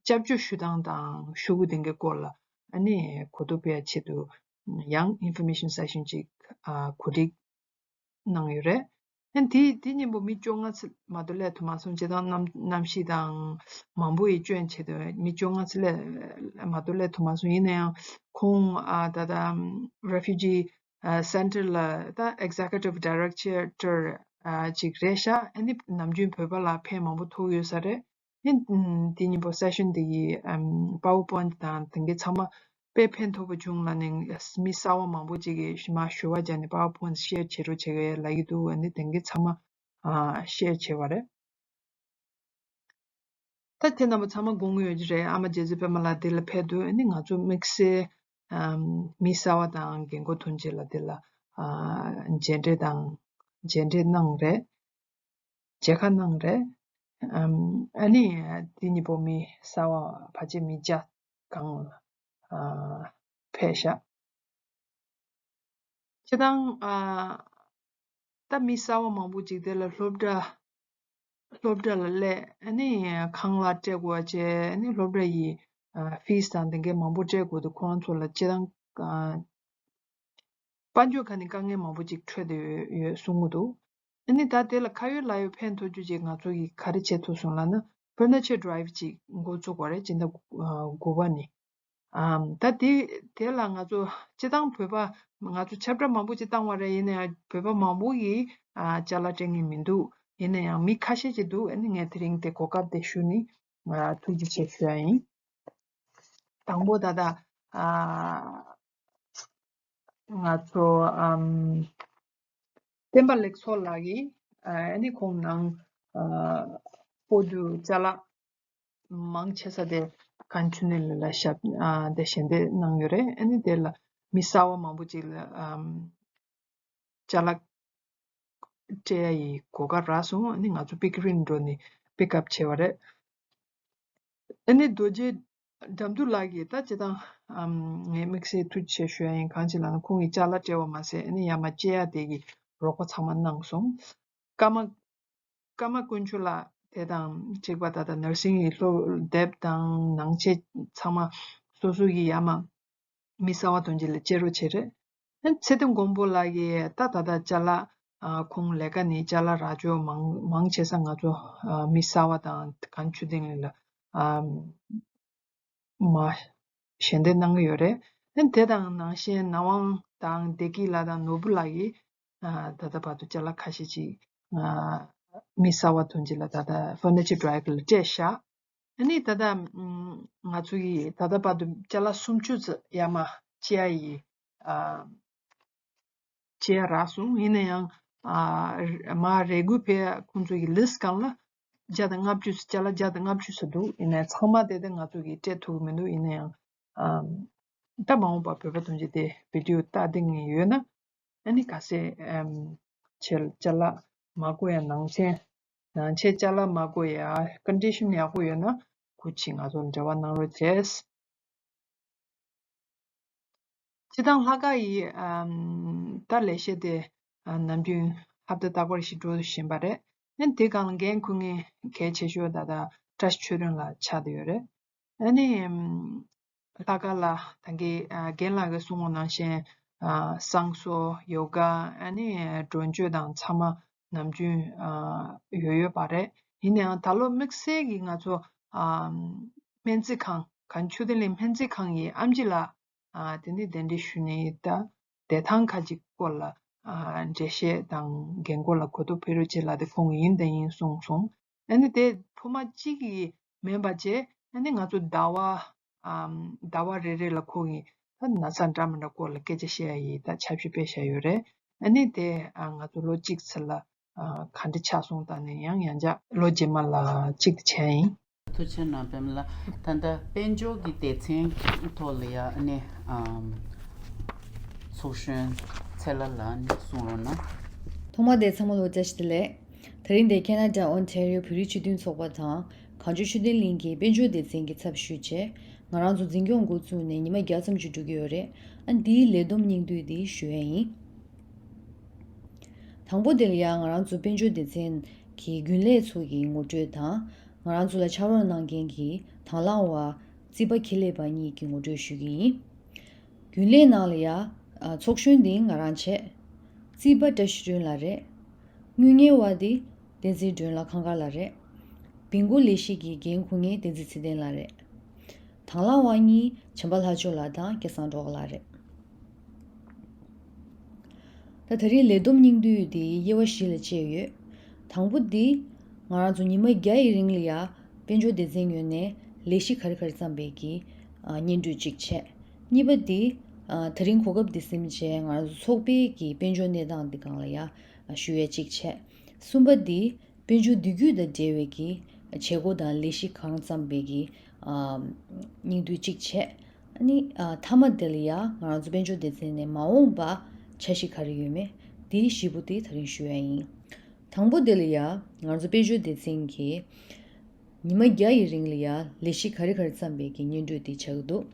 སྐྱབས་བཅོལ་ཞུ་སྟངས་དང་ཤོག་གུ་དེ་འགའི་སྐོར་ལ་ཨ་ནི་གོ་རྟོགས་སྤེལ་ཡ་ཆེད་དུ་ཡང་information session ཅིག་ཨ་གོ་སྒྲིག་གནང་ཡོད་རེད། ཨ་ནི་དེ་དེ་ཉིན་པོ་མི་བཅོ་ལྔ་ཙམ་མ་གཏོགས་སླེབས་ཐུབ་མ་སོང་། སྤྱིར་བཏང་གནམ་གནམ་གཤིས་དང་མང་པོ་ཡི་སྐྱོན་བྱས་ཏེ་མི་བཅོ་ལྔ་ཙམ་སླེབས་མ་གཏོགས་སླེབས་ཐུབ་མ་སོང་། ཡིན་ན་ཡང་ཁོང་ཨ་ད་ལྟ་refugee ཨ་center ལ་ད་executive director ཨ་ཅིག་རེད་ཤག་ཨ་ནི་ནམ་རྒྱུན་བོད་པ་ལ་ཕན་མང་པོ་ཐོགས་ཡོད་ས་རེད། ཨ་ནི་དེ་ཉིན་པོ་session དེ་ཡི་ཨམ་PowerPoint དང་དེ་འགའི་ཚང་མ་དཔེ་ཕན་ཐོགས་པ་བྱུང་ལབ་ནས་མི་གསར་པ་མང་པོ་ཅིག་གིས་མར་ཞུ་བ་བརྒྱབ་ནས་PowerPoint share བྱེད་རོགས་བྱེད་ཀྱི་ལབ་ཀྱི་འདུག་ཨ་ནི་དེ་འགའི་ཚང་མ་ཨ་share བྱས་པ་རེད། ད་དེ་རྣམ་པ་ཚང་མ་དགོངས་ཡོད་ཀྱི་རེད། ཨ་མ་རྗེ་བཙུན་པད་མ་ལགས་འདི་ལ་ཕེབས་དུས་ཨ་ནི་ང་ཚོ་དམིགས་བསལ་ཨམ་མི་གསར་པ་དང་རྒན་འཁོགས་ཐོན་རྗེས་ལ་འདི་ལ་ཨ་མཇལ་འཕྲད་དང་མཇལ་འཕྲད་གནང་རེད། མཇལ་ཁ་གནང་རེད། ཨམ། ཨ་ནི་དེ་གཉིས་པོ་མི་གསར་བ་ཕལ་ཆེར་མི་བརྒྱ་སྒང་ལ་ཨ་ཕེབས་ཤག་སྤྱིར་བཏང་ཨ་ད་མི་གསར་བ་མང་པོ་ཅིག་དེ་ལ་སློབ་གྲྭ་སློབ་གྲྭ་ལ་སླེབས། ཨ་ནི་ཁང་གླ་སྤྲད་དགོས་པ་བྱས། ཨ་ནི་སློབ་གྲྭ་ཡི་ཨ་ཕིས་དང་དེ་འདྲ་མང་པོ་སྤྲད་དགོས་འདུག་ཁོ་རང་ཚོ་ལ་སྤྱིར་བཏང་ཨ་དཔལ་འབྱོར་ཁ་ནས་དཀའ་ངལ་མང་པོ་ཅིག་འཕྲད་བསྡད་ཡོད་ཡོད་གསུང་གི་འདུག་ཨ་ནི་ད་དེ་ལ་ཁ་ཡོད་ལག་ཡོད་ཕན་ཐོགས་རྒྱུ་ཅིག་ང་ཚོ་གིས་ག་རེ་བྱེད་ཐུབ་སོང་ལབ་ན། ཕར་ནི་ཆར་ཌ་རའེབ་ཅིག་འགོ་བཙུགས་པ་རེད། སྤྱི་ཟླ་དགུ་པ་ནས། ཨམ། ད་དེ་དེ་ལ་ང་ཚོ་སྤྱིར་བཏང་བོད་པ་ང་ཚོ་ཁྱབ་བསྒྲགས་མང་པོ་ཅིག་བཏང་བ་རེད། ཡིན་ན་ཡང་བོད་པ་མང་པོ་གིས་ཨ་ཅ་ལག་སྤྲད་མཁན་མི་འདུག་ཡིན་ན་ཡང་མི་ཁ་ཤས་ཅིག་འདུག་ཨ་ནི་ངས་དེ་རིང་དེ་གོ་སྐབས་དེ་ཞུས་ནས་ཨ་ཐུགས་རྗེ་ཆེ་ཞུ་ཡ་ཡིན། དང་པོ་ད་ལྟ་ཨ་ང་ཚོ་ཨམ། བསྟན་པ་ལེགས་ཚོགས་ལགས་ཀྱིས་ཨ་ནི་ཁོང་ནང་ཨ་སྤོ་བོ་ཅ་ལག་མང་ཆེ་ས་དེ་གངས་ཆུ་ནས་ལ་ལ་ཞབས་ཨ་དེ་ཞལ་འདེབས་གནང་ཡོད་རེད། ཨ་ནི་དེ་ལ་མི་གསར་བ་མང་པོ་ཅིག་ལ་ཨམ་ཅ་ལག་སྤྲད་ཡ་ཡི་གོ་སྐབས་རག་སོང་། ཨ་ནི་ང་ཚོ་པིག་རིན་འགྲོ་ནས་པིག་ཨབ་བྱས་པ་རེད། ཨ་ནི་རྡོ་རྗེ་དགྲ་འདུལ་ལགས་ཀྱིས་ད་སྤྱིར་བཏང་ཨམ་ངས་དམིགས་བསལ་ཐུགས་རྗེ་ཆེ་ཞུ་ཡ་ཡིན། གང་ཅི་ལབ་ན་ཁོང་གིས་ཅ་ལག་སྤྲད་པ་མ་ཟད་ཨ་ནི་ཡར་མར་སྐྱེལ་ཡ་དེ་གི་རོགས་པ་ཚང་མ་གནང་སོང་། ཀརྨ་ཀརྨ་དཀོན་མཆོག་ལགས་དེ་དང་གཅིག་པ་ད་ལྟ་ནར་སིང་གི་སློབ་དེབ་དང་ནང་ཆས་ཚང་མ་སོ་སོ་གིས་ཡར་མར་མི་གསར་བ་དོན་གཅིག་ལ་སྤྱན་རོགས་བྱས་རེད། ཨ་ཚེ་བརྟན་མགོན་པོ་ལགས་ཀྱིས་ད་ད་ལྟ་ཅ་ལག་ཨ་ཁོང་ལས་ཀ་ནས་ཅ་ལག་རག་ཅོག་མང་མང་ཆེ་ས་ང་ཚོ་ཨ་མི་གསར་བ་དང་གངས་ཆུ་ལྡིང་ལ་ཨ་མ་ཞལ་འདེབས་གནང་གི་ཡོད་རེད། ཨ་དེ་དང་ནང་བཞིན་ནག་དབང་དང་བདེ་སྐྱིད་ལགས་དང་ནོར་བུ་ལགས་ཀྱིས་ཨ་ད་ལྟ་བར་དུ་ཅ་ལག་ཁ་ཤས་ཅིག་ཨ་མི་གསར་བ་དོན་གཅིག་ལ་ད་ལྟ་ཕར་ནི་ཆར་ཌ་རའེབ་ལ་སྤྲད་ཤག་ཨ་ནི་ད་ལྟ་ང་ཚོ་ཡིས་ད་ལྟ་བར་དུ་ཅ་ལག་སུམ་ཅུ་ཙམ་ཡར་མར་སྐྱེལ་ཡ་ཡི་ཨ་སྐྱེལ་ཡ་རག་སོང་། ཡིན་ན་ཡང་ཨ་མར་རེ་སྐུལ་ཕེབས་ཡ་ཁོང་ཚོ་ཡི་ལིས་སྒང་ལ་བརྒྱ་དང་ལྔ་བཅུ་ཙམ་ཅ་ལག་བརྒྱ་དང་ལྔ་བཅུ་ཙམ་འདུག་ཡིན་ན་ཡང་ཚང་མ་དེ་དེ་ང་ཚོ་གིས་སྤྲད་ཐུབ་ཀྱི་མི་འདུག་ཡིན་ན་ཡང་ཨ་ད་མ་འོངས་པ་བོད་པ་དོན་གཅིག་དེ་བི་ཌིའོ་ལྟ་བསྡད་མཁན་ཡོད་ན། ཨ་ནི་ག་ཚད་ཨམ་ཆེ་ཅ་ལག་མ་དགོས་ཡ་ནང་ཆེན་ནང་ཆེན་ཅ་ལག་མ་དགོས་ཡ་ཀོན་ཌི་ཤན་ཡག་པོ་ཡོད་ན་སྐུ་མཁྱེན་ང་ཚོར་འབྲེལ་བ་གནང་རོགས་བྱས། སྤྱིར་བཏང་ལྷག་དཀར་ཡི་ཨམ་ད་ལས་བྱེད་དེ་ཨ་ནམ་རྒྱུན་ཧབ་ཏ་རྟག་པར་ཞིག་འགྲོ་བཞིན་པ་རེད། ཨ་ནི་དེ་སྒང་ལ་འགན་འཁུར་མཁན་གལ་ཆེ་ཤོས་ད་ལྟ་བཀྲ་ཤིས་ཆོས་སྒྲོན་ལགས་ཆགས་བསྡད་ཡོད་རེད། ཨ་ནི་ཨམ་ལྷག་དཀར་ལགས་ད་གིན་ཨ་རྒན་ལགས་ཀྱིས་གསུངས་པ་ནང་བཞིན་ཨ་བསང་གསོལ་ཡོ་ག་ཨ་ནི་འགྲོ་མཆོད་དང་ཚང་མ་ནམ་རྒྱུན་ཨ་ཡོད་ཡོད་པ་རེད། ཡིན་ནའང་ད་ལོ་དམིགས་བསལ་གྱིས་ང་ཚོ་ཨ་སྨན་རྩིས་ཁང་གངས་ཆུ་ལྡིང་གླིང་སྨན་རྩིས་ཁང་གི་ཨེམ་ཆི་ལགས་ཨ་དེ་ནས་གདན་འདྲེན་ཞུས་ནས་ད་བདེ་ཐང་ཁག་ཅིག་སྐོར་ལ་ཨ་འགྲེལ་བཤད་དང་འགན་འཁུར་ལ་གོ་རྟོགས་ཕེབས་རོགས་བྱེད་ལབ་དེ་ཁོང་གིས་ཡིན་དང་ཡིན་གསུངས་སོང་། ཨ་ནི་དེ་ཕོ་མ་གཅིག་གིས་མིན་པ་བྱས་ཨ་ནི་ང་ཚོ་ཟླ་བ་ཨམ་ཟླ་བ་རེ་རེ་ལ་ཁོང་གིས་ད་ན་ཚ་འདྲ་མི་འདྲ་སྐོར་ལ་སྐད་ཆ་བཤད་ཡ་ཡི་ད་ཆབ་ཞུ་སྤེལ་བཞག་ཡོད་རེད། ཨ་ནི་དེ་ཨ་ང་ཚོ་ལོ་གཅིག་ཚེ་ལ་ཨ་ག་འདྲ་ཆགས་སོང་ད་ནི་ཡང་ཡང་བསྐྱར་ལོ་རྗེས་མ་ལ་གཅིག་བྱས་ཡིན། ཐུགས་རྗེ་གནང་པདྨ་ལགས། ད་ལྟ་དཔལ་འབྱོར་གྱི་སྡེ་ཚན་གྱི་ཐོག་ལ་ཡ་ཨ་ནི་ཨམ་ཚོགས་གཞོན་ཚེ་ལྷ་ལགས་ནས་གསུང་རོགས་གནང་། ཐོག་མ་དེ་ཚང་མ་ལ་བཀྲ་ཤིས་བདེ་ལེགས། དེ་རིང་འདིར་ཁེ་ན་ཌ་ཨོན་ཊ་རི་ཡོ་བོད་རིགས་སྤྱི་མཐུན་ཚོགས་པ་དང་གངས་ལྗོངས་ཆོས་ལྡན་གླིང་གི་དཔལ་འབྱོར་སྡེ་ཚན་གྱི་ཚབ་ཞུས་བྱས་ང་རང་ཚོ་འཛིན་སྐྱོང་འགོ་བཙུགས་ནས་ཉི་མ་བརྒྱ་ཙམ་ཞིག་འགྲོ་གི་ཡོད་རེད། ཨ་འདིའི་ལས་བསྡོམས་སྙིང་བསྡུས་འདི་ཞུ་ཡས་ཡིན། དང་པོ་དེ་ལ་ཡང་ང་རང་ཚོ་དཔལ་འབྱོར་སྡེ་ཚན་གྱི་རྒྱུན་ལས་ཚོ་གི་ངོ་སྤྲོད་དང་ང་རང་ཚོ་ལ་ཕྱག་རོགས་གནང་མཁན་གྱི་དང་བླངས་པ་རྩིས་པ་ཁེ་ལས་པ་གཉིས་ཀྱི་ངོ་སྤྲོད་ཞུ་གི་ཡིན། རྒྱུན་ལས་ནང་ལ་ཡ། ཨ་ཚོགས་གཞོན་འདི་ང་རང་བྱས། རྩིས་པ་བཀྲ་ཤིས་སྒྲོན་ལགས་རེད། དངུལ་གཉེར་བ་འདི་བསྟན་འཛིན་སྒྲོན་ལགས་ཁང་དཀར་ལགས་རེད། བིང་གོ་ལས་གཞི་གི་འགན་འཁུར་མཁན་བསྟན་འཛིན་ཚེ་བརྟན་ལགས་རེད། དང་བླངས་པ་གཉིས་བྱམས་པ་ལྷ་ལྕོག་ལགས་དང་སྐལ་བཟང་སྒྲོལ་དཀར་ལགས་རེད། ད་ད་རེས་ལས་བསྡོམས་སྙིང་བསྡུས་འདི་དབྱེ་བ་བཞི་ལ་ཕྱེ་ཡོད། དང་པོ་འདི་ང་རང་ཚོ་ཉི་མ་བརྒྱ་ཡི་རིང་ལ་ཡ་དཔལ་འབྱོར་སྡེ་ཚན་ངོས་ནས་ལས་གཞི་ག་རེ་ག་རེ་བརྩམས་པའི་གི་ཨ་སྙན་སྒྲོན་གཅིག་བྱས། གཉིས་པ་འདི་ཨ་ད་རིང་གོ་སྐབས་འདི་ཟིན་བྱས་ང་རང་ཚོ་ཚོགས་པའི་གི་དཔལ་འབྱོར་གནས་སྟངས་འདི་སྒང་ལ་ཡ་ཞུ་ཡས་གཅིག་བྱས། གསུམ་པ་འདི་དཔལ་འབྱོར་བསྡུས་རྒྱུད་དང་འབྲེལ་བའི་གི་བྱེད་སྒོ་དང་ལས་གཞི་གང་བརྩམས་པའི་གི་ཨ་སྙིང་བསྡུས་གཅིག་བྱས། ཨ་ནི་ཨ་མཐའ་མ་དེ་ལ་ཡ་ང་རང་ཚོ་དཔལ་འབྱོར་སྡེ་ཚན་ནས་མ་འོངས་པ་འཆར་གཞི་ག་རེ་ཡོད་མེད་འདི་བཞི་པོ་དེ་ད་རིང་ཞུ་ཡ་ཡིན། དང་པོ་དེ་ལ་ཡ་ང་ཚོ་དཔལ་འབྱོར་སྡེ་ཚན་གྱིས་ཉི་མ་བརྒྱ་ཡི་རིང་ལ་ཡ་ལས་གཞི་ག་རེ་ག་རེ་བརྩམས་པའི་གི་སྙན་སྒྲོན་དེ་ཆགས་ཀྱི་འདུག་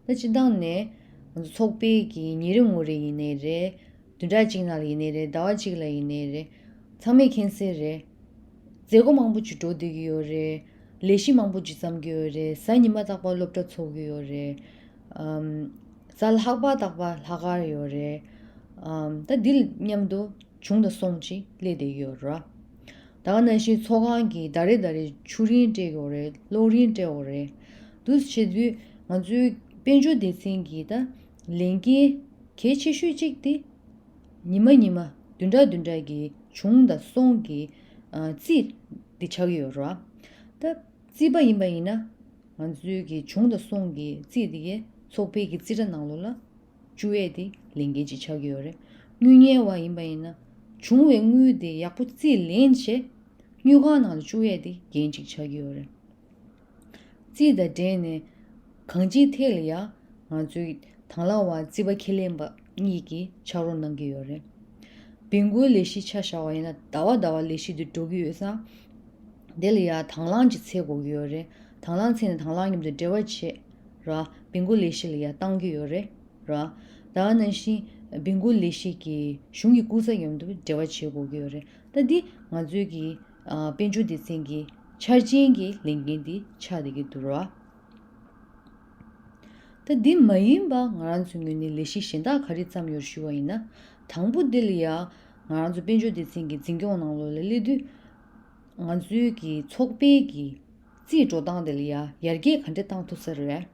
ད་སྤྱིར་བཏང་ནས་ང་ཚོ་ཚོགས་པའི་གི་ཉིན་རེ་ངོ་རེ་ཡིན་ནའི་རེད། བདུན་ཕྲག་གཅིག་ནང་ལ་ཡིན་ནའི་རེད། ཟླ་བ་གཅིག་ལ་ཡིན་ནའི་རེད། ཚང་མས་མཁྱེན་གསལ་རེད། མཛད་སྒོ་མང་པོ་ཅིག་འགྲོ་བསྡད་ཀྱི་ཡོད་རེད། ལས་གཞི་མང་པོ་ཅིག་བརྩམས་ཀྱི་ཡོད་རེད། གཟའ་ཉི་མ་རྟག་པར་སློབ་གྲྭ་ཚོགས་ཀྱི་ཡོད་རེད། ཨམ། གཟའ་ལྷག་པ་རྟག་པར་ལྷག་དཀར་ཡོད་རེད། ཨམ། ད་འདི་མཉམ་དུ་བྱུང་དང་སོང་ཅིག་སླེབས་བསྡད་ཡོད་རེད། ད་ག་ནང་བཞིན་ཚོགས་ཁང་གིས་ཟླ་རེ་ཟླ་རེ་ཆུ་རིན་སྤྲད་ཡོད་རེད། གློག་རིན་སྤྲད་ཡོད་རེད། འདུག་བྱེད་དུས་ང་ཚོའི་དཔལ་འབྱོར་སྡེ་ཚན་གྱིས་ད་ལས་འགན་གལ་ཆེ་ཤོས་གཅིག་དེ་ཉི་མ་ཉི་མ་བདུན་ཕྲག་བདུན་ཕྲག་གི་བྱུང་དང་སོང་གི་ཨ་རྩིས་དེ་ཆགས་ཀྱི་ཡོད་རེད། ད་རྩིས་པ་ཡིན་པ་ཡིན་ན་ང་ཚོའི་གི་བྱུང་དང་སོང་གི་རྩིས་དེ་གའི་ཚོགས་པའི་གི་རྩིས་ཁྲ་ནང་ལོགས་ལ་བཅུག་ཡས་དེ་ལས་འགན་ཅིག་ཆགས་ཀྱི་ཡོད་རེད། དངུལ་གཉེར་བ་ཡིན་པ་ཡིན་ན་བྱུང་བའི་དངུལ་དེ་ཡག་པོ་རྩིས་ལེན་བྱས་དངུལ་ཁང་ནང་ལ་བཅུག་ཡས་དེ་འགན་ཅིག་ཆགས་ཀྱི་ཡོད་རེད། རྩིས་དང་འབྲེལ་ནས་གང་ཅིའི་ཐད་ལ་ཡང་ང་ཚོའི་དང་བླངས་པ་རྩིས་པ་ཁས་ལེན་པ་གཉིས་ཀྱིས་ཕྱག་རོགས་གནང་གི་ཡོད་རེད། བེང་ཀུའི་ལས་གཞི་ཆ་བཞག་པ་ཡིན་ན་ཟླ་བ་ཟླ་བ་ལས་གཞི་དེ་འགྲོ་གི་ཡོད་ཙང་། དེ་ལ་ཡང་དང་བླངས་ཀྱི་ཚད་དགོས་ཀྱི་ཡོད་རེད། དང་བླངས་ཚད་ནས་དང་བླངས་མཉམ་དུ་འབྲེལ་བ་བྱེད་ར། བེང་ཀུའི་ལས་གཞི་ལ་ཡང་བཏང་གི་ཡོད་རེད་ར། ད་ག་ནང་བཞིན་བེང་ཀུའི་ལས་གཞི་གི་གཞུང་གི་སྐུ་ཚབ་མཉམ་དུ་འབྲེལ་བ་བྱེད་དགོས་ཀྱི་ཡོད་རེད། ད་འདི་ང་ཚོའི་གི་ཨ་དཔལ་འབྱོར་སྡེ་ཚན་གྱི་འཆར་ཅན་གྱི་ལས་འགན་འདི་ཆགས་བསྡད་ཀྱི་འདུག་ར། ད་འདི་མ་ཡིན་པ་ང་རང་ཚོའི་ངོས་ནས་ལས་གཞི་གཞན་དག་ག་རེ་བརྩམས་ཡོད་ཞུ་བ་ཡིན་ན། དང་པོ་འདི་ལ་ཡ་ང་རང་ཚོ་དཔལ་འབྱོར་སྡེ་ཚན་གྱི་འཛིན་སྐྱོང་ནང་ལོགས་ལ་སླེབས་དུས། ང་ཚོའི་གི་ཚོགས་པའི་གི་རྩིས་འགྲོ་སྟངས་དེ་ལ་ཡ་ཡར་རྒྱས་ག་འདྲས་བཏང་ཐུབ་ས་རེད།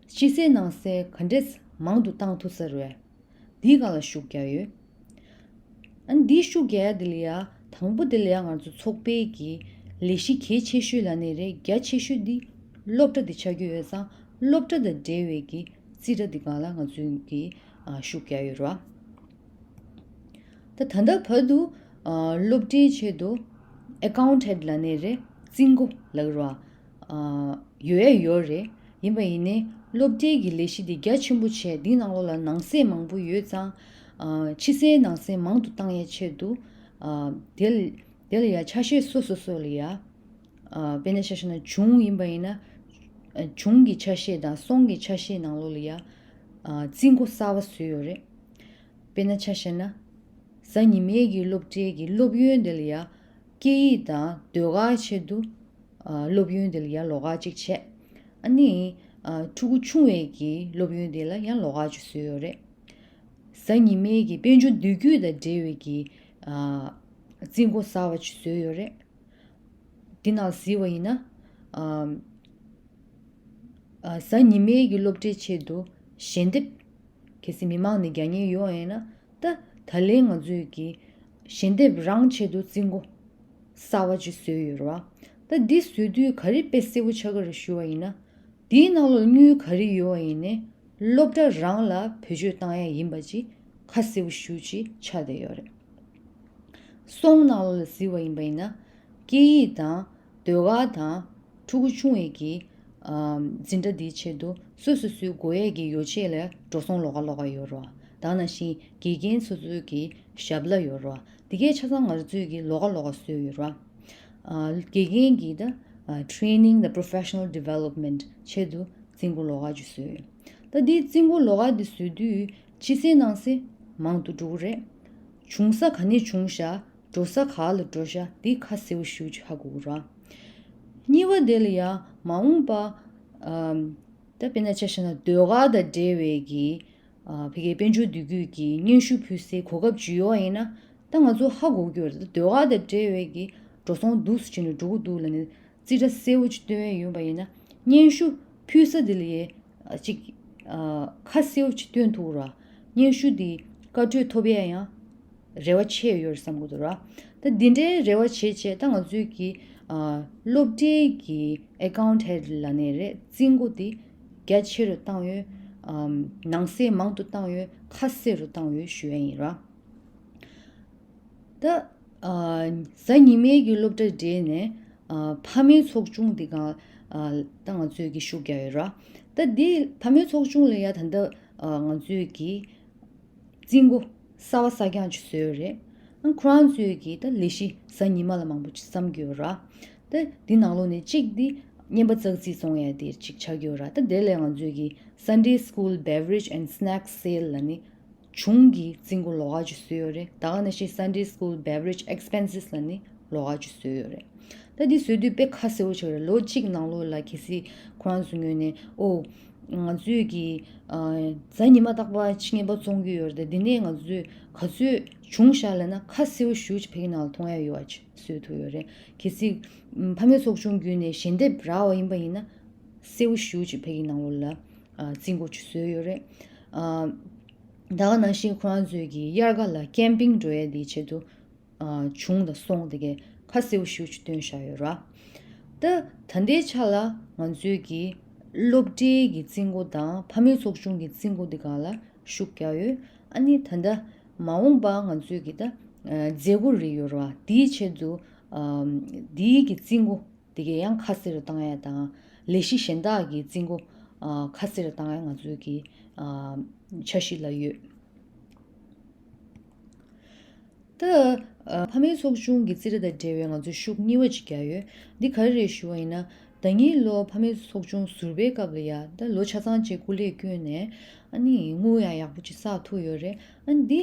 ཕྱི་གསལ་ནང་གསལ་ག་འདྲས་མང་དུ་བཏང་ཐུབ་ས་རེད། འདིའི་སྒང་ལ་ཤུགས་རྒྱག་ཡོད། ཨ་ནི་འདིའི་ཤུགས་རྒྱག་ཡ་དེ་ལ་ཡ་དང་པོ་དེ་ལ་ཡ་ང་ཚོ་ཚོགས་པའི་གི་ལས་གཞི་གལ་ཆེ་ཤོས་ལབ་ནའི་རེད། རྒྱ་ཆེ་ཤོས་འདི་སློབ་གྲྭ་འདི་ཆགས་ཀྱི་ཡོད་ཙང་སློབ་གྲྭ་དང་འབྲེལ་བའི་གི་རྩིས་ཁྲ་འདི་སྒང་ལ་ང་ཚོའི་གི་ཨ་ཤུགས་རྒྱག་ཡོད་རེད་བ། ད་ད་ལྟ་བར་དུ་ཨ་སློབ་གྲྭའི་ཆེད་དུ་ཨེ་ཀའུན་ཊེན་ཊི་ལབ་ནའི་རེད། རྩིས་འགོ་ལབ་ར། ཨ་ཡོད་ཡ་ཡོད་རེད། ཡིན་པ་ཡིན་ནའི་སློབ་གྲྭའི་གི་ལས་གཞི་འདི་རྒྱ་ཆེན་པོ་བྱས་འདིའི་ནང་ལོགས་ལ་ནང་གསེས་མང་པོ་ཡོད་ཙང་། ཨ་ཕྱི་གསལ་ནང་གསལ་མང་དུ་བཏང་ཡའི་ཆེད་དུ། ཨ་དེ་ལ་དེ་ལ་ཡ་ཆ་ཤས་སོ་སོ་སོ་ལ་ཡ། ཨ་དཔེར་ན་ཆ་བཞག་ན་བྱུང་ཡིན་པ་ཡིན་ན། ཨ་བྱུང་གི་ཆ་ཤས་དང་སོང་གི་ཆ་ཤས་ནང་ལོགས་ལ་ཡ། ཨ་རྩིས་འགོ་གསར་པ་བཟོས་ཡོད་རེད། དཔེར་ན་ཆ་བཞག་ན། གཟའ་ཉི་མའི་གི་སློབ་གྲྭའི་གི་སློབ་ཡོན་དེ་ལ་ཡ། སྐད་ཡིག་དང་ཟློས་གར་ཆེད་དུ། ཨ་སློབ་ཡོན་དེ་ལ་ཡ་ལོགས་ཀ་གཅིག་བྱས། ཨ་ནི། ཨ་ཕྲུ་གུ་ཆུང་བའི་གི་སློབ་ཡོན་དེ་ལ་ཡང་ལོགས་ཀ་གཅིག་བཟོས་ཡོད་རེད། གཟའ་ཉི་མའི་གི་དཔལ་འབྱོར་བསྡུས་རྒྱུད་དང་འབྲེལ་བའི་གི། ཨ་རྩིས་འགོ་གསར་པ་གཅིག་བཟོས་ཡོད་རེད། འདི་ནང་གཟིགས་པ་ཡིན་ན། ཨ་ཨ་གཟའ་ཉི་མའི་གི་སློབ་གྲྭའི་ཆེད་དུ་ཞལ་འདེབས། གལ་སྲིད་མི་མང་ནས་རྒྱག་མཁན་ཡོད་པ་ཡིན་ན། ད་ད་ལན་ང་ཚོས་ཀྱི་ཞལ་འདེབས་རང་ཆེད་དུ་རྩིས་འགོ་གསར་པ་ཅིག་བཟོས་ཡོད་རེད་བ། ད་འདི་བཟོས་དུས་ག་རེ་དཔེ་གསལ་པོ་ཆགས་ཀྱི་རེད་ཞུ་བ་ཡིན་ན། འདིའི་ནང་ལོགས་དངུལ་ག་རེ་ཡོད་པ་ཡིན་ནའི་སློབ་གྲྭ་རང་ལ་བེད་སྤྱོད་བཏང་ཡ་ཡིན་པ་ཅིག་ཁ་གསལ་པོ་ཞེ་པོ་ཅིག་ཆགས་བསྡད་ཡོད་རེད། སོང་ནང་ལོགས་ལ་གཟིགས་པ་ཡིན་པ་ཡིན་ན། སྐད་ཡིག་དང་ཟློས་གར་དང་ཕྲུ་གུ་ཆུང་བའི་གི་ཨ་འཛིན་གྲྭ་འདིའི་ཆེད་དུ་སོ་སོ་སོའི་དགོས་ཡས་ཀྱི་ཡོ་བྱད་ལ་འགྲོ་སོང་ལོགས་ཀ་ལོགས་ཀ་ཡོད་རེད་བ། ད་ག་ནང་བཞིན་དགེ་རྒན་སོ་སོའི་གི་ཞབས་ལ་ཡོད་རེད་བ། འདི་གའི་ཆ་ཚང་ང་ཚོའི་གི་ལོགས་ཀ་ལོགས་ཀ་བཟོས་ཡོད་རེད་བ། ཨ་དགེ་རྒན་གྱི་ད་ཨ་training the professional development ཆེད་དུ་རྩིས་འགོ་ལོགས་ཀ་ཅིག་བཟོས་ཡོད། ད་འདིའི་རྩིས་འགོ་ལོགས་ཀ་འདི་བཟོས་དུས་ཕྱི་གསལ་ནང་གསལ་མང་དུ་འགྲོ་གི་རེད། བྱུང་ས་ག་ནས་བྱུང་ཤག་འགྲོ་ས་ག་ལ་འགྲོ་ཤག་འདི་ཁ་གསལ་པོ་ཞེ་པོ་ཅིག་ཧ་གོ་གི་རེད། གཉིས་པ་དེ་ལ་ཡ་མ་འོངས་པ། ཨམ། ད་དཔེར་ན་ཆ་བཞག་ན་ཟློས་གར་དང་འབྲེལ་བའི་གི། ཨ་ཕ་གིའི་དཔལ་འབྱོར་བསྡུས་རྒྱུད་ཀྱི་སྙན་ཞུ་ཕུལ་སའི་གོ་སྐབས་ཅིག་ཡོད་པ་ཡིན་ན། ད་ང་ཚོ་ཧ་གོ་གི་ཡོད་རེད། ཟློས་གར་དང་འབྲེལ་བའི་གི་འགྲོ་སོང་འདུག་སེ་བྱས་ནས་འགྲོ་གི་འདུག་ལབ་ནས་རྩིས་ཁྲ་གསལ་པོ་ཅིག་སྟོན་ཡས་ཡོད་པ་ཡིན་ན། སྙན་ཞུ་ཕུལ་ས་དེ་ལ་ཡ། ཅིག་ཨ་ཁ་གསལ་པོ་ཅིག་སྟོན་ཐུབ་ར། སྙན་ཞུ་འདི་བཀའ་འཁྲོལ་ཐོབ་ཡས་ཡང་རེ་བ་ཆེ་ཡོད་རེད་བསམ་གྱི་འདུག་ར། ད་འདི་འདྲའི་རེ་བ་བྱེད་བྱས་ད་ང་ཚོའི་གི་ཨ་སློབ་གྲྭའི་གི་ཨེ་ཀའུན་ཊེན་ཊི་ལབ་ནའི་རེད། རྩིས་འགོ་འདི་རྒྱ་ཆེ་རུ་བཏང་ཡོད། ཨམ་ནང་གསེས་མང་དུ་བཏང་ཡོད། ཁ་གསལ་རུ་བཏང་ཡོད་ཞུ་ཡས་ཡིན་ར། ད་ཨ་གཟའ་ཉི་མའི་གི་སློབ་གྲྭ་འབྲེལ་ནས་ཨ་ཕ་མའི་ཚོགས་ཆུང་འདི་གང་ཨ་ད་ང་ཚོས་ཀྱི་ཤུགས་རྒྱག་ཡོད་ར། ད་འདི་ཕ་མའི་ཚོགས་ཆུང་ལ་ཡ་ད་ལྟ་ཨ་ང་ཚོས་ཀྱི་རྩིས་འགོ་གསར་པ་གསར་རྐྱང་ཅིག་བཟོས་ཡོད་རེད། ཨ་ཁོ་རང་ཚོས་ཀྱི་ད་ལས་གཞི་གཟའ་ཉི་མ་ལ་མང་པོ་ཅིག་བསམ་གྱི་ཡོད་ར། ད་འདི་ནང་ལོགས་ནས་གཅིག་འདི་རྔན་པ་ཙག་ཙིག་བཙོང་ཡ་དེ་གཅིག་ཆགས་ཀྱི་ཡོད་ར། ད་དེ་ལས་ང་ཚོས་ཀྱི་Sunday School Beverage and Snack Sale ལ་ནི་གཞུང་གི་རྩིས་འགོ་ལོགས་ཀ་ཅིག་བཟོས་ཡོད་རེད། ད་ག་ནང་བཞིན་Sunday School Beverage Expenses ལ་ནི་ལོགས་ཀ་ཅིག་བཟོས་ཡོད་རེད། ད་འདི་བཟོས་དུས་དཔེ་ཁ་གསལ་པོ་ཆགས་རེད། ལོ་གཅིག་ནང་ལོགས་ལ་གལ་སྲིད་ཁོ་རང་ཚོའི་ངོས་ནས་ཨོ་ང་ཚོས་ཀྱི་ཨ་གཟའ་ཉི་མ་རྟག་པར་ཕྱི་རྔན་པ་བཙོང་གི་ཡོད་རེད། ད་འདི་ནས་ང་ཚོས་ག་ཚོད་བྱུང་ཤག་ལབ་ན་ཁ་གསལ་པོ་ཞེ་པོ་ཅིག་ཕ་གི་ནང་ལ་མཐོང་ཡ་ཡོད་པ་ཅིག་བཟོས་ཐུབ་ཡོད་རེད། གལ་སྲིད་ཕ་མའི་ཚོགས་ཆུང་བརྒྱུད་ནས་ཞལ་འདེབས་རག་པ་ཡིན་པ་ཡིན་ན་གསལ་པོ་ཞེ་པོ་ཅིག་ཕ་གི་ནང་ལོགས་ལ་ཨ་རྩིས་འགོ་ཅིག་བཟོས་ཡོད་རེད། ཨ་ད་ག་ནང་བཞིན་ཁོ་རང་ཚོས་ཀྱི་དབྱར་ཁ་ལ་ཀེམ་པིང་འགྲོ་ཡ་དེའི་ཆེད་དུ་ཨ་བྱུང་དང་སོང་དེ་གའི་ཁ་གསལ་པོ་ཞེ་པོ་ཅིག་བཏོན་བཞག་ཡོད་ར། ད་ད་ལྟའི་ཆ་ལ་ང་ཚོས་ཀྱི་སློབ་གྲྭའི་གི་རྩིས་འགོ་དང་ཕ་མའི་ཚོགས་ཆུང་གི་རྩིས་འགོ་དེ་ག་ལ་ཤུགས་རྒྱག་ཡོད། ཨ་ནི་ད་ལྟ་མ་འོངས་པ་ང་ཚོས་ཀྱི་ད་ཨ་མཛད་སྒོ་རེ་ཡོད་ར། དེའི་ཆེད་དུ་ཨ་དེའི་གི་རྩིས་འགོ་དེ་གའི་ཡང་ཁ་གསལ་རུ་བཏང་ཡ་དང་ལས་གཞི་གཞན་དག་གི་རྩིས་འགོ་ཨ་ཁ་གསལ་རུ་བཏང་ཡ་ང་ཚོས་ཀྱི་ཨ་འཆར་གཞི་ལ་ཡོད། ད་ཨ་ཕ་མའི་ཚོགས་ཆུང་གི་རྩིས་ཁྲ་དང་འབྲེལ་བའི་ང་ཚོས་ཤུགས་གཉིས་པ་ཅིག་རྒྱག་ཡོད། འདི་ག་རེ་རེད་ཞུ་བ་ཡིན་ན། ད་གིན་ལོ་ཕ་མའི་ཚོགས་ཆུང་ཟུར་པའི་སྐབས་ལ་ཡ་ད་ལོ་ཆ་ཚང་ཅིག་སྐུ་ལས་བསྐྱོན་ནས་ཨ་ནི་དངུལ་ཡང་ཡག་པོ་ཅིག་བསགས་ཐུབ་ཡོད་རེད། ཨ་ནི་འདི་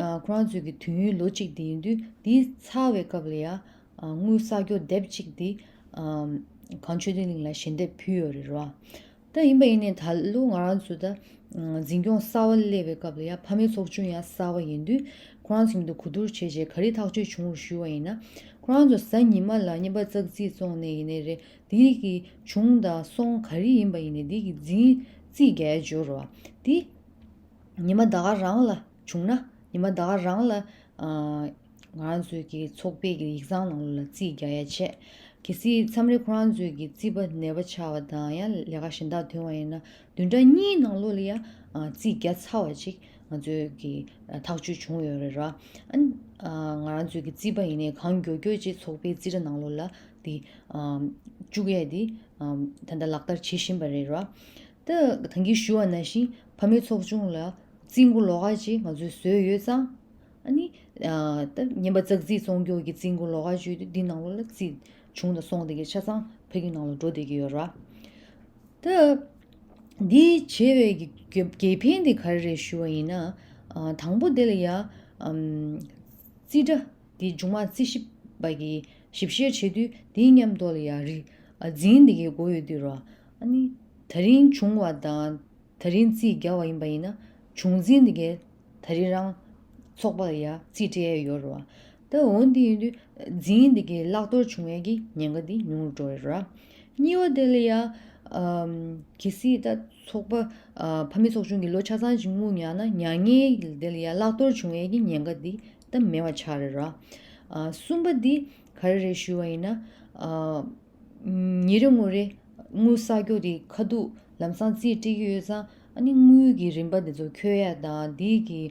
ཨ་ཁོ་རང་ཚོའི་གི་དུས་ཡུན་ལོ་གཅིག་འདི་ཡིན་དུས་འདི་ཚར་བའི་སྐབས་ལ་ཡ་ཨ་དངུལ་བསགས་རྒྱུ་དེབ་གཅིག་འདི་ཨ་གངས་ཆོས་ལྡན་གླིང་ལ་ཞལ་འདེབས་ཕུལ་ཡོད་རེད་ར། ད་ཡིན་པ་ཡིན་ནའི་ད་ལོ་ང་རང་ཚོ་ད་འཛིན་སྐྱོང་གསར་བ་སླེབས་པའི་སྐབས་ལ་ཡ་ཕ་མའི་ཚོགས་ཆུང་ཡང་གསར་བ་ཡིན་དུས་ཁོ་རང་ཚོ་མཉམ་དུ་གོ་བསྡུར་བྱས་རྗེས་ག་རེ་ཐག་གཅོད་བྱུང་བ་ཞུ་བ་ཡིན་ན། ཁོ་རང་ཚོ་གཟའ་ཉི་མ་ལ་རྔན་པ་ཙག་ཙིག་བཙོང་ནས་ཡིན་ནའི་རེད། དེའི་གི་བྱུང་དང་སོང་ག་རེ་ཡིན་པ་ཡིན་ནའི་དེའི་གི་རྩིས་རྩིས་རྒྱག་ཡ་འབྱོར་བ་དེ། ཉི་མ་ཟླ་བ་རང་ལ་བྱུང་ན་ཉི་མ་ཟླ་བ་རང་ལ་ཨ་ང་རང་ཚོའི་གི་ཚོགས་པའི་གི་ཡིག་ཚང་ནང་ལོགས་ལ་རྩིས་རྒྱག་ཡ་བྱས། གལ་སྲིད་མཚམས་རེ་ཁོ་རང་ཚོའི་གི་རྩིས་པ་ནད་པ་ཆགས་པ་དང་ཡང་ལས་ཀ་གཞན་དག་ཐོན་པ་ཡིན་ན་བདུན་ཕྲག་གཉིས་ནང་ལོགས་ལ་ཡ་ཨ་རྩིས་རྒྱག་ཚར་བ་ཅིག་ང་ཚོའི་གི་ཨ་ཐག་གཅོད་བྱུང་ཡོད་རེད་ར། ཨ་ནི་ཨ་ང་རང་ཚོའི་གི་རྩིས་པ་ཡིན་ནའི་གང་མགྱོགས་མགྱོགས་ཅིག་ཚོགས་པའི་རྩིས་ཁྲ་ནང་ལོགས་ལ་དེ་ཨ་བཅུག་ཡས་དེ་ཨ་ད་ལྟ་ལག་བསྟར་བྱེད་བཞིན་པ་རེད་ར། ད་ད་གིན་ཞུ་བ་ནང་བཞིན་ཕ་མའི་ཚོགས་ཆུང་ལ་རྩིས་འགོ་ལོགས་ཀ་ཅིག་ང་ཚོས་བཟོས་ཡོད་ཙང་། ཨ་ནི་ཨ་ད་རྔན་པ་ཙག་ཙིག་བཙོང་རྒྱུ་གི་རྩིས་འགོ་ལོགས་ཀ་ཅིག་ཡོད་དུས་འདི་ནང་ལོགས་ལ་རྩིས་བྱུང་དང་སོང་དེ་གའི་ཆ་ཚང་ཕ་གི་ནང་ལ་འགྲོ་བསྡད་ཀྱི་ཡོད་ར། ད་འདི་བྱས་པའི་གི་དགེ་དགེ་ཕན་དེ་ག་རེ་རེད་ཞུ་བ་ཡིན་ན། ཨ་དང་པོ་དེ་ལ་ཡ་ཨམ་རྩིས་ཁྲ་དེ་མཇུག་མ་རྩིས་ཞིབ་པ་གིས་ཞིབ་བཤེར་བྱེད་དུས་དེའི་མཉམ་དུ་ལ་ཡ་རི་ཨ་འཛིན་དེ་གའི་དགོས་ཡོད་དུས་ར། ཨ་ནི་ད་རིང་བྱུང་བ་དང་ད་རིང་རྩིས་བརྒྱབ་པ་ཡིན་པ་ཡིན་ན་བྱུང་འཛིན་དེ་གའི་ད་རིང་རང་ཚོགས་པ་ལ་ཡ་རྩིས་སྤྲད་ཡ་ཡོད་རེད་བ། ད་འོ་འདི་ཡིན་དུས་འཛིན་འདི་གའི་བརླག་གཏོར་བྱུང་ཡས་ཀྱི་ཉེན་ཁ་འདི་ཉུང་རུ་འགྲོ་ཡོད་ར། གཉིས་པ་དེ་ལ་ཡ་ཨམ་གལ་སྲིད་ད་ཚོགས་པ་ཨ་ཕ་མའི་ཚོགས་ཆུང་གི་ལོ་ཆ་ཚང་ཅིག་དངུལ་ཉར་ན་ཉར་མཁན་དེ་ལ་ཡ་བརླག་གཏོར་བྱུང་ཡས་ཀྱི་ཉེན་ཁ་འདི་ད་མེད་པ་ཆགས་རེད་ར། ཨ་གསུམ་པ་འདི་ག་རེ་རེད་ཞུ་བ་ཡིན་ན། ཨ་ཉིན་རེ་ངོ་རེ་དངུལ་བསགས་རྒྱུ་དེ་ཁ་ཐུག་ལམ་སང་རྩིས་སྤྲད་ཀྱི་ཡོད་ཙང་ཨ་ནི་དངུལ་གྱི་རིན་པ་དེ་ཚོ་འཁྱོལ་ཡ་དང་དེ་གི་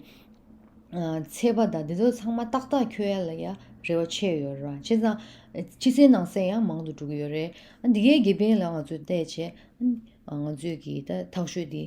ཚད་པ་དང་དེ་ཚོ་ཚང་མ་ཏག་ཏག་འཁྱོལ་ཡ་ལ་ཡ་རེ་བ་ཆེ་ཡོད་ར། བྱས་ཙང་ཕྱི་གསལ་ནང་གསལ་ཡང་མང་དུ་འགྲོ་གི་ཡོད་རེད། ཨ་འདི་གའི་དགེ་ཕན་ལ་ང་ཚོས་བལྟས་བྱས་ཨ་ང་ཚོས་ཀྱི་ད་ཐག་གཅོད་དེ་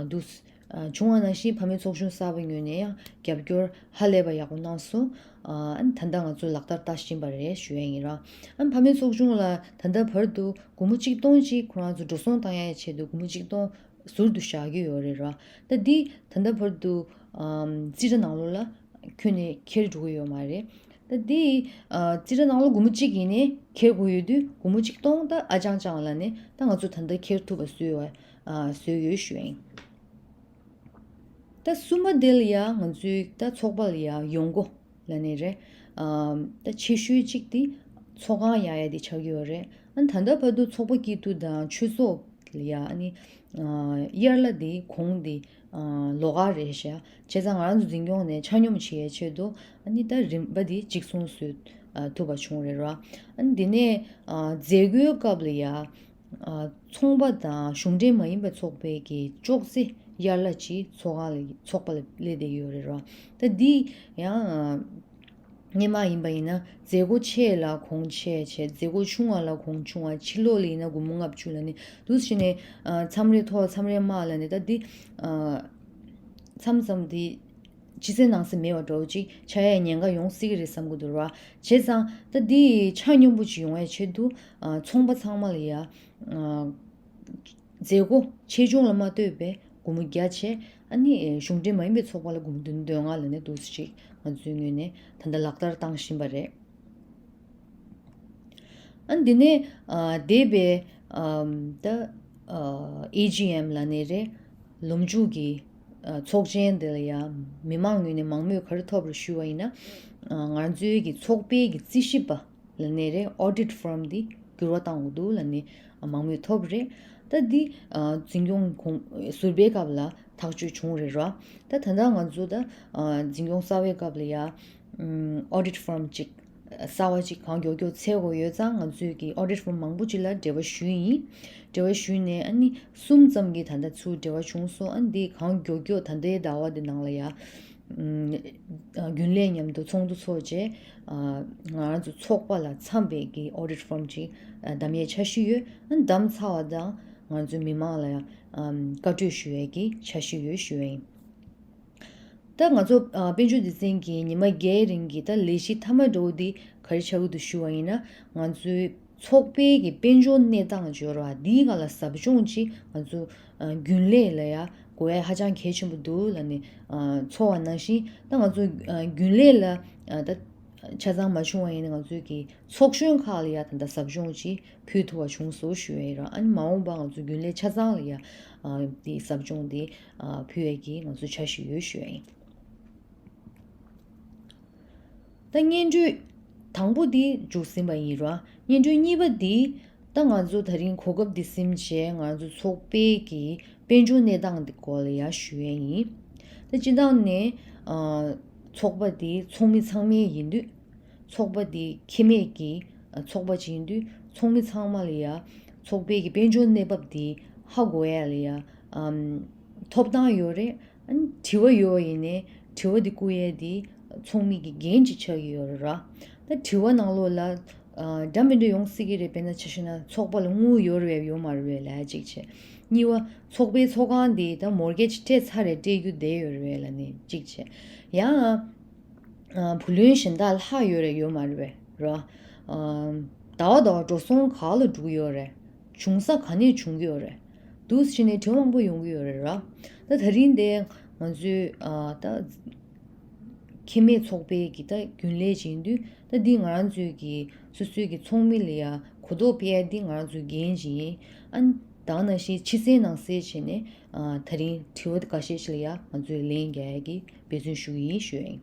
འདུག་ཨ་བྱུང་བ་ནང་བཞིན་ཕ་མའི་ཚོགས་ཆུང་གསར་པ་ངོས་ནས་ཡང་རྒྱབ་སྐྱོར་ཧ་ལས་པ་ཡག་པོ་གནང་སོང་། ཨ་ད་ལྟ་ང་ཚོ་ལག་བསྟར་ལྟ་བཞིན་པ་རེད་ཞུ་ཡ་ཡིན་ར། ཨ་ཕ་མའི་ཚོགས་ཆུང་ལ་ད་ལྟ་བར་དུ་སྒོར་མོ་གཅིག་སྟོང་གཅིག་ཁོ་རང་ཚོ་འགྲོ་སོང་བཏང་ཡ་ཆེད་དུ་སྒོར་མོ་གཅིག་སྟོང་ཟུར་དུ་བཞག་གི་ཡོད་རེད་ར། ད་འདི་ད་ལྟ་བར་དུ་ཨམ་རྩིས་ཁྲ་ནང་ལོགས་ལ་ཁྱོན་ནས་འཁྱེར་འགྲོ་གི་ཡོད་མ་རེད། ད་འདི་ཨ་རྩིས་ཁྲ་ནང་ལོགས་སྒོར་མོ་གཅིག་ཡིན་ནའི་འཁྱེར་དགོས་ཡོད་དུས་སྒོར་མོ་གཅིག་སྟོང་ད་ཨ་ཅང་ཅང་ལ་ནི་ད་ང་ཚོ་ད་ལྟ་འཁྱེར་ཐུབ་པ་བཟོས་ཡོད་ཨ་བཟོས་ཡོད་ཞུ་ཡ་ཡིན། ད་གསུམ་པ་དེ་ལ་ཡ་ང་ཚོའི་ད་ཚོགས་པ་ལ་ཡ་ཡོང་སྒོ་ལ་ནི་རེད། ཨམ་ད་ཆེ་ཤོས་གཅིག་དེ་ཚོགས་ཁང་གཡར་ཡ་དེ་ཆགས་ཀྱི་ཡོད་རེད། ཨ་ད་ལྟ་བར་དུ་ཚོགས་པ་སྐྱིད་སྡུག་དང་ཆོས་ཚོགས་ལ་ཡ་ཨ་ནི་ཨ་དབྱར་གླ་དེ་གོང་དེ་ཨ་ལོགས་ཀ་རེད་ཤག་བྱས་ཙང་ང་རང་ཚོ་འཛིན་སྐྱོང་ནས་ཆ་སྙོམས་བྱེད་ཡའི་ཆེད་དུ་ཨ་ནི་ད་རིན་པ་དེ་གཅིག་མཚུངས་བཟོ་ཨ་ཐུབ་པ་བྱུང་རེད་ར། ཨ་ནི་དེ་ནས་ཨ་མཛད་སྒོའི་སྐབས་ལ་ཡ། ཨ་ཚོང་པ་དང་གཞུང་འབྲེལ་མ་ཡིན་པའི་ཚོགས་པའི་གི་ཅོག་ཙེ་གཡར་གླ་ཅིག་ཚོགས་ཁང་ལ་ཚོགས་པ་ལ་སླེབས་བསྡད་ཡོད་རེད་ར། ད་འདི་ཡང་ཨ་སྔོན་མ་ཡིན་པ་ཡིན་ན་མཛད་སྒོ་ཆེ་ལ་གོང་ཆེ་བྱས། མཛད་སྒོ་ཆུང་བ་ལ་གོང་ཆུང་བ། ཕྱི་ལོགས་ལ་ཡིན་ན་སྒོར་མོ་ལྔ་བཅུ་ལ་ནི་འདུག་བྱས་ནས་ཨ་མཚམས་རེ་མཐོ་མཚམས་རེ་དམའ་ལ་ནི་ད་འདི་ཨ་མཚམས་མཚམས་འདི་ ཕྱི་གསལ་ནང་གསལ་མེད་པ་འདྲ་བོ་ཅིག་ཆགས་ཡ་ཉེན་ཁ་ཡོང་སྲིད་ཀྱི་རེད་བསམ་གྱི་འདུག་ར། བྱས་ཙང་ད་འདི་ཆ་སྙོམས་པོ་ཅིག་ཡོང་བའི་ཆེད་དུ་ཨ་ཚོང་པ་ཚང་མ་ལ་ཡ་ཨ་མཛད་སྒོ་ཆེ་ཆུང་ལ་མ་ལྟོས་པའི་སྒོར་མོ་བརྒྱ་བྱས། ཨ་ནི་གཞུང་འབྲེལ་མ་ཡིན་པའི་ཚོགས་པ་ལ་སྒོར་མོ་བདུན་བདུན་ལྔ་ལ་ནས་འདུག་སེ་ཅིག་ང་ཚོའི་ངོས་ནས་ད་ལྟ་ལག་བསྟར་བཏང་བཞིན་པ་རེད། ཨ་འདི་ནས་ཨ་འདས་པའི་ཨམ་ད་ཨ་ཨེ་ཇི་ཨེམ་ལབ་ནི་རེད། ལོ་མཇུག་གི་ཨ་ཚོགས་ཆེན་འདི་ལ་ཡང་མི་མང་ངོས་ནས་མང་མོས་ག་རེ་ཐོབ་རེད་ཞུས་པ་ཡིན་ན། ཨ་ང་ཚོའི་གི་ཚོགས་པའི་གི་རྩིས་ཞིབ་པ་ལབ་ནི་རེད། ཨོ་ཌིཊ་ཕརམ་འདི་འགྱུར་བ་བཏང་དགོས་འདུག་ལབ་ནི་མང་མོས་ཐོབ་རེད། ད་འདི་ཨ་འཛིན་སྐྱོང་གོང་ཟུར་པའི་སྐབས་ལ་ཐག་གཅོད་བྱུང་རེད་ར། ད་ད་ལྟ་ང་ཚོ་ད་ཨ་འཛིན་སྐྱོང་གསར་པའི་སྐབས་ལ་ཡ་ཨམ་ཨོ་ཌིཊ་ཕརམ་ཅིག་གསར་པ་ཅིག་གང་མགྱོགས་མགྱོགས་འཚོལ་དགོས་ཡོད་ཙང་། ང་ཚོས་ཀྱི་ཨོ་ཌིཊ་ཕརམ་མང་པོ་ཅིག་ལ་འབྲེལ་བ་ཞུས་ཡིན། འབྲེལ་བ་ཞུས་ནས་ཨ་ནི་གསུམ་ཙམ་གྱིས་ད་ལྟ་ཚུར་འབྲེལ་བ་བྱུང་སོང་། ཨ་ནི་འདི་གང་མགྱོགས་མགྱོགས་ད་ལྟའི་ཟླ་བ་འདི་ནང་ལ་ཡ་ཨམ་རྒྱུན་ལས་མཉམ་དུ་ཚོགས་འདུ་ཚོགས་རྗེས་ཨ་ང་རང་ཚོ་ཚོགས་པ་ལ་འཚམ་པའི་གི་ཨོ་ཌིཊ་ཕརམ་ཅིག་ཨ་བདམས་ཡས་འཆར་གཞི་ཡོད། ཨ་ནི་བདམས་ཚར་བ་དང་ང་ཚོའི་མི་མང་ལ་ཡང་ཨམ་བཀའ་འཁྲོལ་ཞུ་ཡས་ཀྱི་འཆར་གཞི་ཡོད་ཞུ་ཡས་ཡིན། ད་ང་ཚོ་ཨ་དཔལ་འབྱོར་སྡེ་ཚན་གྱི་ཉི་མ་བརྒྱད་རིང་གི་ད་ལས་གཞི་མཐའ་མ་འདྲ་བོ་འདི་ག་རེ་ཆགས་ཀྱི་འདུག་ཞུ་བ་ཡིན་ན། ང་ཚོའི་ཚོགས་པའི་གི་དཔལ་འབྱོར་གནས་སྟངས་འབྱོར་བ་འདིའི་སྒང་ལ་ཟབ་སྦྱོང་ཅིག་ང་ཚོ་ཨ་རྒྱུན་ལས་ལ་ཡ་དགོས་ཡ་ཧ་ཅང་གལ་ཆེན་པོ་འདུག་ལབ་ནས་ཨ་ཚོར་བ་ནང་བཞིན། ད་ང་ཚོ་ཨ་རྒྱུན་ལས་ལ་ཨ་ད་ཆ་ཚང་མ་བྱུང་བ་ཡིན་ན། ང་ཚོའི་གི་ཚོགས་གཞོན་ཁག་ལ་ཡ་ད་ལྟ་ཟབ་སྦྱོང་ཅིག་ཕུལ་ཐུབ་པ་བྱུང་སོང་ཞུ་ཡ་ཡིན་ར། ཨ་ནི་མ་འོངས་པ་ང་ཚོ་རྒྱུན་ལས་ཆ་ཚང་ལ་ཡ་ཨ་དེ་ཟབ་སྦྱོང་དེ་ཨ་ཕུལ་ཡས་ཀྱི་ང་ཚོ་འཆར་གཞི་ཡོད་ཞུ་ཡ་ཡིན། ད་སྙན་སྒྲོན་དང་པོ་དེ་མཇུག་ཟིན་པ་ཡིན་ར། སྙན་སྒྲོན་གཉིས་པ་དེ་ད་ང་ཚོ་ད་རིང་གོ་སྐབས་འདི་ཟིན་བྱས་ང་ཚོ་ཚོགས་པའི་གི་དཔལ་འབྱོར་གནས་སྟངས་དེ་སྐོར་ལ་ཡ་ཞུ་ཡས་ཡིན། ད་སྤྱིར་བཏང་ནས་ཨ་ཚོགས་པ་དེ་ཚོགས་མི་ཚང་མའི་ཡིན་དུས། ཚོགས་པ་དེ་ཁེ་མེད་ཀྱི་ཨ་ཚོགས་པ་ཅིག་ཡིན་དུས། ཚོགས་མི་ཚང་མ་ལ་ཡ་ཚོགས་པའི་གི་དཔལ་འབྱོར་གནས་བབ་དེ་ཧ་གོ་ཡ་ལ་ཡ་ཨམ་ཐོབ་ཐང་ཡོད་རེད། ཨ་ནི་དྲི་བ་ཡོད་པ་ཡིན་ནའི་དྲི་བ་དེ་བསྐུར་ཡས་དེ་ཚོགས་མི་གི་འགན་ཅིག་ཆགས་ཀྱི་ཡོད་རེད་ར། ད་དྲི་བ་ནང་ལོགས་ལ་ཨ་འདྲ་མི་འདྲ་ཡོང་སྲིད་ཀྱི་རེད། དཔེར་ན་ཆ་བཞག་ན་ཚོགས་པ་ལ་དངུལ་ཡོད་རེད་པས་ཡོད་མ་རེད་པས་ལབ་ཡ་གཅིག་བྱས། གཉིས་པ་ཚོགས་པའི་ཚོགས་ཁང་དེ་ད་མོར་གེཇ་སྤྲད་ཚར་རེད། སྤྲད་རྒྱུ་བསྡད་ཡོད་རེད་པས་ལབ་ནས་གཅིག་བྱས། ཡང་ཨ་བུ་ལོན་གཞན་དག་ལྷག་ཡོད་རེད་ཡོད་མ་རེད་པས་ར། ཨ་ཟླ་བ་ཟླ་བ་འགྲོ་སོང་ག་ལ་འགྲོ་གི་ཡོད་རེད། བྱུང་ས་ག་ནས་བྱུང་གི་ཡོད་རེད། འདུག་སེ་བྱས་ནས་དྲི་བ་མང་པོ་ཡོང་གི་ཡོད་རེད་ར། ད་ད་རིང་དེ་ང་ཚོའི་ཨ་ད་ཁེ་མེད་ཚོགས་པའི་གི་ད་རྒྱུན་ལས་བྱེད་དུས། ད་འདི་ང་རང་ཚོའི་གི་སོ་སོའི་གི་ཚོགས་མི་ལ་ཡ་གོ་རྟོགས་སྤེལ་ཡ་འདི་ང་རང་ཚོའི་འགན་ཅིག་ཡིན། ཨ་ད་ག་ནང་བཞིན་ཕྱི་གསལ་ནང་གསལ་བྱས་ནས་ཨ་ད་རིང་དྲི་བ་འགའ་ཤས་ཤིག་ལ་ཡ་ང་ཚོས་ལན་རྒྱག་ཡ་གི་འབད་བརྩོན་ཞུ་གི་ཡིན་ཞུ་ཡ་ཡིན།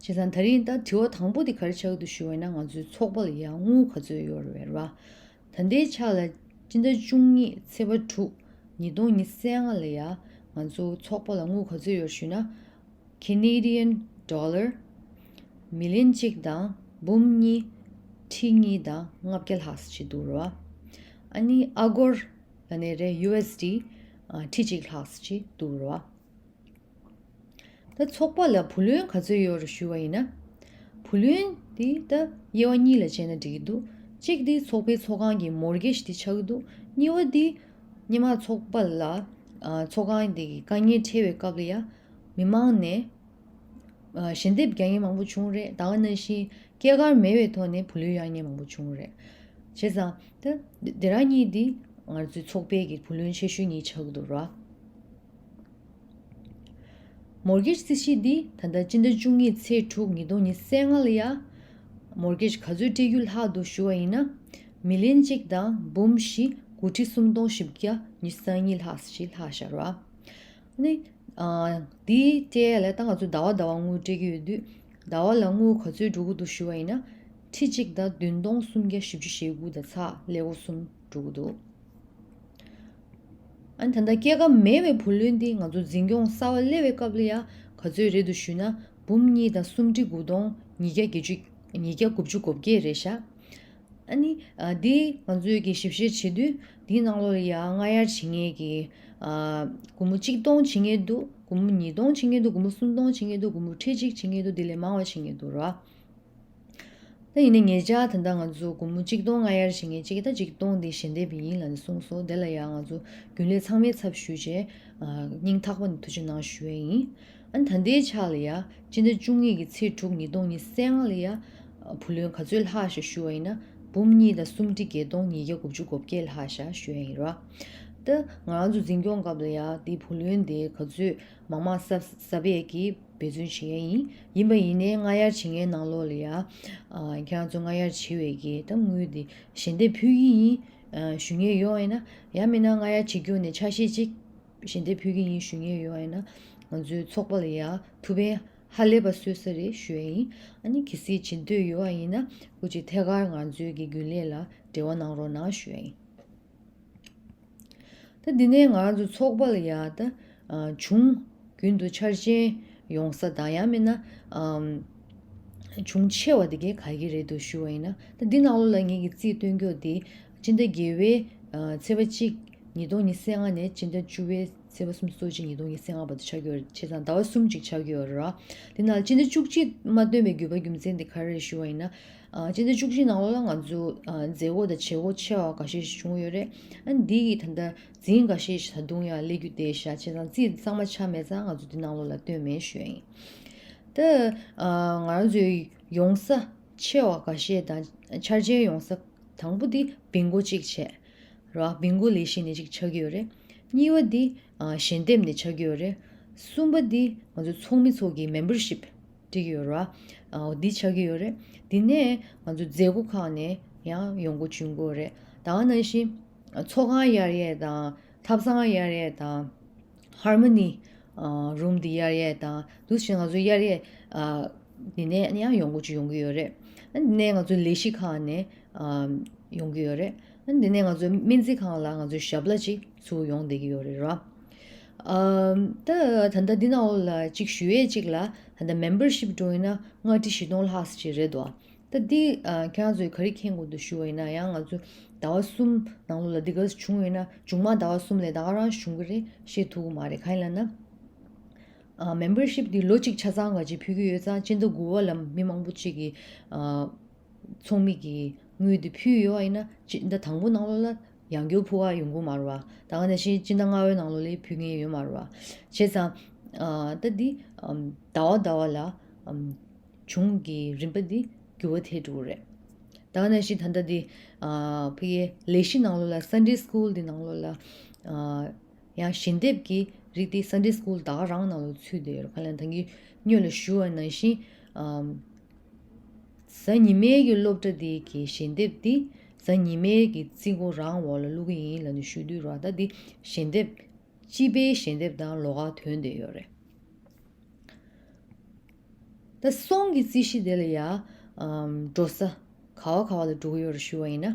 བྱས་ཙང་ད་རིང་ད་དྲི་བ་དང་པོ་དེ་ག་རེ་ཆགས་ཀྱི་འདུག་ཞུ་བ་ཡིན་ན། ང་ཚོའི་ཚོགས་པ་ལ་ཡ་དངུལ་ག་ཚོད་ཡོད་རེད་པས་ར། ད་ལྟའི་ཆ་ལ་སྤྱི་ཟླ་བཅུ་གཉིས་ཚེས་པ་དྲུག་ཉིས་སྟོང་ཉི་ཤུ་རྩ་ལྔ་ལ་ཡ་ང་ཚོ་ཚོགས་པ་ལ་དངུལ་ག་ཚོད་ཡོད་ཞུས་ན། Canadian dollar million གཅིག་དང་འབུམ་གཉིས་ཁྲི་གཉིས་དང་ལྔ་བརྒྱ་ལྷག་ཙམ་ཅིག་འདུག་ར། ཨ་ནི་ཨ་སྒོར་ལབ་ནི་རེད། ཡུ་ཨེས་ཌི་ཨ་ཁྲི་གཅིག་ལྷག་ཙམ་ཅིག་འདུག་ར། ད་ཚོགས་པ་ལ་བུ་ལོན་ག་ཚོད་ཡོད་རེད་ཞུ་བ་ཡིན་ན། བུ་ལོན་དེ་ད་དབྱེ་བ་གཉིས་ལ་ཕྱེ་ན་འགྲིག་གི་འདུག་གཅིག་དེ་ཚོགས་པའི་ཚོགས་ཁང་གི་མོར་གེཇ་དེ་ཆགས་ཀྱི་འདུག་གཉིས་པ་དེ་སྔོན་མ་ཚོགས་པ་ལ་ཨ་ཚོགས་ཁང་དེ་གི་དཀའ་ངལ་འཕྲད་པའི་སྐབས་ལ་ཡ་མི་མང་ནས་ཨ་ཞལ་འདེབས་རྒྱག་མཁན་མང་པོ་བྱུང་རེད། ད་ག་ནང་བཞིན་སྐྱེས་སྐར་མེད་པའི་ཐོག་ནས་བུ་ལོན་གཡར་མཁན་མང་པོ་བྱུང་རེད། བྱས་ཙང་ད་དེ་རང་གཉིས་དེ་ང་ཚོའི་ཚོགས་པའི་གི་བུ་ལོན་ཆེ་ཤོས་གཉིས་ཆགས་ཀྱི་འདུག་ར། མོར་གེཇ་རྩིས་གཞི་འདི་ད་ལྟ་སྤྱི་ཟླ་བཅུ་གཉིས་ཚེས་དྲུག་ཉིས་སྟོང་ཉི་ཤུ་རྩ་ལྔ་ལ་ཡ། མོར་གེཇ་ག་ཚོད་སྤྲད་རྒྱུ་ལྷག་འདུག་ཞུ་བ་ཡིན་ན། མི་ལན་གཅིག་དང་འབུམ་བཞི་དགུ་ཁྲི་སུམ་སྟོང་བཞི་བརྒྱ་ཉི་ཤུ་རྩ་གཉིས་ལྷག་ཞིག་ལྷག་ཤར་བ། ནི། ཨ་འདི་སྤྲད་ཡ་ལ་ད་ང་ཚོ་ཟླ་བ་ཟླ་བ་དངུལ་སྤྲད་ཀྱི་ཡོད་དུས། ཟླ་བ་ལ་དངུལ་ག་ཚོད་འགྲོ་གི་འདུག་ཞུ་བ་ཡིན་ན། ཁྲི་གཅིག་དང་བདུན་སྟོང་སུམ་བརྒྱ་བཞི་བཅུ་ཞེ་དགུ་དང་ཚེག་ཀླད་ཀོར་གསུམ་འགྲོ་གི་འདུག་ཨ་ནི་ད་ལྟ་སྐྱེད་ཀ་མེད་པའི་བུ་ལོན་འདི་ང་ཚོ་འཛིན་སྐྱོང་གསར་པ་སླེབས་པའི་སྐབས་ལ་ཡ་ག་ཚོད་རེད་འདུག་ཞུས་ན། འབུམ་གཉིས་དང་སུམ་ཁྲི་དགུ་སྟོང་ཉིས་བརྒྱ་བརྒྱད་ཅུ། ཉིས་བརྒྱ་དགུ་བཅུ་གོ་བརྒྱད་རེད་ཤག་ཨ་ནི་ཨ་འདི་ང་ཚོས་ཀྱི་ཞིབ་བཤེར་བྱེད་དུས། འདིའི་ནང་ལོགས་ལ་ཡ་སྔ་གཡར་བྱེད་མཁན་གྱི་ཨ་སྒོར་མོ་གཅིག་སྟོང་བྱེད་མཁན་འདུག་སྒོར་མོ་ཉིས་སྟོང་བྱེད་མཁན་འདུག་སྒོར་མོ་སུམ་སྟོང་བྱེད་མཁན་འདུག་སྒོར་མོ་ཁྲི་གཅིག་བྱེད་མཁན་འདུག་དེ་ལས་མང་བ་བྱེད་མཁན་འདུག་ར། ད་ཡིན་ནའི་ཉེ་ཆར་ད་ལྟ་ང་ཚོ་སྒོར་མོ་གཅིག་སྟོང་ལྔ་གཡར་བྱེད་མཁན་གཅིག་གིས་ད་གཅིག་སྟོང་འདི་ཞལ་འདེབས་ཡིན་ལབ་ནས་གསུངས་སོང་། དེ་ལ་ཡང་ང་ཚོ་རྒྱུན་ལས་ཚང་མའི་ཚབ་ཞུས་བྱས་ཨ་སྙིང་ཐག་པ་ནས་ཐུགས་རྗེ་གནང་ཞུ་ཡས་ཡིན། ཨ་ནི་ད་ལྟའི་ཆ་ལ་ཡ་སྤྱི་ཟླ་བཅུ་གཉིས་ཀྱི་ཚེས་དྲུག་ཉིས་སྟོང་ཉི་ཤུ་རྩ་ལྔ་ལ་ཡ་ཨ་བུ་ལོན་ག་ཚོད་ལྷག་ཤག་ཞུ་བ་ཡིན་ན་འབུམ་གཉིས་དང་སུམ་ཁྲི་བརྒྱད་སྟོང་ཉིས་བརྒྱ་དགུ་བཅུ་གོ་བརྒྱད་ལྷག་ཤག་ཞུ་ཡས་ཡིན་ར། ད་ང་རང་ཚོ་འཛིན་སྐྱོང་སྐབས་ལ་ཡ་དེའི་བུ་ལོན་དེ་ག་ཚོད་མང་མང་གསབ་གསབ་ཡས་ཀྱི་འབད་བརྩོན་བྱེད་ཡས་ཡིན། ཡིན་པ་ཡིན་ནའི་ལྔ་གཡར་བྱེད་མཁན་ནང་ལོགས་ལ་ཡ་ཨ་ཁྱེད་རང་ཚོ་ལྔ་གཡར་བྱེད་པའི་གི་ད་དངུལ་དེ་ཞལ་འདེབས་ཕུལ་གྱི་ཡིན་ཨ་ཞུ་མཁན་ཡོད་པ་ཡིན་ན། ཡང་མིན་ན་ལྔ་གཡར་བྱེད་རྒྱུ་ནས་ཆ་ཤས་གཅིག་ཞལ་འདེབས་ཕུལ་གྱི་ཡིན་ཞུ་མཁན་ཡོད་པ་ཡིན་ན། ང་ཚོའི་ཚོགས་པ་ལ་ཡ་ཐུགས་ཕན་ཧ་ལས་པ་གསོས་ས་རེད་ཞུ་ཡས་ཡིན། ཨ་ནི་གལ་སྲིད་བྱེད་འདོད་ཡོད་པ་ཡིན་ན་སྐུ་མཁྱེན་ཐད་ཀར་ང་ཚོའི་གི་རྒྱུན་ལས་ལ་འབྲེལ་བ་གནང་རོགས་གནང་ཞུ་ཡས་ཡིན། ད་འདི་ནས་ང་རང་ཚོ་ཚོགས་པ་ལ་ཡ་ད་ཨ་གཞུང་རྒྱུན་དུ་འཆར་ཅན་ཡོང་ས་དང་ཡང་མིན་ན་ཨམ་གཞུང་ཆེ་བ་དེ་གའི་ག་གི་རེད་འདུག་ཞུ་བ་ཡིན་ན། ད་འདི་ནང་ལོགས་ལ་ངེད་ཀྱིས་རྩིས་སྟོན་རྒྱུ་དེ་སྤྱི་ཟླ་བརྒྱད་པའི་ཨ་ཚེས་པ་གཅིག་ཉིས་སྟོང་ཉི་ཤུ་རྩ་ལྔ་ནས་སྤྱི་ཟླ་བཅུ་པའི་ཚེས་པ་སུམ་ཅུ་སོ་གཅིག་ཉིས་སྟོང་ཉི་ཤུ་རྩ་ལྔ་བར་དུ་ཆགས་ཀྱི་ཡོད་རེད། བྱས་ཙང་ཟླ་བ་གསུམ་ཅིག་ཆགས་ཀྱི་ཡོད་རེད་ར། དེ་ནང་སྤྱི་ཟླ་བཅུ་གཅིག་མ་བཏོན་པའི་དགོས་པ་རྒྱུ་མཚན་དེ་ག་རེ་རེད་ཞུ་བ་ཡིན་ན། ཨ་སྤྱི་ཟླ་བཅུ་གཅིག་ནང་ལོགས་ལ་ང་ཚོ་ཨ་མཛད་སྒོ་དང་བྱེད་སྒོ་ཆེ་བ་འགའ་ཤས་ཤིག་བྱུང་ཡོད་རེད། ཨ་འདི་གི་ད་ལྟ་འཛིན་འགའ་ཤས་ཤིག་ད་དུང་ཡང་སླེབས་རྒྱུ་བསྡད་ཤག་བྱས་ཙང་རྩིས་གཙང་མ་ཆགས་མེད་ཙང་ང་ཚོ་འདི་ནང་ལོགས་ལ་བཏོན་མེད་ཞུ་ཡ་ཡིན། ད་ཨ་ང་རང་ཚོའི་ཡོང་ས་ཆེ་བ་འགའ་ཤས་དང་འཆར་ཅན་ཡོང་ས་དང་པོ་འདི་བིང་གོ་གཅིག་བྱས་ར། བིང་གོ་ལས་གཞི་ནས་གཅིག་ཆགས་ཀྱི་ཡོད་རེད། གཉིས་པ་འདི་ཨ་ཞལ་འདེབས་ནས་ཆགས་ཀྱི་ཡོད་རེད། གསུམ་པ་འདི་ང་ཚོ་ཚོགས་མི་ཚོ་གི་མེམ་བར་ཤིབ་སྤྲད་ཀྱི་ཡོད་རེད་བ། ཨ་འདི་ཆགས་ཀྱི་ཡོད་རེད། འདི་ནས་ང་ཚོ་མཛད་སྒོ་ཁག་ནས་ཡང་ཡོང་སྒོ་འབྱུང་གི་ཡོད་རེད། ད་ག་ནང་བཞིན་ཚོགས་ཁང་གཡར་ཡས་དང་ཐབ་ཚང་གཡར་ཡས་དང་ཧར་མོ་ནི་ཨ་རུམ་འདི་གཡར་ཡས་དང་འདུག་སེ་བྱས་ང་ཚོ་གཡར་ཡས་ཨ་འདི་ནས་ཡང་ཡོང་སྒོ་ཅིག་ཡོང་གི་ཡོད་རེད། ཨ་འདི་ནས་ང་ཚོ་ལས་གཞི་ཁག་ནས་ཨ་ཡོང་གི་ཡོད་རེད། ཨ་འདི་ནས་ང་ཚོ་སྨན་རྩིས་ཁང་ལ་ང་ཚོ་ཞབས་ལ་ཅིག་ཚུར་ཡོང་བསྡད་ཀྱི་ཡོད་རེད་ར། ཨམ་ད་ད་ལྟ་འདི་ནང་ལོགས་ལ་ཅིག་ཞུ་ཡས་ཅིག་ལ་ད་ལྟ་མེམ་བར་ཤིབ་འགྲོ་ཡིན་ན་ལྔ་ཁྲི་བཞི་སྟོང་ལྷག་ཙམ་ཅིག་རེད་དོ། ད་འདི་ཨ་ཁྱེད་རང་ཚོས་ག་རེ་མཁྱེན་དགོས་འདུག་ཞུ་བ་ཡིན་ན་ཡང་ང་ཚོ་ཟླ་བ་གསུམ་ནང་ལོགས་ལ་འདི་ག་བྱུང་ཡོད་ན་མཇུག་མ་ཟླ་བ་གསུམ་ལས་ད་ག་རང་བྱུང་གི་རེད་ཤེས་ཐུབ་ཀྱི་མ་རེད། གང་ཡིན་ལབ་ན། ཨ་མེམ་བར་ཤིབ་འདི་ལོ་གཅིག་ཆ་ཚང་ག་ཅིག་ཕུལ་གྱི་ཡོད་ཙང་སྤྱི་ཟླ་དགུ་པ་ལ་མི་མང་པོ་ཅིག་གིས་ཨ་ཚོགས་མི་གི་དངུལ་འདི་ཕུལ་ཡོད་པ་ཡིན་ན་སྤྱི་ཟླ་དང་པོ་ནང་ལོགས་ལ་ཡང་བསྐྱར་ཕུལ་བ་ཡོང་གི་མ་རེད་བ། ད་ག་ནང་བཞིན་སྤྱི་ཟླ་ལྔ་པའི་ནང་ལོགས་ལ་ཕུལ་མཁན་ཡོད་མ་རེད་བ། བྱས་ཙང་ཨ་ད་འདི་ཨམ་ཟླ་བ་ཟླ་བ་ལ་ཨམ་གཞུང་གི་རིན་པ་འདི་འགྱུར་བ་ཐེབས་འགྲོ་གི་རེད། ད་ག་ནང་བཞིན་ད་ལྟ་འདི་ཨ་ཕ་གིའི་ལས་གཞི་ནང་ལོགས་ལ་སན་ཌེ་སི་ཀུལ་འདི་ནང་ལོགས་ལ་ཨ་ཡང་ཞལ་འདེབས་ཀྱི་རིགས་དེ་སན་ཌེ་སི་ཀུལ་ད་ག་རང་ནང་ལ་ཚུད་བསྡད་ཡོད་རེད། ག་ལ་ད་གིན་སྔོན་ལ་ཞུ་བ་ནང་བཞིན་ཨམ་གཟའ་ཉི་མའི་གི་སློབ་གྲྭ་དེ་གི་ཞལ་འདེབས་དེ་གཟའ་ཉི་མའི་གི་རྩིས་འགོ་རང་འོག་ལ་བླུག་གི་ཡིན་ལབ་ནས་ཞུ་དུས་ར། ད་དེ་ཞལ་འདེབས་སྤྱི་པའི་ཞལ་འདེབས་དང་ལོགས་ཀ་ཐོན་བསྡད་ཡོད་རེད། ད་སོང་གི་རྩིས་གཞི་དེ་ལ་ཡ་ཨམ་འགྲོ་ས་ག་བ་ག་བ་ལ་འགྲོ་གི་ཡོད་རེད་ཞུ་བ་ཡིན་ན།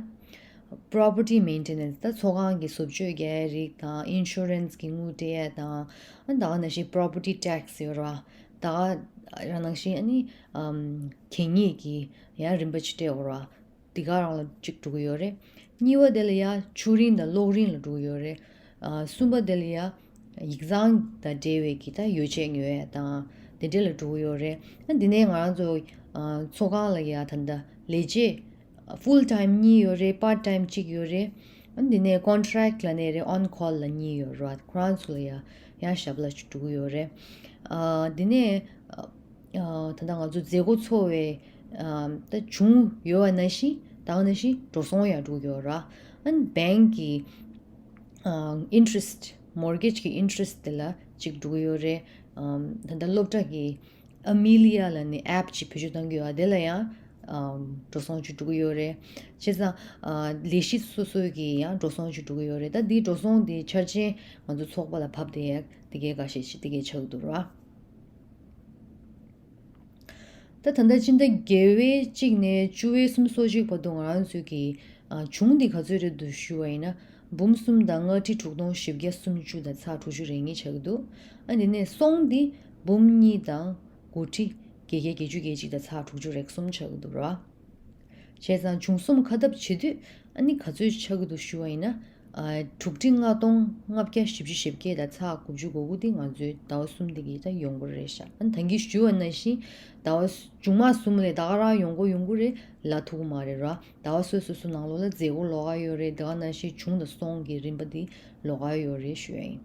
པོ་རོ་པར་ཊི་མེན་ཊེ་ནན་སི། ད་ཚོགས་ཁང་གི་བཟོ་བཅོས་རྒྱག་ཡ་རིགས་དང་ཨིན་ཤུ་རན་སི་གི་དངུལ་སྤྲད་ཡ་དང་། ཨ་ད་ག་ནང་བཞིན་པོ་རོ་པར་ཊི་ཊེག་སི་ཡོད་རེད་བ། ད་ག་རང་ནང་བཞིན་ཨ་ནི་ཨམ་གད་སྙིགས་ཀྱི་ཡང་རིན་པ་ཅིག་སྤྲད་དགོས་རེད་བ། འདི་ག་རང་ལ་གཅིག་འགྲོ་གི་ཡོད་རེད། གཉིས་པ་དེ་ལ་ཡ་ཆོས་རིན་དང་གློག་རིན་ལ་འགྲོ་གི་ཡོད་རེད། ཨ་གསུམ་པ་དེ་ལ་ཡ་ཡིག་ཚང་དང་འབྲེལ་བའི་གི་ད་ཡོ་བྱད་ཉོ་ཡ་དང་དེ་འདྲ་ལ་འགྲོ་གི་ཡོད་རེད། ཨ་འདི་ནས་ང་རང་ཚོ་ཨ་ཚོགས་ཁང་ལ་ཡ་ད་ལྟ་ལས་བྱེད་ཕུལ་ཊའིམ་གཉིས་ཡོད་རེད། པར་ཊའིམ་གཅིག་ཡོད་རེད། ཨ་འདི་ནས་ཀོན་ཊེག་ལབ་ནའི་རེད། ཨོན་ཀོལ་ལབ་གཉིས་ཡོད་རེད། ཁོ་རང་ཚོ་ལ་ཡ་ཡང་ཞབས་ལ་ཅིག་འགྲོ་གི་ཡོད་རེད། ཨ་འདི་ནས་ཨ་ད་ལྟ་ང་ཚོ་མཛད་སྒོ་ཚོགས་པའི་ཨ་ད་བྱུང་ཡོད་པ་ནང་བཞིན་ད་ག་ནང་བཞིན་འགྲོ་སོང་ཡང་འགྲོ་གི་ཡོད་ར། ཨ་ནི་བེང་གི་ཨ་ཨིན་ཊི་རེ་སི་ཊི། མོར་གེཇ་གི་ཨིན་ཊི་རེ་སི་ཊི་དེ་ལ་གཅིག་འགྲོ་གི་ཡོད་རེད། ཨམ་ད་ལྟ་སློབ་གྲྭ་གི་ཨ་མི་ལི་ཡ་ལབ་ནས་ཨེབ་ཅིག་བེད་སྤྱོད་གཏོང་གི་ཡོད། དེ་ལ་ཡང་ཨམ་འགྲོ་སོང་ཅིག་འགྲོ་གི་ཡོད་རེད། བྱས་ཙང་ཨ་ལས་གཞི་སོ་སོའི་གི་ཡང་འགྲོ་སོང་ཅིག་འགྲོ་གི་ཡོད་རེད། ད་འདི་འགྲོ་སོང་དེ་འཆར་ཅན་ང་ཚོ་ཚོགས་པ་ལ་བབས་བསྡད་ཡ་དེ་གའི་འགའ་ཤས་ཅིག་དེ་གའི་ཆགས་འདུག་ར། ད་ད་ལྟ་སྤྱི་ཟླ་བརྒྱད་པའི་གཅིག་ནས་བཅུ་པའི་སུམ་ཅུ་སོ་གཅིག་བར་དུ་ང་རང་ཚོའི་གི་ཨ་གཞུང་འདི་ག་ཚོད་རེད་འདུག་ཞུ་བ་ཡིན་ན། འབུམ་གསུམ་དང་ལྔ་ཁྲི་དྲུག་སྟོང་བཞི་བརྒྱ་སུམ་ཅུ་དང་ཚེག་དྲུག་ཅུ་རེ་གཉིས་ཆགས་ཀྱི་འདུག་ཨ་འདི་ནས་སོང་འདི་འབུམ་གཉིས་དང་དགུ་ཁྲི་བརྒྱད་བརྒྱ་བརྒྱད་ཅུ་གྱ་གཅིག་དང་ཚེག་དྲུག་ཅུ་རེ་གསུམ་ཆགས་ཀྱི་འདུག་ར། བྱས་ཙང་བྱུང་སོང་ཁ་གཏབ་བྱེད་དུས་ཨ་ནི་ག་ཚོད་ཆགས་ཀྱི་འདུག་ཞུ་བ་ཡིན་ན། ཨ་དྲུག་ཁྲི་ལྔ་སྟོང་ལྔ་བརྒྱ་བཞི་བཅུ་ཞེ་བརྒྱད་དང་ཚེག་དགུ་བཅུ་གོ་དགུ་དེ་ང་ཚོའི་ཟླ་བ་གསུམ་དེ་གི་ད་ཡོང་སྒོ་རེད་ཤག་ཨ་ནི་ད་གིན་ཞུས་པ་ནང་བཞིན་ཟླ་བ་མཇུག་མ་གསུམ་ལ་ད་ག་རང་ཡོང་སྒོ་ཡོང་གི་རེད་ལབ་ཐུབ་ཀྱི་མ་རེད་ར། ཟླ་བ་སོ་སོ་སོ་ནང་ལོགས་ལ་མཛད་སྒོ་ལོགས་ཀ་ཡོད་རེད། དེ་ག་ནང་བཞིན་བྱུང་དང་སོང་གི་རིམ་པ་དེ་ལོགས་ཀ་ཡོད་རེད་ཞུ་ཡ་ཡིན།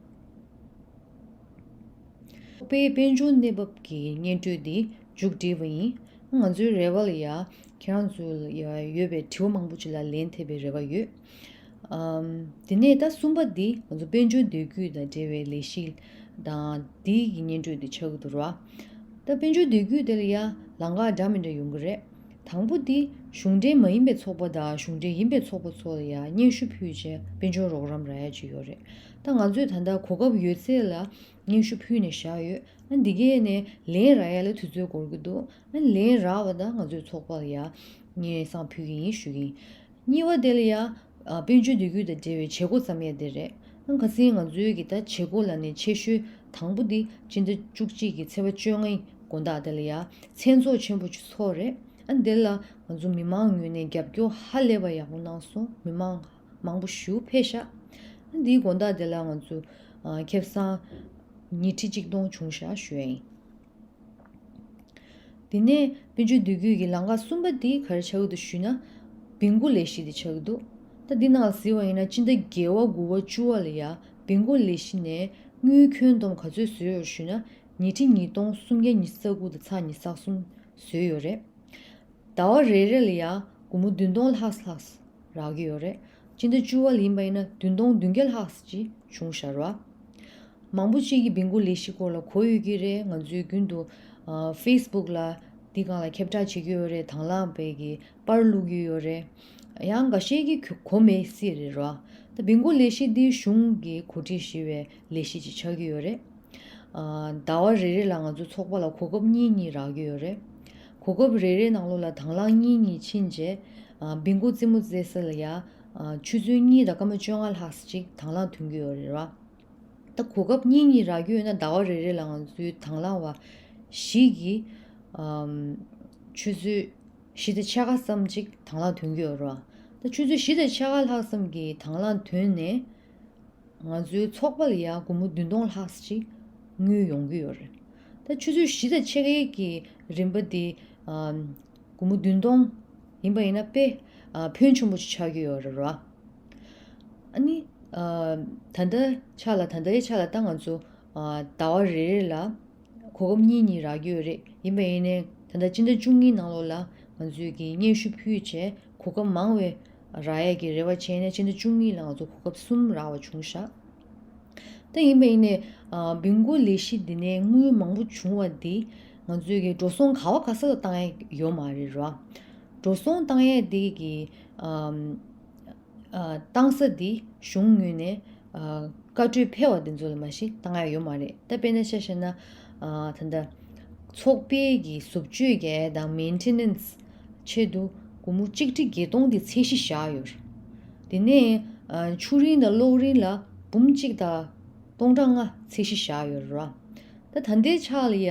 ཚོགས་པའི་དཔལ་འབྱོར་གནས་བབ་ཀྱི་སྙན་སྒྲོན་འདི་མཇུག་བསྒྲིལ་བ་ཡིན། ང་ཚོའི་རེ་བ་ལ་ཡ་ཁྱེད་རང་ཚོ་ལ་ཡ་ཡོད་པའི་དྲི་བ་མང་པོ་ཅིག་ལ་ལན་ཐེབས་པའི་རེ་བ་ཡོད། ཨམ། དེ་ནས་ད་གསུམ་པ་འདི་ང་ཚོ་དཔལ་འབྱོར་འདོད་རྒུ་དང་འབྲེལ་བའི་ལས་གཞི་དང་འདི་གི་སྙན་སྒྲོན་འདི་ཆགས་ཀྱི་འདུག་ར། ད་དཔལ་འབྱོར་འདོད་རྒུ་དེ་ལ་ཡ་ལམ་ཁ་འདྲ་མི་འདྲ་ཡོང་གི་རེད། དང་པོ་འདི་གཞུང་འབྲེལ་མ་ཡིན་པའི་ཚོགས་པ་དང་གཞུང་འབྲེལ་ཡིན་པའི་ཚོགས་པ་ཚོ་ལ་ཡ་སྙན་ཞུ་ཕུལ་བྱས་དཔལ་འབྱོར་རོགས་རམ་རག་ཡ་ཅིག་ཡོད་རེད། ད་ང་ཚོས་ད་ལྟ་གོ་སྐབས་ཡོད་ཚད་ལ་སྙན་ཞུ་ཕུལ་ནས་བཞག་ཡོད། ཨ་འདི་གས་ནས་ལན་རག་ཡ་ལ་དུས་ཚོད་འགོར་གྱི་འདུག་ཨ་ལན་རག་པ་དང་ང་ཚོའི་ཚོགས་པ་ལ་ཡ་སྙན་སེང་ཕུལ་གྱི་ཡིན་ཞུ་གི་ཡིན། གཉིས་པ་དེ་ལ་ཡ་ཨ་དཔལ་འབྱོར་འདོད་རྒུ་དང་འབྲེལ་བའི་བྱེད་སྒོ་བརྩམས་ཡ་དེ་རེད། ཨ་ཁ་སང་ང་ཚོའི་གི་ད་བྱེད་སྒོ་ལ་ནས་ཆེ་ཤོས་དང་པོ་དེ་སྤྱི་ཟླ་བཅུ་གཅིག་གི་ཚེས་པ་བཅོ་ལྔའི་དགོང་དག་དེ་ལ་ཡ་མཚན་ཚོགས་ཆེན་པོ་ཅིག་ཚོགས་རེད། ཨ་འདི་ལ་ང་ཚོ་མི་མང་ངོས་ནས་རྒྱབ་སྐྱོར་ཧ་ལས་པ་ཡག་པོ་གནང་སོང་། མི་མང་མང་པོ་ཞེ་པོ་ཕེབས་ཤག་ཨ་འདིའི་དགོང་དག་དེ་ལ་ང་ཚོ་ཨ་ཁེ་བཟང་ཉིས་ཁྲི་གཅིག་སྟོང་བྱུང་ཤག་ཞུ་ཡ་ཡིན། དེ་ནས་དཔལ་འབྱོར་འདོད་རྒུ་གི་ལམ་ཁ་གསུམ་པ་དེ་ག་རེ་ཆགས་ཀྱི་འདུག་ཞུས་ན། བིང་གོ་ལས་གཞི་དེ་ཆགས་ཀྱི་འདུག་ད་འདི་ནང་ལ་གཟིགས་པ་ཡིན་ན་སྤྱི་ཟླ་བརྒྱད་པ་དགུ་པ་བཅུ་པ་ལ་ཡ་བིང་གོ་ལས་གཞི་ནས་དངུལ་ཁྱོན་བསྡོམས་ག་ཚོད་བཟོས་ཡོད་ཞུས་ན། ཉིས་ཁྲི་ཉིས་སྟོང་སུམ་བརྒྱ་ཉི་ཤུ་རྩ་དགུ་དང་ཚེག་ཉི་ཤུ་རྩ་གསུམ་བཟོས་ཡོད་རེད། ཟླ་བ་རེ་རེ་ལ་ཡ་སྒོར་མོ་བདུན་སྟོང་ལྷག་ལྷག་རག་གི་ཡོད་རེད། སྤྱི་ཟླ་བཅུ་པ་ལ་ཡིན་པ་ཡིན་ན་བདུན་སྟོང་བདུན་བརྒྱ་ལྷག་ཅིག་བྱུང་ཤག་ར། མང་པོ་ཅིག་གིས་བིང་གོ་ལས་གཞི་སྐོར་ལ་གོ་ཡོད་ཀྱི་རེད། ང་ཚོས་རྒྱུན་དུ་ཨ་ཕེ་སི་བུག་ལ་འདི་སྒང་ལ་ཁྱབ་བསྒྲགས་བྱེད་ཀྱི་ཡོད་རེད། དང་བླངས་པའི་གི་པར་བླུག་གི་ཡོད་རེད། ཡང་འགའ་ཤས་ཀྱིས་གོ་གོ་མེད་སྲིད་རེད་ར། ད་བིང་གོ་ལས་གཞི་འདི་གཞུང་གིས་གོ་སྒྲིག་ཞུས་པའི་ལས་གཞི་ཅིག་ཆགས་ཀྱི་ཡོད་རེད། ཨ་ཟླ་བ་རེ་རེ་ལ་ང་ཚོ་ཚོགས་པ་ལ་གོ་སྐབས་གཉིས་གཉིས་རག་གི་ཡོད་རེད། གོ་སྐབས་རེ་རེའི་ནང་ལོགས་ལ་དང་བླངས་གཉིས་གཉིས་ཕྱིན་རྗེས། ཨ་བིང་གོ་རྩེད་མོ་རྩེ་ས་ལ་ཡ་ཨ་ཆུ་ཚོད་གཉིས་དང་སྐར་མ་བཅོ་ལྔ་ལྷག་ཅིག་དང་བླངས་ཐོན་གྱི་ཡོད་རེད་ར། ད་གོ་སྐབས་གཉིས་གཉིས་རག་གི་ཡོད་ན་ཟླ་བ་རེ་རེ་ལ་ང་ཚོའི་དང་བླངས་པ་བཞི་གིས་ཨམ་ཆུ་ཚོད་བཞི་དང་ཕྱེད་ཀ་ཙམ་ཅིག་དང་བླངས་ཐོན་གྱི་ཡོད་རེད་བ། ད་ཆུ་ཚོད་བཞི་དང་ཕྱེད་ཀ་ལྷག་ཙམ་གྱི་དང་བླངས་ཐོན་ནས། ང་ཚོའི་ཚོགས་པ་ལ་ཡང་སྒོར་མོ་བདུན་སྟོང་ལྷག་ཅིག་དངུལ་ཡོང་གི་ཡོད་རེད། ད་ཆུ་ཚོད་བཞི་དང་ཕྱེད་ཀའི་གི་རིན་པ་དེ་ཨམ་སྒོར་མོ་བདུན་སྟོང་ཡིན་པ་ཡིན་ན་དཔེ་ཨ་ཕོན་ཆེན་པོ་ཅིག་ཆགས་ཀྱི་ཡོད་རེད་ར། ཨ་ནི་ཨ་ད་ལྟ་ཆ་ལ་ད་ལྟའི་ཆ་ལ་ད་ང་ཚོ་ཨ་ཟླ་བ་རེ་རེ་ལ་གོ་སྐབས་གཉིས་གཉིས་རག་གི་ཡོད་རེད། ཡིན་པ་ཡིན་ནའི་ད་ལྟ་སྤྱི་ཟླ་བཅུ་གཉིས་ནང་ལོགས་ལ་ང་ཚོས་ཀྱི་སྙན་ཞུ་ཕུལ་བྱས་གོ་སྐབས་མང་བའི་རག་ཡས་ཀྱི་རེ་བ་བྱས་ནས་སྤྱི་ཟླ་བཅུ་གཉིས་ལ་ང་ཚོ་གོ་སྐབས་གསུམ་རག་པ་བྱུང་ཤག་ད་ཡིན་པ་ཡིན་ནའི་ཨ་བིང་གོ་ལས་གཞི་འདི་ནས་དངུལ་མང་པོ་བྱུང་བ་འདི་ང་ཚོས་ཀྱི་འགྲོ་སོང་ག་བ་ག་ས་ལ་བཏང་ཡས་ཡོད་མ་རེད་ར། འགྲོ་སོང་བཏང་ཡས་འདི་གི་ཨམ་ཨ་བཏང་ས་འདི་གཞུང་ངོས་ནས་ཨ་བཀའ་འཁྲོལ་ཕེབས་པ་འདི་ཚོ་ལ་མ་གཞི་བཏང་ཡ་ཡོད་མ་རེད། ད་དཔེར་ན་ཆ་བཞག་ན་ཨ་ད་ལྟ་ཚོགས་པའི་གི་བཟོ་བཅོས་རྒྱག་ཡ་དང་མེན་ཊེ་ནན་སི་ཆེད་དུ་སྒོར་མོ་གཅིག་ཁྲི་བརྒྱད་སྟོང་འདི་ཚད་གཞི་བཞག་ཡོད་རེད། དེ་ནས་ཨ་ཆུ་རིན་དང་གློག་རིན་ལ་འབུམ་གཅིག་དང་སྟོང་ཕྲག་ལྔ་ཚད་གཞི་བཞག་ཡོད་རེད་ར། ད་ད་ལྟའི་ཆ་ལ་ཡ།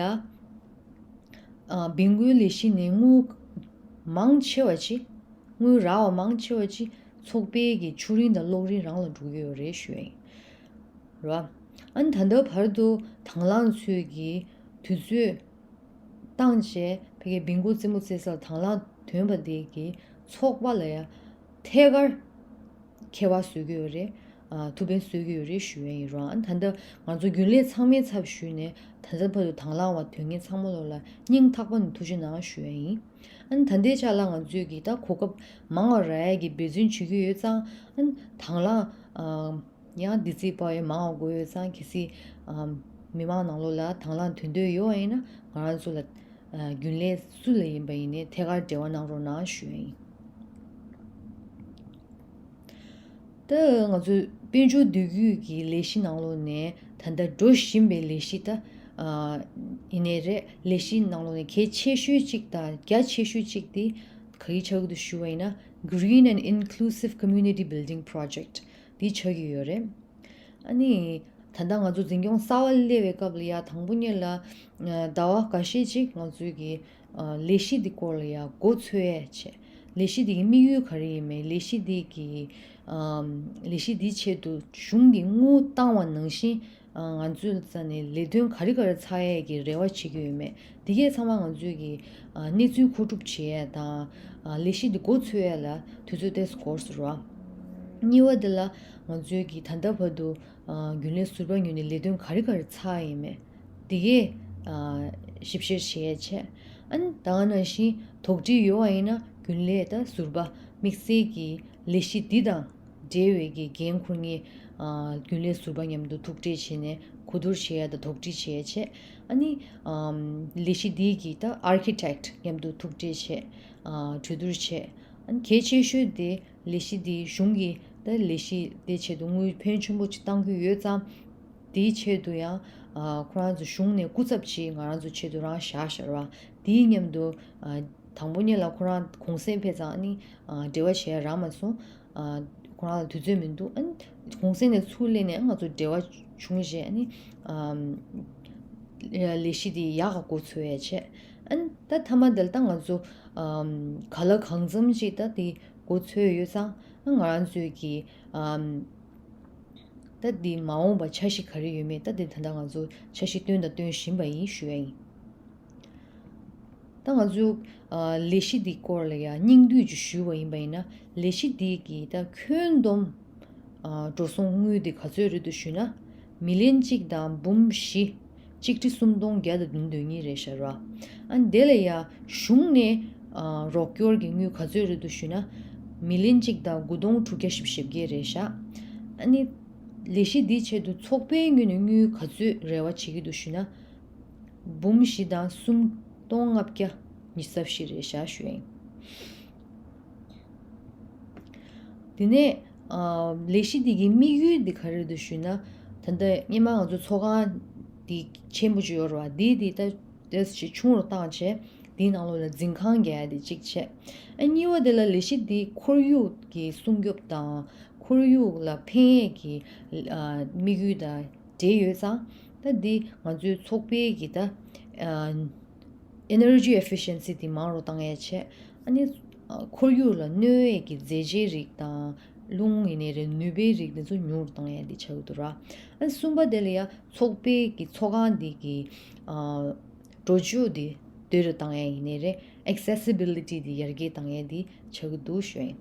ཨ་བིང་གོའི་ལས་གཞི་ནས་དངུལ་མང་ཆེ་བ་ཅིག་དངུལ་རག་པ་མང་ཆེ་བ་ཅིག་ཚོགས་པའི་གི་ཆུ་རིན་དང་གློག་རིན་རང་ལ་འགྲོ་གི་ཡོད་རེད་ཞུ་ཡ་ཡིན། རེད་བ། ཨ་ནི་ད་ལྟ་བར་དུ་དང་བླངས་ཚོས་ཀྱི་དུས་ཚོད་བཏང་བྱས་ཕ་གི་བིང་གོ་རྩེད་མོ་རྩེ་སར་དང་བླངས་ཐོན་པ་དེ་གི་ཚོགས་པ་ལ་ཡ་ཐད་ཀར་ཁྱད་པར་བཟོ་གི་ཡོད་རེད། ཨ་ཐུགས་ཕན་གསོས་ཀྱི་ཡོད་རེད་ཞུ་ཡ་ཡིན། རང་ཨ་ད་ལྟ་ང་ཚོ་རྒྱུན་ལས་ཚང་མའི་ཚབ་ཞུས་ནས་ད་ལྟ་བར་དུ་དང་བླངས་པ་དོན་གཉེར་ཚང་མ་ལོ་ལ་སྙིང་ཐག་པ་ནས་ཐུགས་རྗེ་གནང་ཞུ་ཡ་ཡིན། ཨ་ད་ལྟའི་ཆ་ལ་ང་ཚོས་ཀྱི་ད་གོ་སྐབས་མང་བ་རག་ཡ་གི་འབད་བརྩོན་བྱེད་ཀྱི་ཡོད་ཙང་ཨ་དང་བླངས་ཨ་ཡང་བདེ་སྐྱིད་པ་ཡོད་མང་བ་དགོས་ཡོད་ཙང་གལ་སྲིད་ཨ་མི་མང་ནང་ལོགས་ལ་དང་བླངས་དོན་འདོད་ཡོད་པ་ཡིན་ན་ང་རང་ཚོ་ལ་ཨ་རྒྱུན་ལས་སུ་ལ་ཡིན་པ་ཡིན་ནའི་ཐད་ཀར་འབྲེལ་བ་གནང་རོགས་གནང་ཞུ་ཡ་ཡིན། ད་ང་ཚོའི་དཔལ་འབྱོར་འདུས་རྒྱུད་ཀྱི་ལས་གཞི་ནང་ལོགས་ནས་ད་ལྟ་འགྲོ་བཞིན་པའི་ལས་གཞི་ད་ཨ་ཡིན་ནའི་རེད། ལས་གཞི་ནང་ལོགས་ནས་གལ་ཆེ་ཤོས་གཅིག་དང་རྒྱ་ཆེ་ཤོས་གཅིག་དེ་ག་གི་ཆགས་ཀྱི་འདུག་ཞུ་བ་ཡིན་ན། Green and Inclusive Community Building Project འདི་ཆགས་ཀྱི་ཡོད་རེད། ཨ་ནི་ད་ལྟ་ང་ཚོ་འཛིན་སྐྱོང་གསར་པ་སླེབས་པའི་སྐབས་ལ་ཡ་དང་པོ་ཉིད་ལ་ཨ་ཟླ་བ་འགའ་ཤས་ཅིག་ང་ཚོའི་གི་ཨ་ལས་གཞི་འདི་སྐོར་ལ་ཡ་མགོ་འཚོས་ཡས་བྱས། ལས་གཞི་འདི་གི་དམིགས་ཡུལ་ག་རེ་ཡིན་མིན། ལས་གཞི་འདི་གི་ ཨམ། ལས་གཞི་འདིའི་ཆེད་དུ་གཞུང་གིས་དངུལ་བཏང་བ་ནང་བཞིན། ཨ། ང་ཚོའི་རྩ་ནས་ལས་དོན་ག་རེ་ག་རེ་ཚར་ཡས་ཀྱི་རེ་བ་བྱེད་ཀྱི་ཡོད་མེད། དེ་གས་ཚང་མ་ང་ཚོས་ཀྱི། ཨ། གནས་ཚུལ་མཁོ་སྒྲུབ་བྱེད་ཡས་དང་། ཨ། ལས་གཞི་འདི་འགོ་ཚུགས་ཡས་ལ་དུས་ཚོད་ཏོག་ཙམ་འགོར་སོང་ར། གཉིས་པ་འདི་ལ་ང་ཚོས་ཀྱི་ད་ལྟ་བར་དུ། ཨ། རྒྱུན་ལས་ཟུར་པ་ཉོས་ནས་ལས་དོན་ག་རེ་ག་རེ་ཚར་ཡས་མེད། དེ་གས། ཨ། ཞིབ་བཤེར་བྱེད་ཡས་བྱས། ཨ་ནི་ད་ག་ནང་བཞིན་དོགས་འདྲི་ཡོད་པ་ཡིན་ན་རྒྱུན་ལས་དང་ཟུར་པ་དམིགས་བསལ་གྱི་ལས་གཞི་འདི་དང་འབྲེལ་བའི་གི་འགན་འཁུར་མཁན། ཨ། རྒྱུན་ལས་ཟུར་པ་མཉམ་དུ་ཐུག་འཕྲད་བྱས་ནས་གོ་བསྡུར་བྱེད་ཡ་དང་དོགས་འདྲི་བྱེད་ཡ་བྱས། ཨ་ནི། ཨམ། ལས་གཞི་འདིའི་གི་ད་architect མཉམ་དུ་ཐུག་འཕྲད་བྱས། ཨ། གྲོས་བསྡུར་བྱས། ཨ་ནི་གལ་ཆེ་ཤོས་དེ་ལས་གཞི་འདི་གཞུང་གིས་ད་ལས་གཞི་དེ་ཆེད་དུ་དངུལ་ཕོན་ཆེན་པོ་ཅིག་གཏང་གི་ཡོད་ཙང་། དེའི་ཆེད་དུ་ཡང་། ཨ། ཁོ་རང་ཚོ་གཞུང་ནས་སྐུ་ཚབ་ཅིག་ང་རང་ཚོ་ཆེད་དུ་རང་བཞག་བཞག་ར། དེའི་མཉམ་དུ། ཨ། དང་པོ་ཉིད་ལ་ཁོ་རང་གུང་སེང་ཕེབས་ཙང་། ཨ་ནི། ཨ། འབྲེལ་བ་བྱས་རག་མ་སོང་། ཨ། ཁོ་རང་ལ་དུས་ཚོད་མི་འདུག་ཨ་ནི་གུང་སེང་ནས་ཚུར་སླེབས་ནས་ང་ཚོ་འབྲེལ་བ་བྱུང་རྗེས། ཨ་ནི། ཨམ། ལས་གཞི་དེ་ཡག་ག་འགོ་ཚུགས་ཡས་བྱས། ཨ་ནི་ད་མཐའ་མ་དེ་ལ་ད་ང་ཚོ། ཨམ། གང་ལ་གང་འཚམ་ཅིག་ད་དེ་འགོ་ཚུགས་ཡོད་ཙང་། ང་རང་ཚོའི་གི། ཨམ། ད་འདི་མ་འོངས་པ་འཆར་གཞི་ག་རེ་ཡོད་མེད། ད་འདི་ད་ལྟ་ང་ཚོ་འཆར་གཞི་བཏོན་དང་སྟོན་བཞིན་པ་ཡིན་ཞུ་ཡ་ཡིན། ད་ང་ཚོ། ཨ། ལས་གཞི་འདི་སྐོར་ལ་ཡང་སྙིང་བསྡུས་ཅིག་ཞུས་པ་ཡིན་པ་ཡིན་ན། ལས་གཞི་འདི་གི་ད་ཁྱོན་བསྡོམས། ཨ། འགྲོ་སོང་དངུལ་འདི་ག་ཚོད་རེད་འདུག་ཞུས་ན། མི་ལན་གཅིག་དང་འབུམ་བཞི། གཅིག་ཁྲི་སུམ་སྟོང་བརྒྱ་དང་བདུན་དོན་གཉིས་རེད་ཤག་ར། ཨ། དེ་ལ་ཡ་གཞུང་ནས། ཨ། རོགས་སྐྱོར་གྱི་དངུལ་ག་ཚོད་རེད་འདུག་ཞུས་ན། མི་ལན་གཅིག་དང་དགུ་སྟོང་དྲུག་བརྒྱ་བཞི་བཅུ་ཞེ་བརྒྱད་རེད་ཤག་ཨ་ནི། ལས་གཞི་འདིའི་ཆེད་དུ་ཚོགས་པའི་ངོས་ནས་དངུལ་ག་ཚོད་རེ་བ་བྱེད་ཀྱི་འདུག་ཞུས་ན། འབུམ་བཞི་དང་སུམ་སྟོང་ལྔ་བརྒྱ་ཉི་ཤུ་རྩ་བཞི་རེད་ཤག་ཞུ་ཡིན། དེ་ནས། ཨ། ལས་གཞི་འདི་གི་དམིགས་ཡུལ་འདི་ག་རེ་རེད་འདུག་ཞུས་ན། ད་ལྟ་སྔོན་མ་ང་ཚོ་ཚོགས་ཁང་འདི་ཆེན་པོ་ཅིག་ཡོད་རེད་བ། འདི་འདི་ད་ཏོག་ཙམ་ཅིག་ཆུང་རུ་བཏང་བྱས། འདིའི་ནང་ལོགས་ལ་འཛིན་ཁང་རྒྱག་ཡ་དེ་གཅིག་བྱས། ཨ། གཉིས་པ་དེ་ལ་ལས་གཞི་འདི་ཁོར་ཡུག་གི་སྲུང་སྐྱོབ་དང་། ཁོར་ཡུག་ལ་ཕན་ཡས་ཀྱི། ཨ། དམིགས་ཡུལ་དང་འབྲེལ་ཡོད་ཙང་། ད་འདི་ང་ཚོའི་ཚོགས་པའི་གི་ད། ཨ། energy efficiency དེ་མང་རུ་བཏང་ཡས་བྱས། ཨ་ནི། ཨ། ཁོར་ཡུག་ལ་གནོད་ཡས་ཀྱི་རྫས་ཆའི་རིགས་དང་། རླུང་ཡིན་ནའི་རེད། ནུས་པའི་རིགས་དེ་ཚོ་ཉུང་རུ་བཏང་ཡས་དེ་ཆགས་ཀྱི་འདུག་ར། ཨ། གསུམ་པ་དེ་ལ་ཡ་ཚོགས་པའི་གི་ཚོགས་ཁང་འདི་གི། ཨ། འགྲོ་སྐྱོད་དེ་བསྡུ་རུ་བཏང་ཡས་ཡིན་ནའི་རེད། accessibility དེ་ཡར་རྒྱས་བཏང་ཡས་དེ་ཆགས་ཀྱི་འདུག་ཞུ་ཡིན།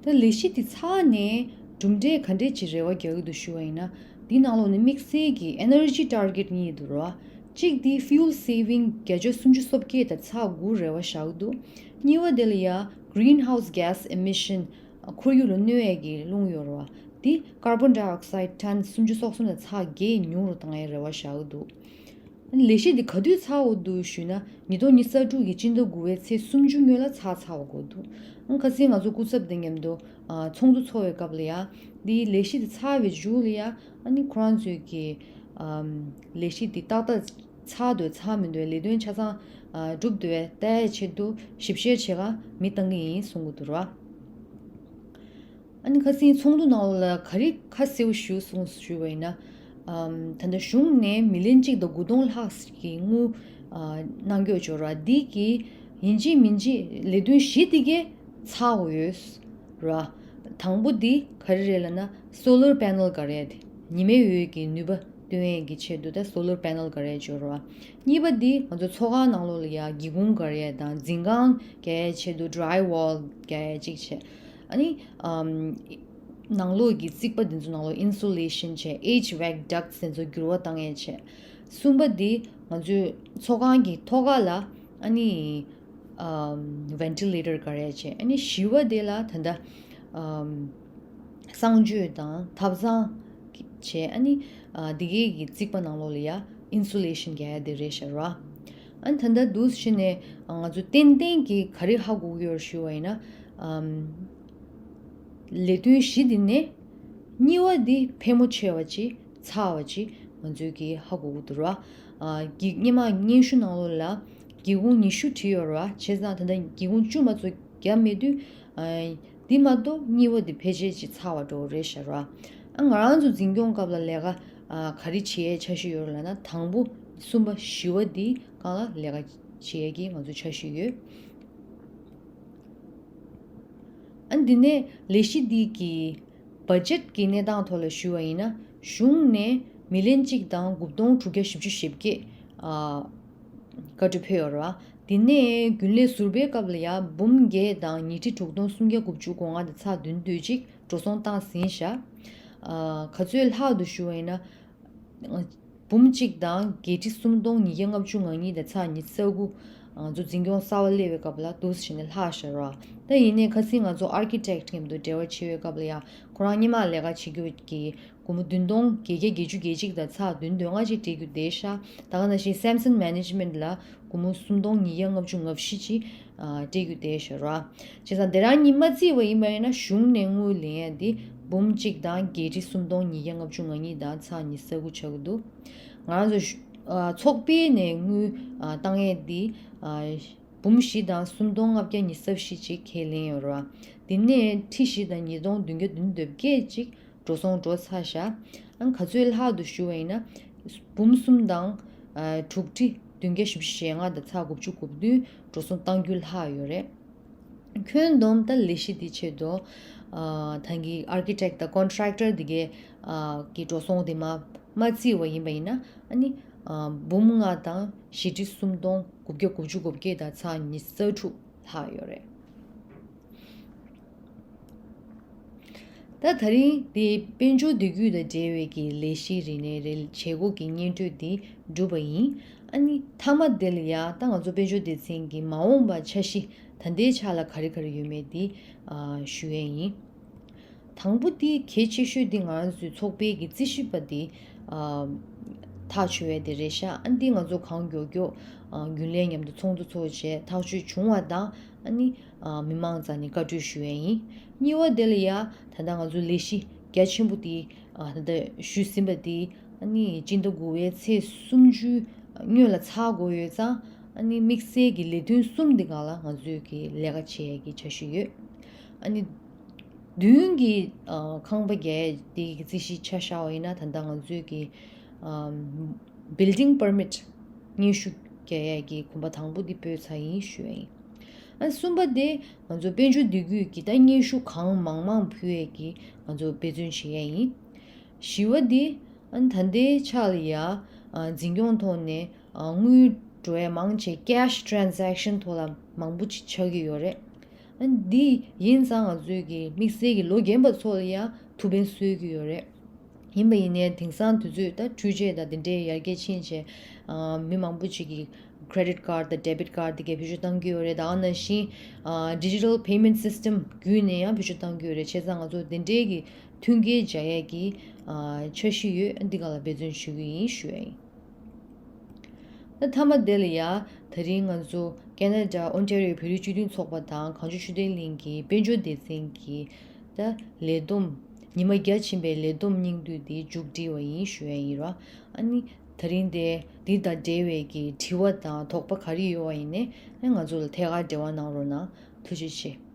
ད་ལས་གཞི་དེ་ཚར་ནས་གྲུབ་འབྲས་ག་འདྲས་ཅིག་རེ་བ་རྒྱག་གི་འདུག་ཞུ་བ་ཡིན་ན། འདིའི་ནང་ལོགས་ནས་དམིགས་བསལ་གྱི་energy target གཉིས་འདུག་ར། གཅིག་དེ་fuel saving བརྒྱ་ཆ་སུམ་ཅུ་སོ་བརྒྱད་དང་ཚེག་དགུ་རེ་བ་བཞག་གི་འདུག་གཉིས་པ་དེ་ལ་ཡ་greenhouse gas emission ཁོར་ཡུག་ལ་གནོད་ཡས་ཀྱི་རླུང་ཡོད་རེད་བ། དེ་carbon dioxide ཊན་སུམ་ཅུ་སོ་གསུམ་དང་ཚེག་བརྒྱད་ཉུང་རུ་བཏང་ཡས་རེ་བ་བཞག་གི་འདུག་ལས་གཞི་འདི་ག་དུས་ཚར་དགོས་འདུག་ཞུས་ན། ཉིས་སྟོང་ཉི་ཤུ་རྩ་དྲུག་གི་སྤྱི་ཟླ་དགུ་པའི་ཚེས་སུམ་ཅུ་སྔོན་ལ་ཚར་ཚར་བ་དགོས་འདུག་ཨང་། ཁ་སང་ང་ཚོ་སྐུ་ཚབ་དང་མཉམ་དུ། ཨ། ཚོགས་འདུ་ཚོགས་པའི་སྐབས་ལ་ཡ། འདིའི་ལས་གཞི་འདི་ཚར་བའི་མཇུག་ལ་ཡ། ཨ་ནི་ཁོ་རང་ཚོས་ཀྱི། ཨམ། ལས་གཞི་འདི་ཏག་ཏག་ཚར་འདུག་ཚར་མི་འདུག་ལས་དོན་ཆ་ཚང་། ཨ། གྲུབ་འདུག་ལྟ་ཡའི་ཆེད་དུ་ཞིབ་བཤེར་བྱེད་ག་མི་བཏང་གི་ཡིན་གསུང་གི་འདུག་ར། ཨ་ནི་ཁ་སང་ཚོགས་འདུ་ནང་ལ་ག་རེ་ཁ་གསལ་པོ་ཞུས་སོང་ཞུས་པ་ཡིན་ན། ཨམ། ད་ལྟ་གཞུང་ནས་མི་ལན་གཅིག་དང་དགུ་སྟོང་ལྷག་གི་དངུལ། ཨ། གནང་སྐྱོར་འབྱོར་བ་འདི་གིས་ཡིན་གཅིག་མིན་གཅིག་ལས་དོན་བཞི་འདི་གས་ཚར་དགོས་ཡོད་ར། དང་པོ་འདི་ག་རེ་རེད་ལབ་ན་solar panel ག་རེ་དེ་ཉི་མའི་འོད་ཀྱི་ནུས་པ་སྟོན་ཡས་ཀྱི་ཆེད་དུ་ད་solar panel ག་རེ་འབྱོར་བ། གཉིས་པ་འདི་ང་ཚོ་ཚོགས་ཁང་ནང་ལོགས་ལ་ཡ་སྒེའུ་ཁུང་ག་རེ་དང་འཛིན་ཁང་རྒྱག་ཡས་ཆེད་དུ་drywall རྒྱག་ཡས་གཅིག་བྱས། ཨ་ནི། ཨམ། ནང་ལོགས་ཀྱི་རྩིག་པ་འདི་ཚོ་ནང་ལོགས་insulation བྱས། ཨེཆ་ཝེག་ཌག་ཊི་འདི་ཚོ་འགྱུར་བ་བཏང་ཡས་བྱས། གསུམ་པ་འདི་ང་ཚོའི་ཚོགས་ཁང་གི་ཐོག་ཁ་ལ་ཨ་ནི། ཨམ། ventilator ག་རེ་བྱས། ཨ་ནི་བཞི་པ་དེ་ལ་ད་ལྟ། ཨམ། གསང་སྤྱོད་དང་ཐབ་ཚང་བྱས། ཨ་ནི། ཨ། འདི་གའི་གི་རྩིག་པ་ནང་ལོགས་ལ་ཡ་insulation རྒྱག་ཡ་དེ་རེད་ཤག་ར། ཨ་ནི་ད་ལྟ་འདུག་སེ་བྱས་ནས་ང་ཚོ་ཏན་ཏན་གྱི་ག་རེ་ཧ་གོ་གི་ཡོད་ཞུ་བ་ཡིན་ན། ཨམ། ལས་དོན་བཞི་འདི་ནས་གཉིས་པ་འདི་ཕལ་མོ་ཆེ་བ་ཅིག་ཚར་བ་ཅིག་ང་ཚོས་ཀྱིས་ཧ་གོ་གི་འདུག་ར། ཨ། གི་སྔོན་མ་སྙན་ཞུ་ནང་ལོགས་ལ་སྒེའུ་ཁུང་ཉི་ཤུ་བྲིས་ཡོད་ར། བྱས་ཙང་ད་ལྟ་སྒེའུ་ཁུང་བཅུ་མ་གཏོགས་བརྒྱབ་མེད་དུས། ཨ། འདི་མ་གཏོགས་གཉིས་པ་འདི་ཕལ་ཆེར་ཅིག་ཚར་བ་འདྲ་བོ་རེད་ཤག་ར། ཨ། ང་རང་ཚོ་འཛིན་སྐྱོང་སྐབས་ལ་ལས་ཀ། ཨ། ག་རེ་བྱེད་ཡའི་འཆར་གཞི་ཡོད་རེད་ལབ་ན། དང་པོ། གསུམ་པ། བཞི་པ་འདི་སྒང་ལ་ལས་ཀ་བྱེད་ཡས་ཀྱི་ང་ཚོ་འཆར་གཞི་ཡོད། ཨ་འདི་ནས་ལས་གཞི་འདི་གི་བ་ཇེཊ་གི་གནས་སྟངས་ཐོག་ལ་ཞུ་བ་ཡིན་ན། གཞུང་ནས་མི་ལན་གཅིག་དང་དགུ་སྟོང་དྲུག་བརྒྱ་བཞི་བཅུ་ཞེ་བརྒྱད་ཨ་བཀའ་འཁྲོལ་ཕུལ་ཡོད་རེད་བ། དེ་ནས་རྒྱུན་ལས་ཟུར་པའི་སྐབས་ལ་ཡང་འབུམ་བརྒྱད་དང་ཉིས་ཁྲི་དྲུག་སྟོང་སུམ་བརྒྱ་དགུ་བཅུ་གོ་ལྔ་དང་ཚེག་བདུན་དོད་གཅིག་འགྲོ་སོང་བཏང་ཟིན་ཤག་ཨ་ག་ཚོད་ལྷག་འདུག་ཞུ་བ་ཡིན་ན། འབུམ་གཅིག་དང་བརྒྱད་ཁྲི་སུམ་སྟོང་ཉིས་བརྒྱ་ལྔ་བཅུ་ང་གཉིས་དང་ཚེག་ཉི་ཤུ་རྩ་དགུ། ང་ཚོ་འཛིན་སྐྱོང་གསར་པ་སླེབས་པའི་སྐབས་ལ་འདུག་སེ་བྱས་ནས་ལྷག་ཤག་ར། ད་ཡིན་ནའི་ཁ་སང་ང་ཚོ་ཨར་ཀི་ཊེག་མཉམ་དུ་འབྲེལ་བ་བྱེད་པའི་སྐབས་ལ་ཡང་ཁོ་རང་སྔོན་མ་ལས་ཀ་བྱེད་རྒྱུ་གི་སྒོར་མོ་བདུན་སྟོང་བརྒྱད་བརྒྱ་བརྒྱད་ཅུ་གྱ་གཅིག་དང་ཚེག་བདུན་དོན་ལྔ་ཅིག་སྤྲད་རྒྱུ་བསྡད་ཤག་ད་ག་ནང་བཞིན་སེམ་སན་མེ་ནེ་ཇི་མེན་ཊི་ལ་སྒོར་མོ་སུམ་སྟོང་ཉིས་བརྒྱ་ལྔ་བཅུ་ང་བཞི་ཅིག་ཨ་སྤྲད་རྒྱུ་བསྡད་ཤག་ར། བྱས་ཙང་དེ་རང་གཉིས་མ་བརྩིས་པ་ཡིན་པ་ཡིན་ན། གཞུང་ནས་དངུལ་ལེན་ཡ་དེ་འབུམ་གཅིག་དང་བརྒྱད་ཁྲི་སུམ་སྟོང་ཉིས་བརྒྱ་ལྔ་བཅུ་ང་གཉིས་དང་ཚེག་ཉི་ཤུ་རྩ་དགུ་ཆགས་ཀྱི་འདུག་ང་རང་ཚོ་ཨ་ཚོགས་པའི་ནས་དངུལ་ཨ་བཏང་ཡས་འདི་ཨ་འབུམ་བཞི་དང་སུམ་སྟོང་ལྔ་བརྒྱ་ཉི་ཤུ་རྩ་བཞི་ཅིག་ཁས་ལེན་ཡོད་རེད་བ། དེ་ནས་ཁྲི་བཞི་དང་ཉིས་སྟོང་བདུན་བརྒྱ་བདུན་དོན་བརྒྱད་ཅིག་འགྲོ་སོང་འགྲོ་ཚར་ཤག་ཨང་ག་ཚོད་ལྷག་འདུག་ཞུ་བ་ཡིན་ན། འབུམ་གསུམ་དང་ཨ་དྲུག་ཁྲི་བདུན་བརྒྱ་བཞི་བཅུ་ཞེ་ལྔ་དང་ཚེག་དགུ་བཅུ་གོ་བདུན་འགྲོ་སོང་གཏང་རྒྱུ་ལྷག་ཡོད་རེད། ཁྱོན་བསྡོམས་ད་ལས་གཞི་འདི་ཆེད་དུ་ཨ་ད་གིན་ཨར་ཀི་ཊེག་དང་ཀོན་ཊེག་ཊར་འདི་གའི་ཨ་གི་འགྲོ་སོང་དེ་མ་མ་བརྩིས་པ་ཡིན་པ་ཡིན་ན། ཨ་ནི་ཨ་འབུམ་ལྔ་དང་བཞི་ཁྲི་སུམ་སྟོང་དགུ་བརྒྱ་དགུ་བཅུ་གོ་བརྒྱད་དང་ཚེག་ཉི་ཤུ་རྩ་དྲུག་ལྷག་ཡོད་རེད། ད་ད་རིང་འདི་དཔལ་འབྱོར་སྡེ་ཁུལ་དང་འབྲེལ་བའི་གི་ལས་གཞི་རིག་གནས་རེད། བྱེད་སྒོ་གི་སྙན་སྒྲོན་འདི་གྲུབ་པ་ཡིན། ཨ་ནི་མཐའ་མ་དེ་ལ་ཡ་ད་ང་ཚོ་དཔལ་འབྱོར་སྡེ་ཚན་གྱི་མ་འོངས་པ་འཆར་གཞི་ད་ལྟའི་ཆ་ལ་ག་རེ་ག་རེ་ཡོད་མེད་འདི་ཨ་ཞུ་ཡས་ཡིན། དང་པོ་འདི་གལ་ཆེ་ཤོས་འདི་ང་རང་ཚོའི་ཚོགས་པའི་གི་རྩིས་ཞིབ་པ་འདི་ཨ་ཐག་ཆོད་ཡས་དེ་རེད་ཤག་ཨ་འདི་ང་ཚོ་གང་མགྱོགས་མགྱོགས་ཨ་རྒྱུན་ལས་མཉམ་དུ་ཚོགས་འདུ་ཚོགས་བྱས་ཐག་གཅོད་བྱུང་བ་དང་། ཨ་ནི་ཨ་མི་མང་རྩ་ནས་བཀའ་འཁྲོལ་ཞུ་ཡས་ཡིན། གཉིས་པ་དེ་ལ་ཡ་ད་ལྟ་ང་ཚོའི་ལས་གཞི་རྒྱ་ཆེན་པོ་དེ་ཨ་ད་ལྟ་ཞུས་ཟིན་པ་དེ་ཨ་ནི་སྤྱི་ཟླ་དགུ་པའི་ཚེས་སུམ་ཅུ་སྔོན་ལ་ཚར་དགོས་ཡོད་ཙང་། ཨ་ནི་དམིགས་བསལ་གྱི་ལས་དོན་གསུམ་དེ་སྒང་ལ་ང་ཚོས་ཀྱི་ལས་ཀ་བྱེད་ཡས་ཀྱི་འཆར་གཞི་ཡོད། ཨ་ནི་བདུན་གྱི་ཨ་ཁང་པ་རྒྱག་ཡས་དེ་གི་རྩིས་གཞི་ཆ་བཞག་པ་ཡིན་ན། ད་ལྟ་ང་ཚོས་ཀྱི་ཨ་building permit སྙན་ཞུ་རྒྱག་ཡས་ཀྱི་གོམ་པ་དང་པོ་འདི་སྤོས་ཚར་ཡིན་ཞུ་ཡས་ཡིན། ཨ་གསུམ་པ་དེ་ང་ཚོ་དཔལ་འབྱོར་སྡེ་ཁུལ་གྱི་ད་སྙན་ཞུ་གང་མང་མང་ཕུལ་ཡས་ཀྱི་ང་ཚོ་འབད་བརྩོན་བྱེད་ཡས་ཡིན། བཞི་པ་དེ་ཨ་ད་ལྟའི་ཆ་ལ་ཡ་ཨ་འཛིན་སྐྱོང་ཐོག་ནས་ཨ་དངུལ་འགྲོ་ཡས་མང་ཆེ་cash transaction ཐོག་ལ་མང་པོ་ཅིག་ཆགས་ཀྱི་ཡོད་རེད། ཨ་འདི་ཡིན་ཙང་ང་ཚོས་ཀྱི་དམིགས་བསལ་གྱི་ལོ་རྒན་པ་ཚོ་ལ་ཡང་ཐུགས་ཕན་གསོས་ཀྱི་ཡོད་རེད། ཡིན་པ་ཡིན་ནའི་དེང་སང་དུས་ཚོད་ད་འཕྲུལ་ཆས་དང་དེ་འདྲའི་ཡར་རྒྱས་ཕྱིན་བྱས། ཨ་མི་མང་པོ་ཅིག་གིས་credit card དང་debit card དེ་གའི་བེད་སྤྱོད་བཏང་གི་ཡོད་རེད། ད་ག་ནང་བཞིན་ཨ་digital payment system བརྒྱུད་ནས་ཡང་བེད་སྤྱོད་བཏང་གི་ཡོད་རེད། བྱས་ཙང་ང་ཚོ་དེ་འདྲའི་གི་མཐུན་རྐྱེན་སྦྱར་ཡས་ཀྱི་ཨ་འཆར་གཞི་ཡོད། འདི་སྒང་ལ་འབད་བརྩོན་ཞུ་གི་ཡིན་ཞུ་ཡས་ཡིན། ད་མཐའ་མ་དེ་ལ་ཡ་ད་རིང་ང་ཚོ་ཁེ་ན་ཌ་ཨོན་ཊ་རི་ཡོ་བོད་རིགས་སྤྱི་མཐུན་ཚོགས་པ་དང་གངས་ལྗོངས་ཆོས་ལྡན་གླིང་གི་དཔལ་འབྱོར་སྡེ་ཚན་གྱི་ད་ལས་བསྡོམས་ཉི་མ་བརྒྱ་ཕྱིན་པའི་ལས་བསྡོམས་སྙིང་བསྡུས་འདི་མཇུག་སྒྲིལ་བ་ཡིན་ཞུ་ཡས་ཡིན་ར། ཨ་ནི་ད་རིང་དེ་འདི་དང་འབྲེལ་བའི་གི་དྲི་བ་དང་དོགས་པ་ག་རེ་ཡོད་པ་ཡིན་ནའི་ང་ཚོ་ལ་ཐད་ཀར་འབྲེལ་བ་གནང་རོགས་གནང་། ཐུགས་རྗེ་ཆེ།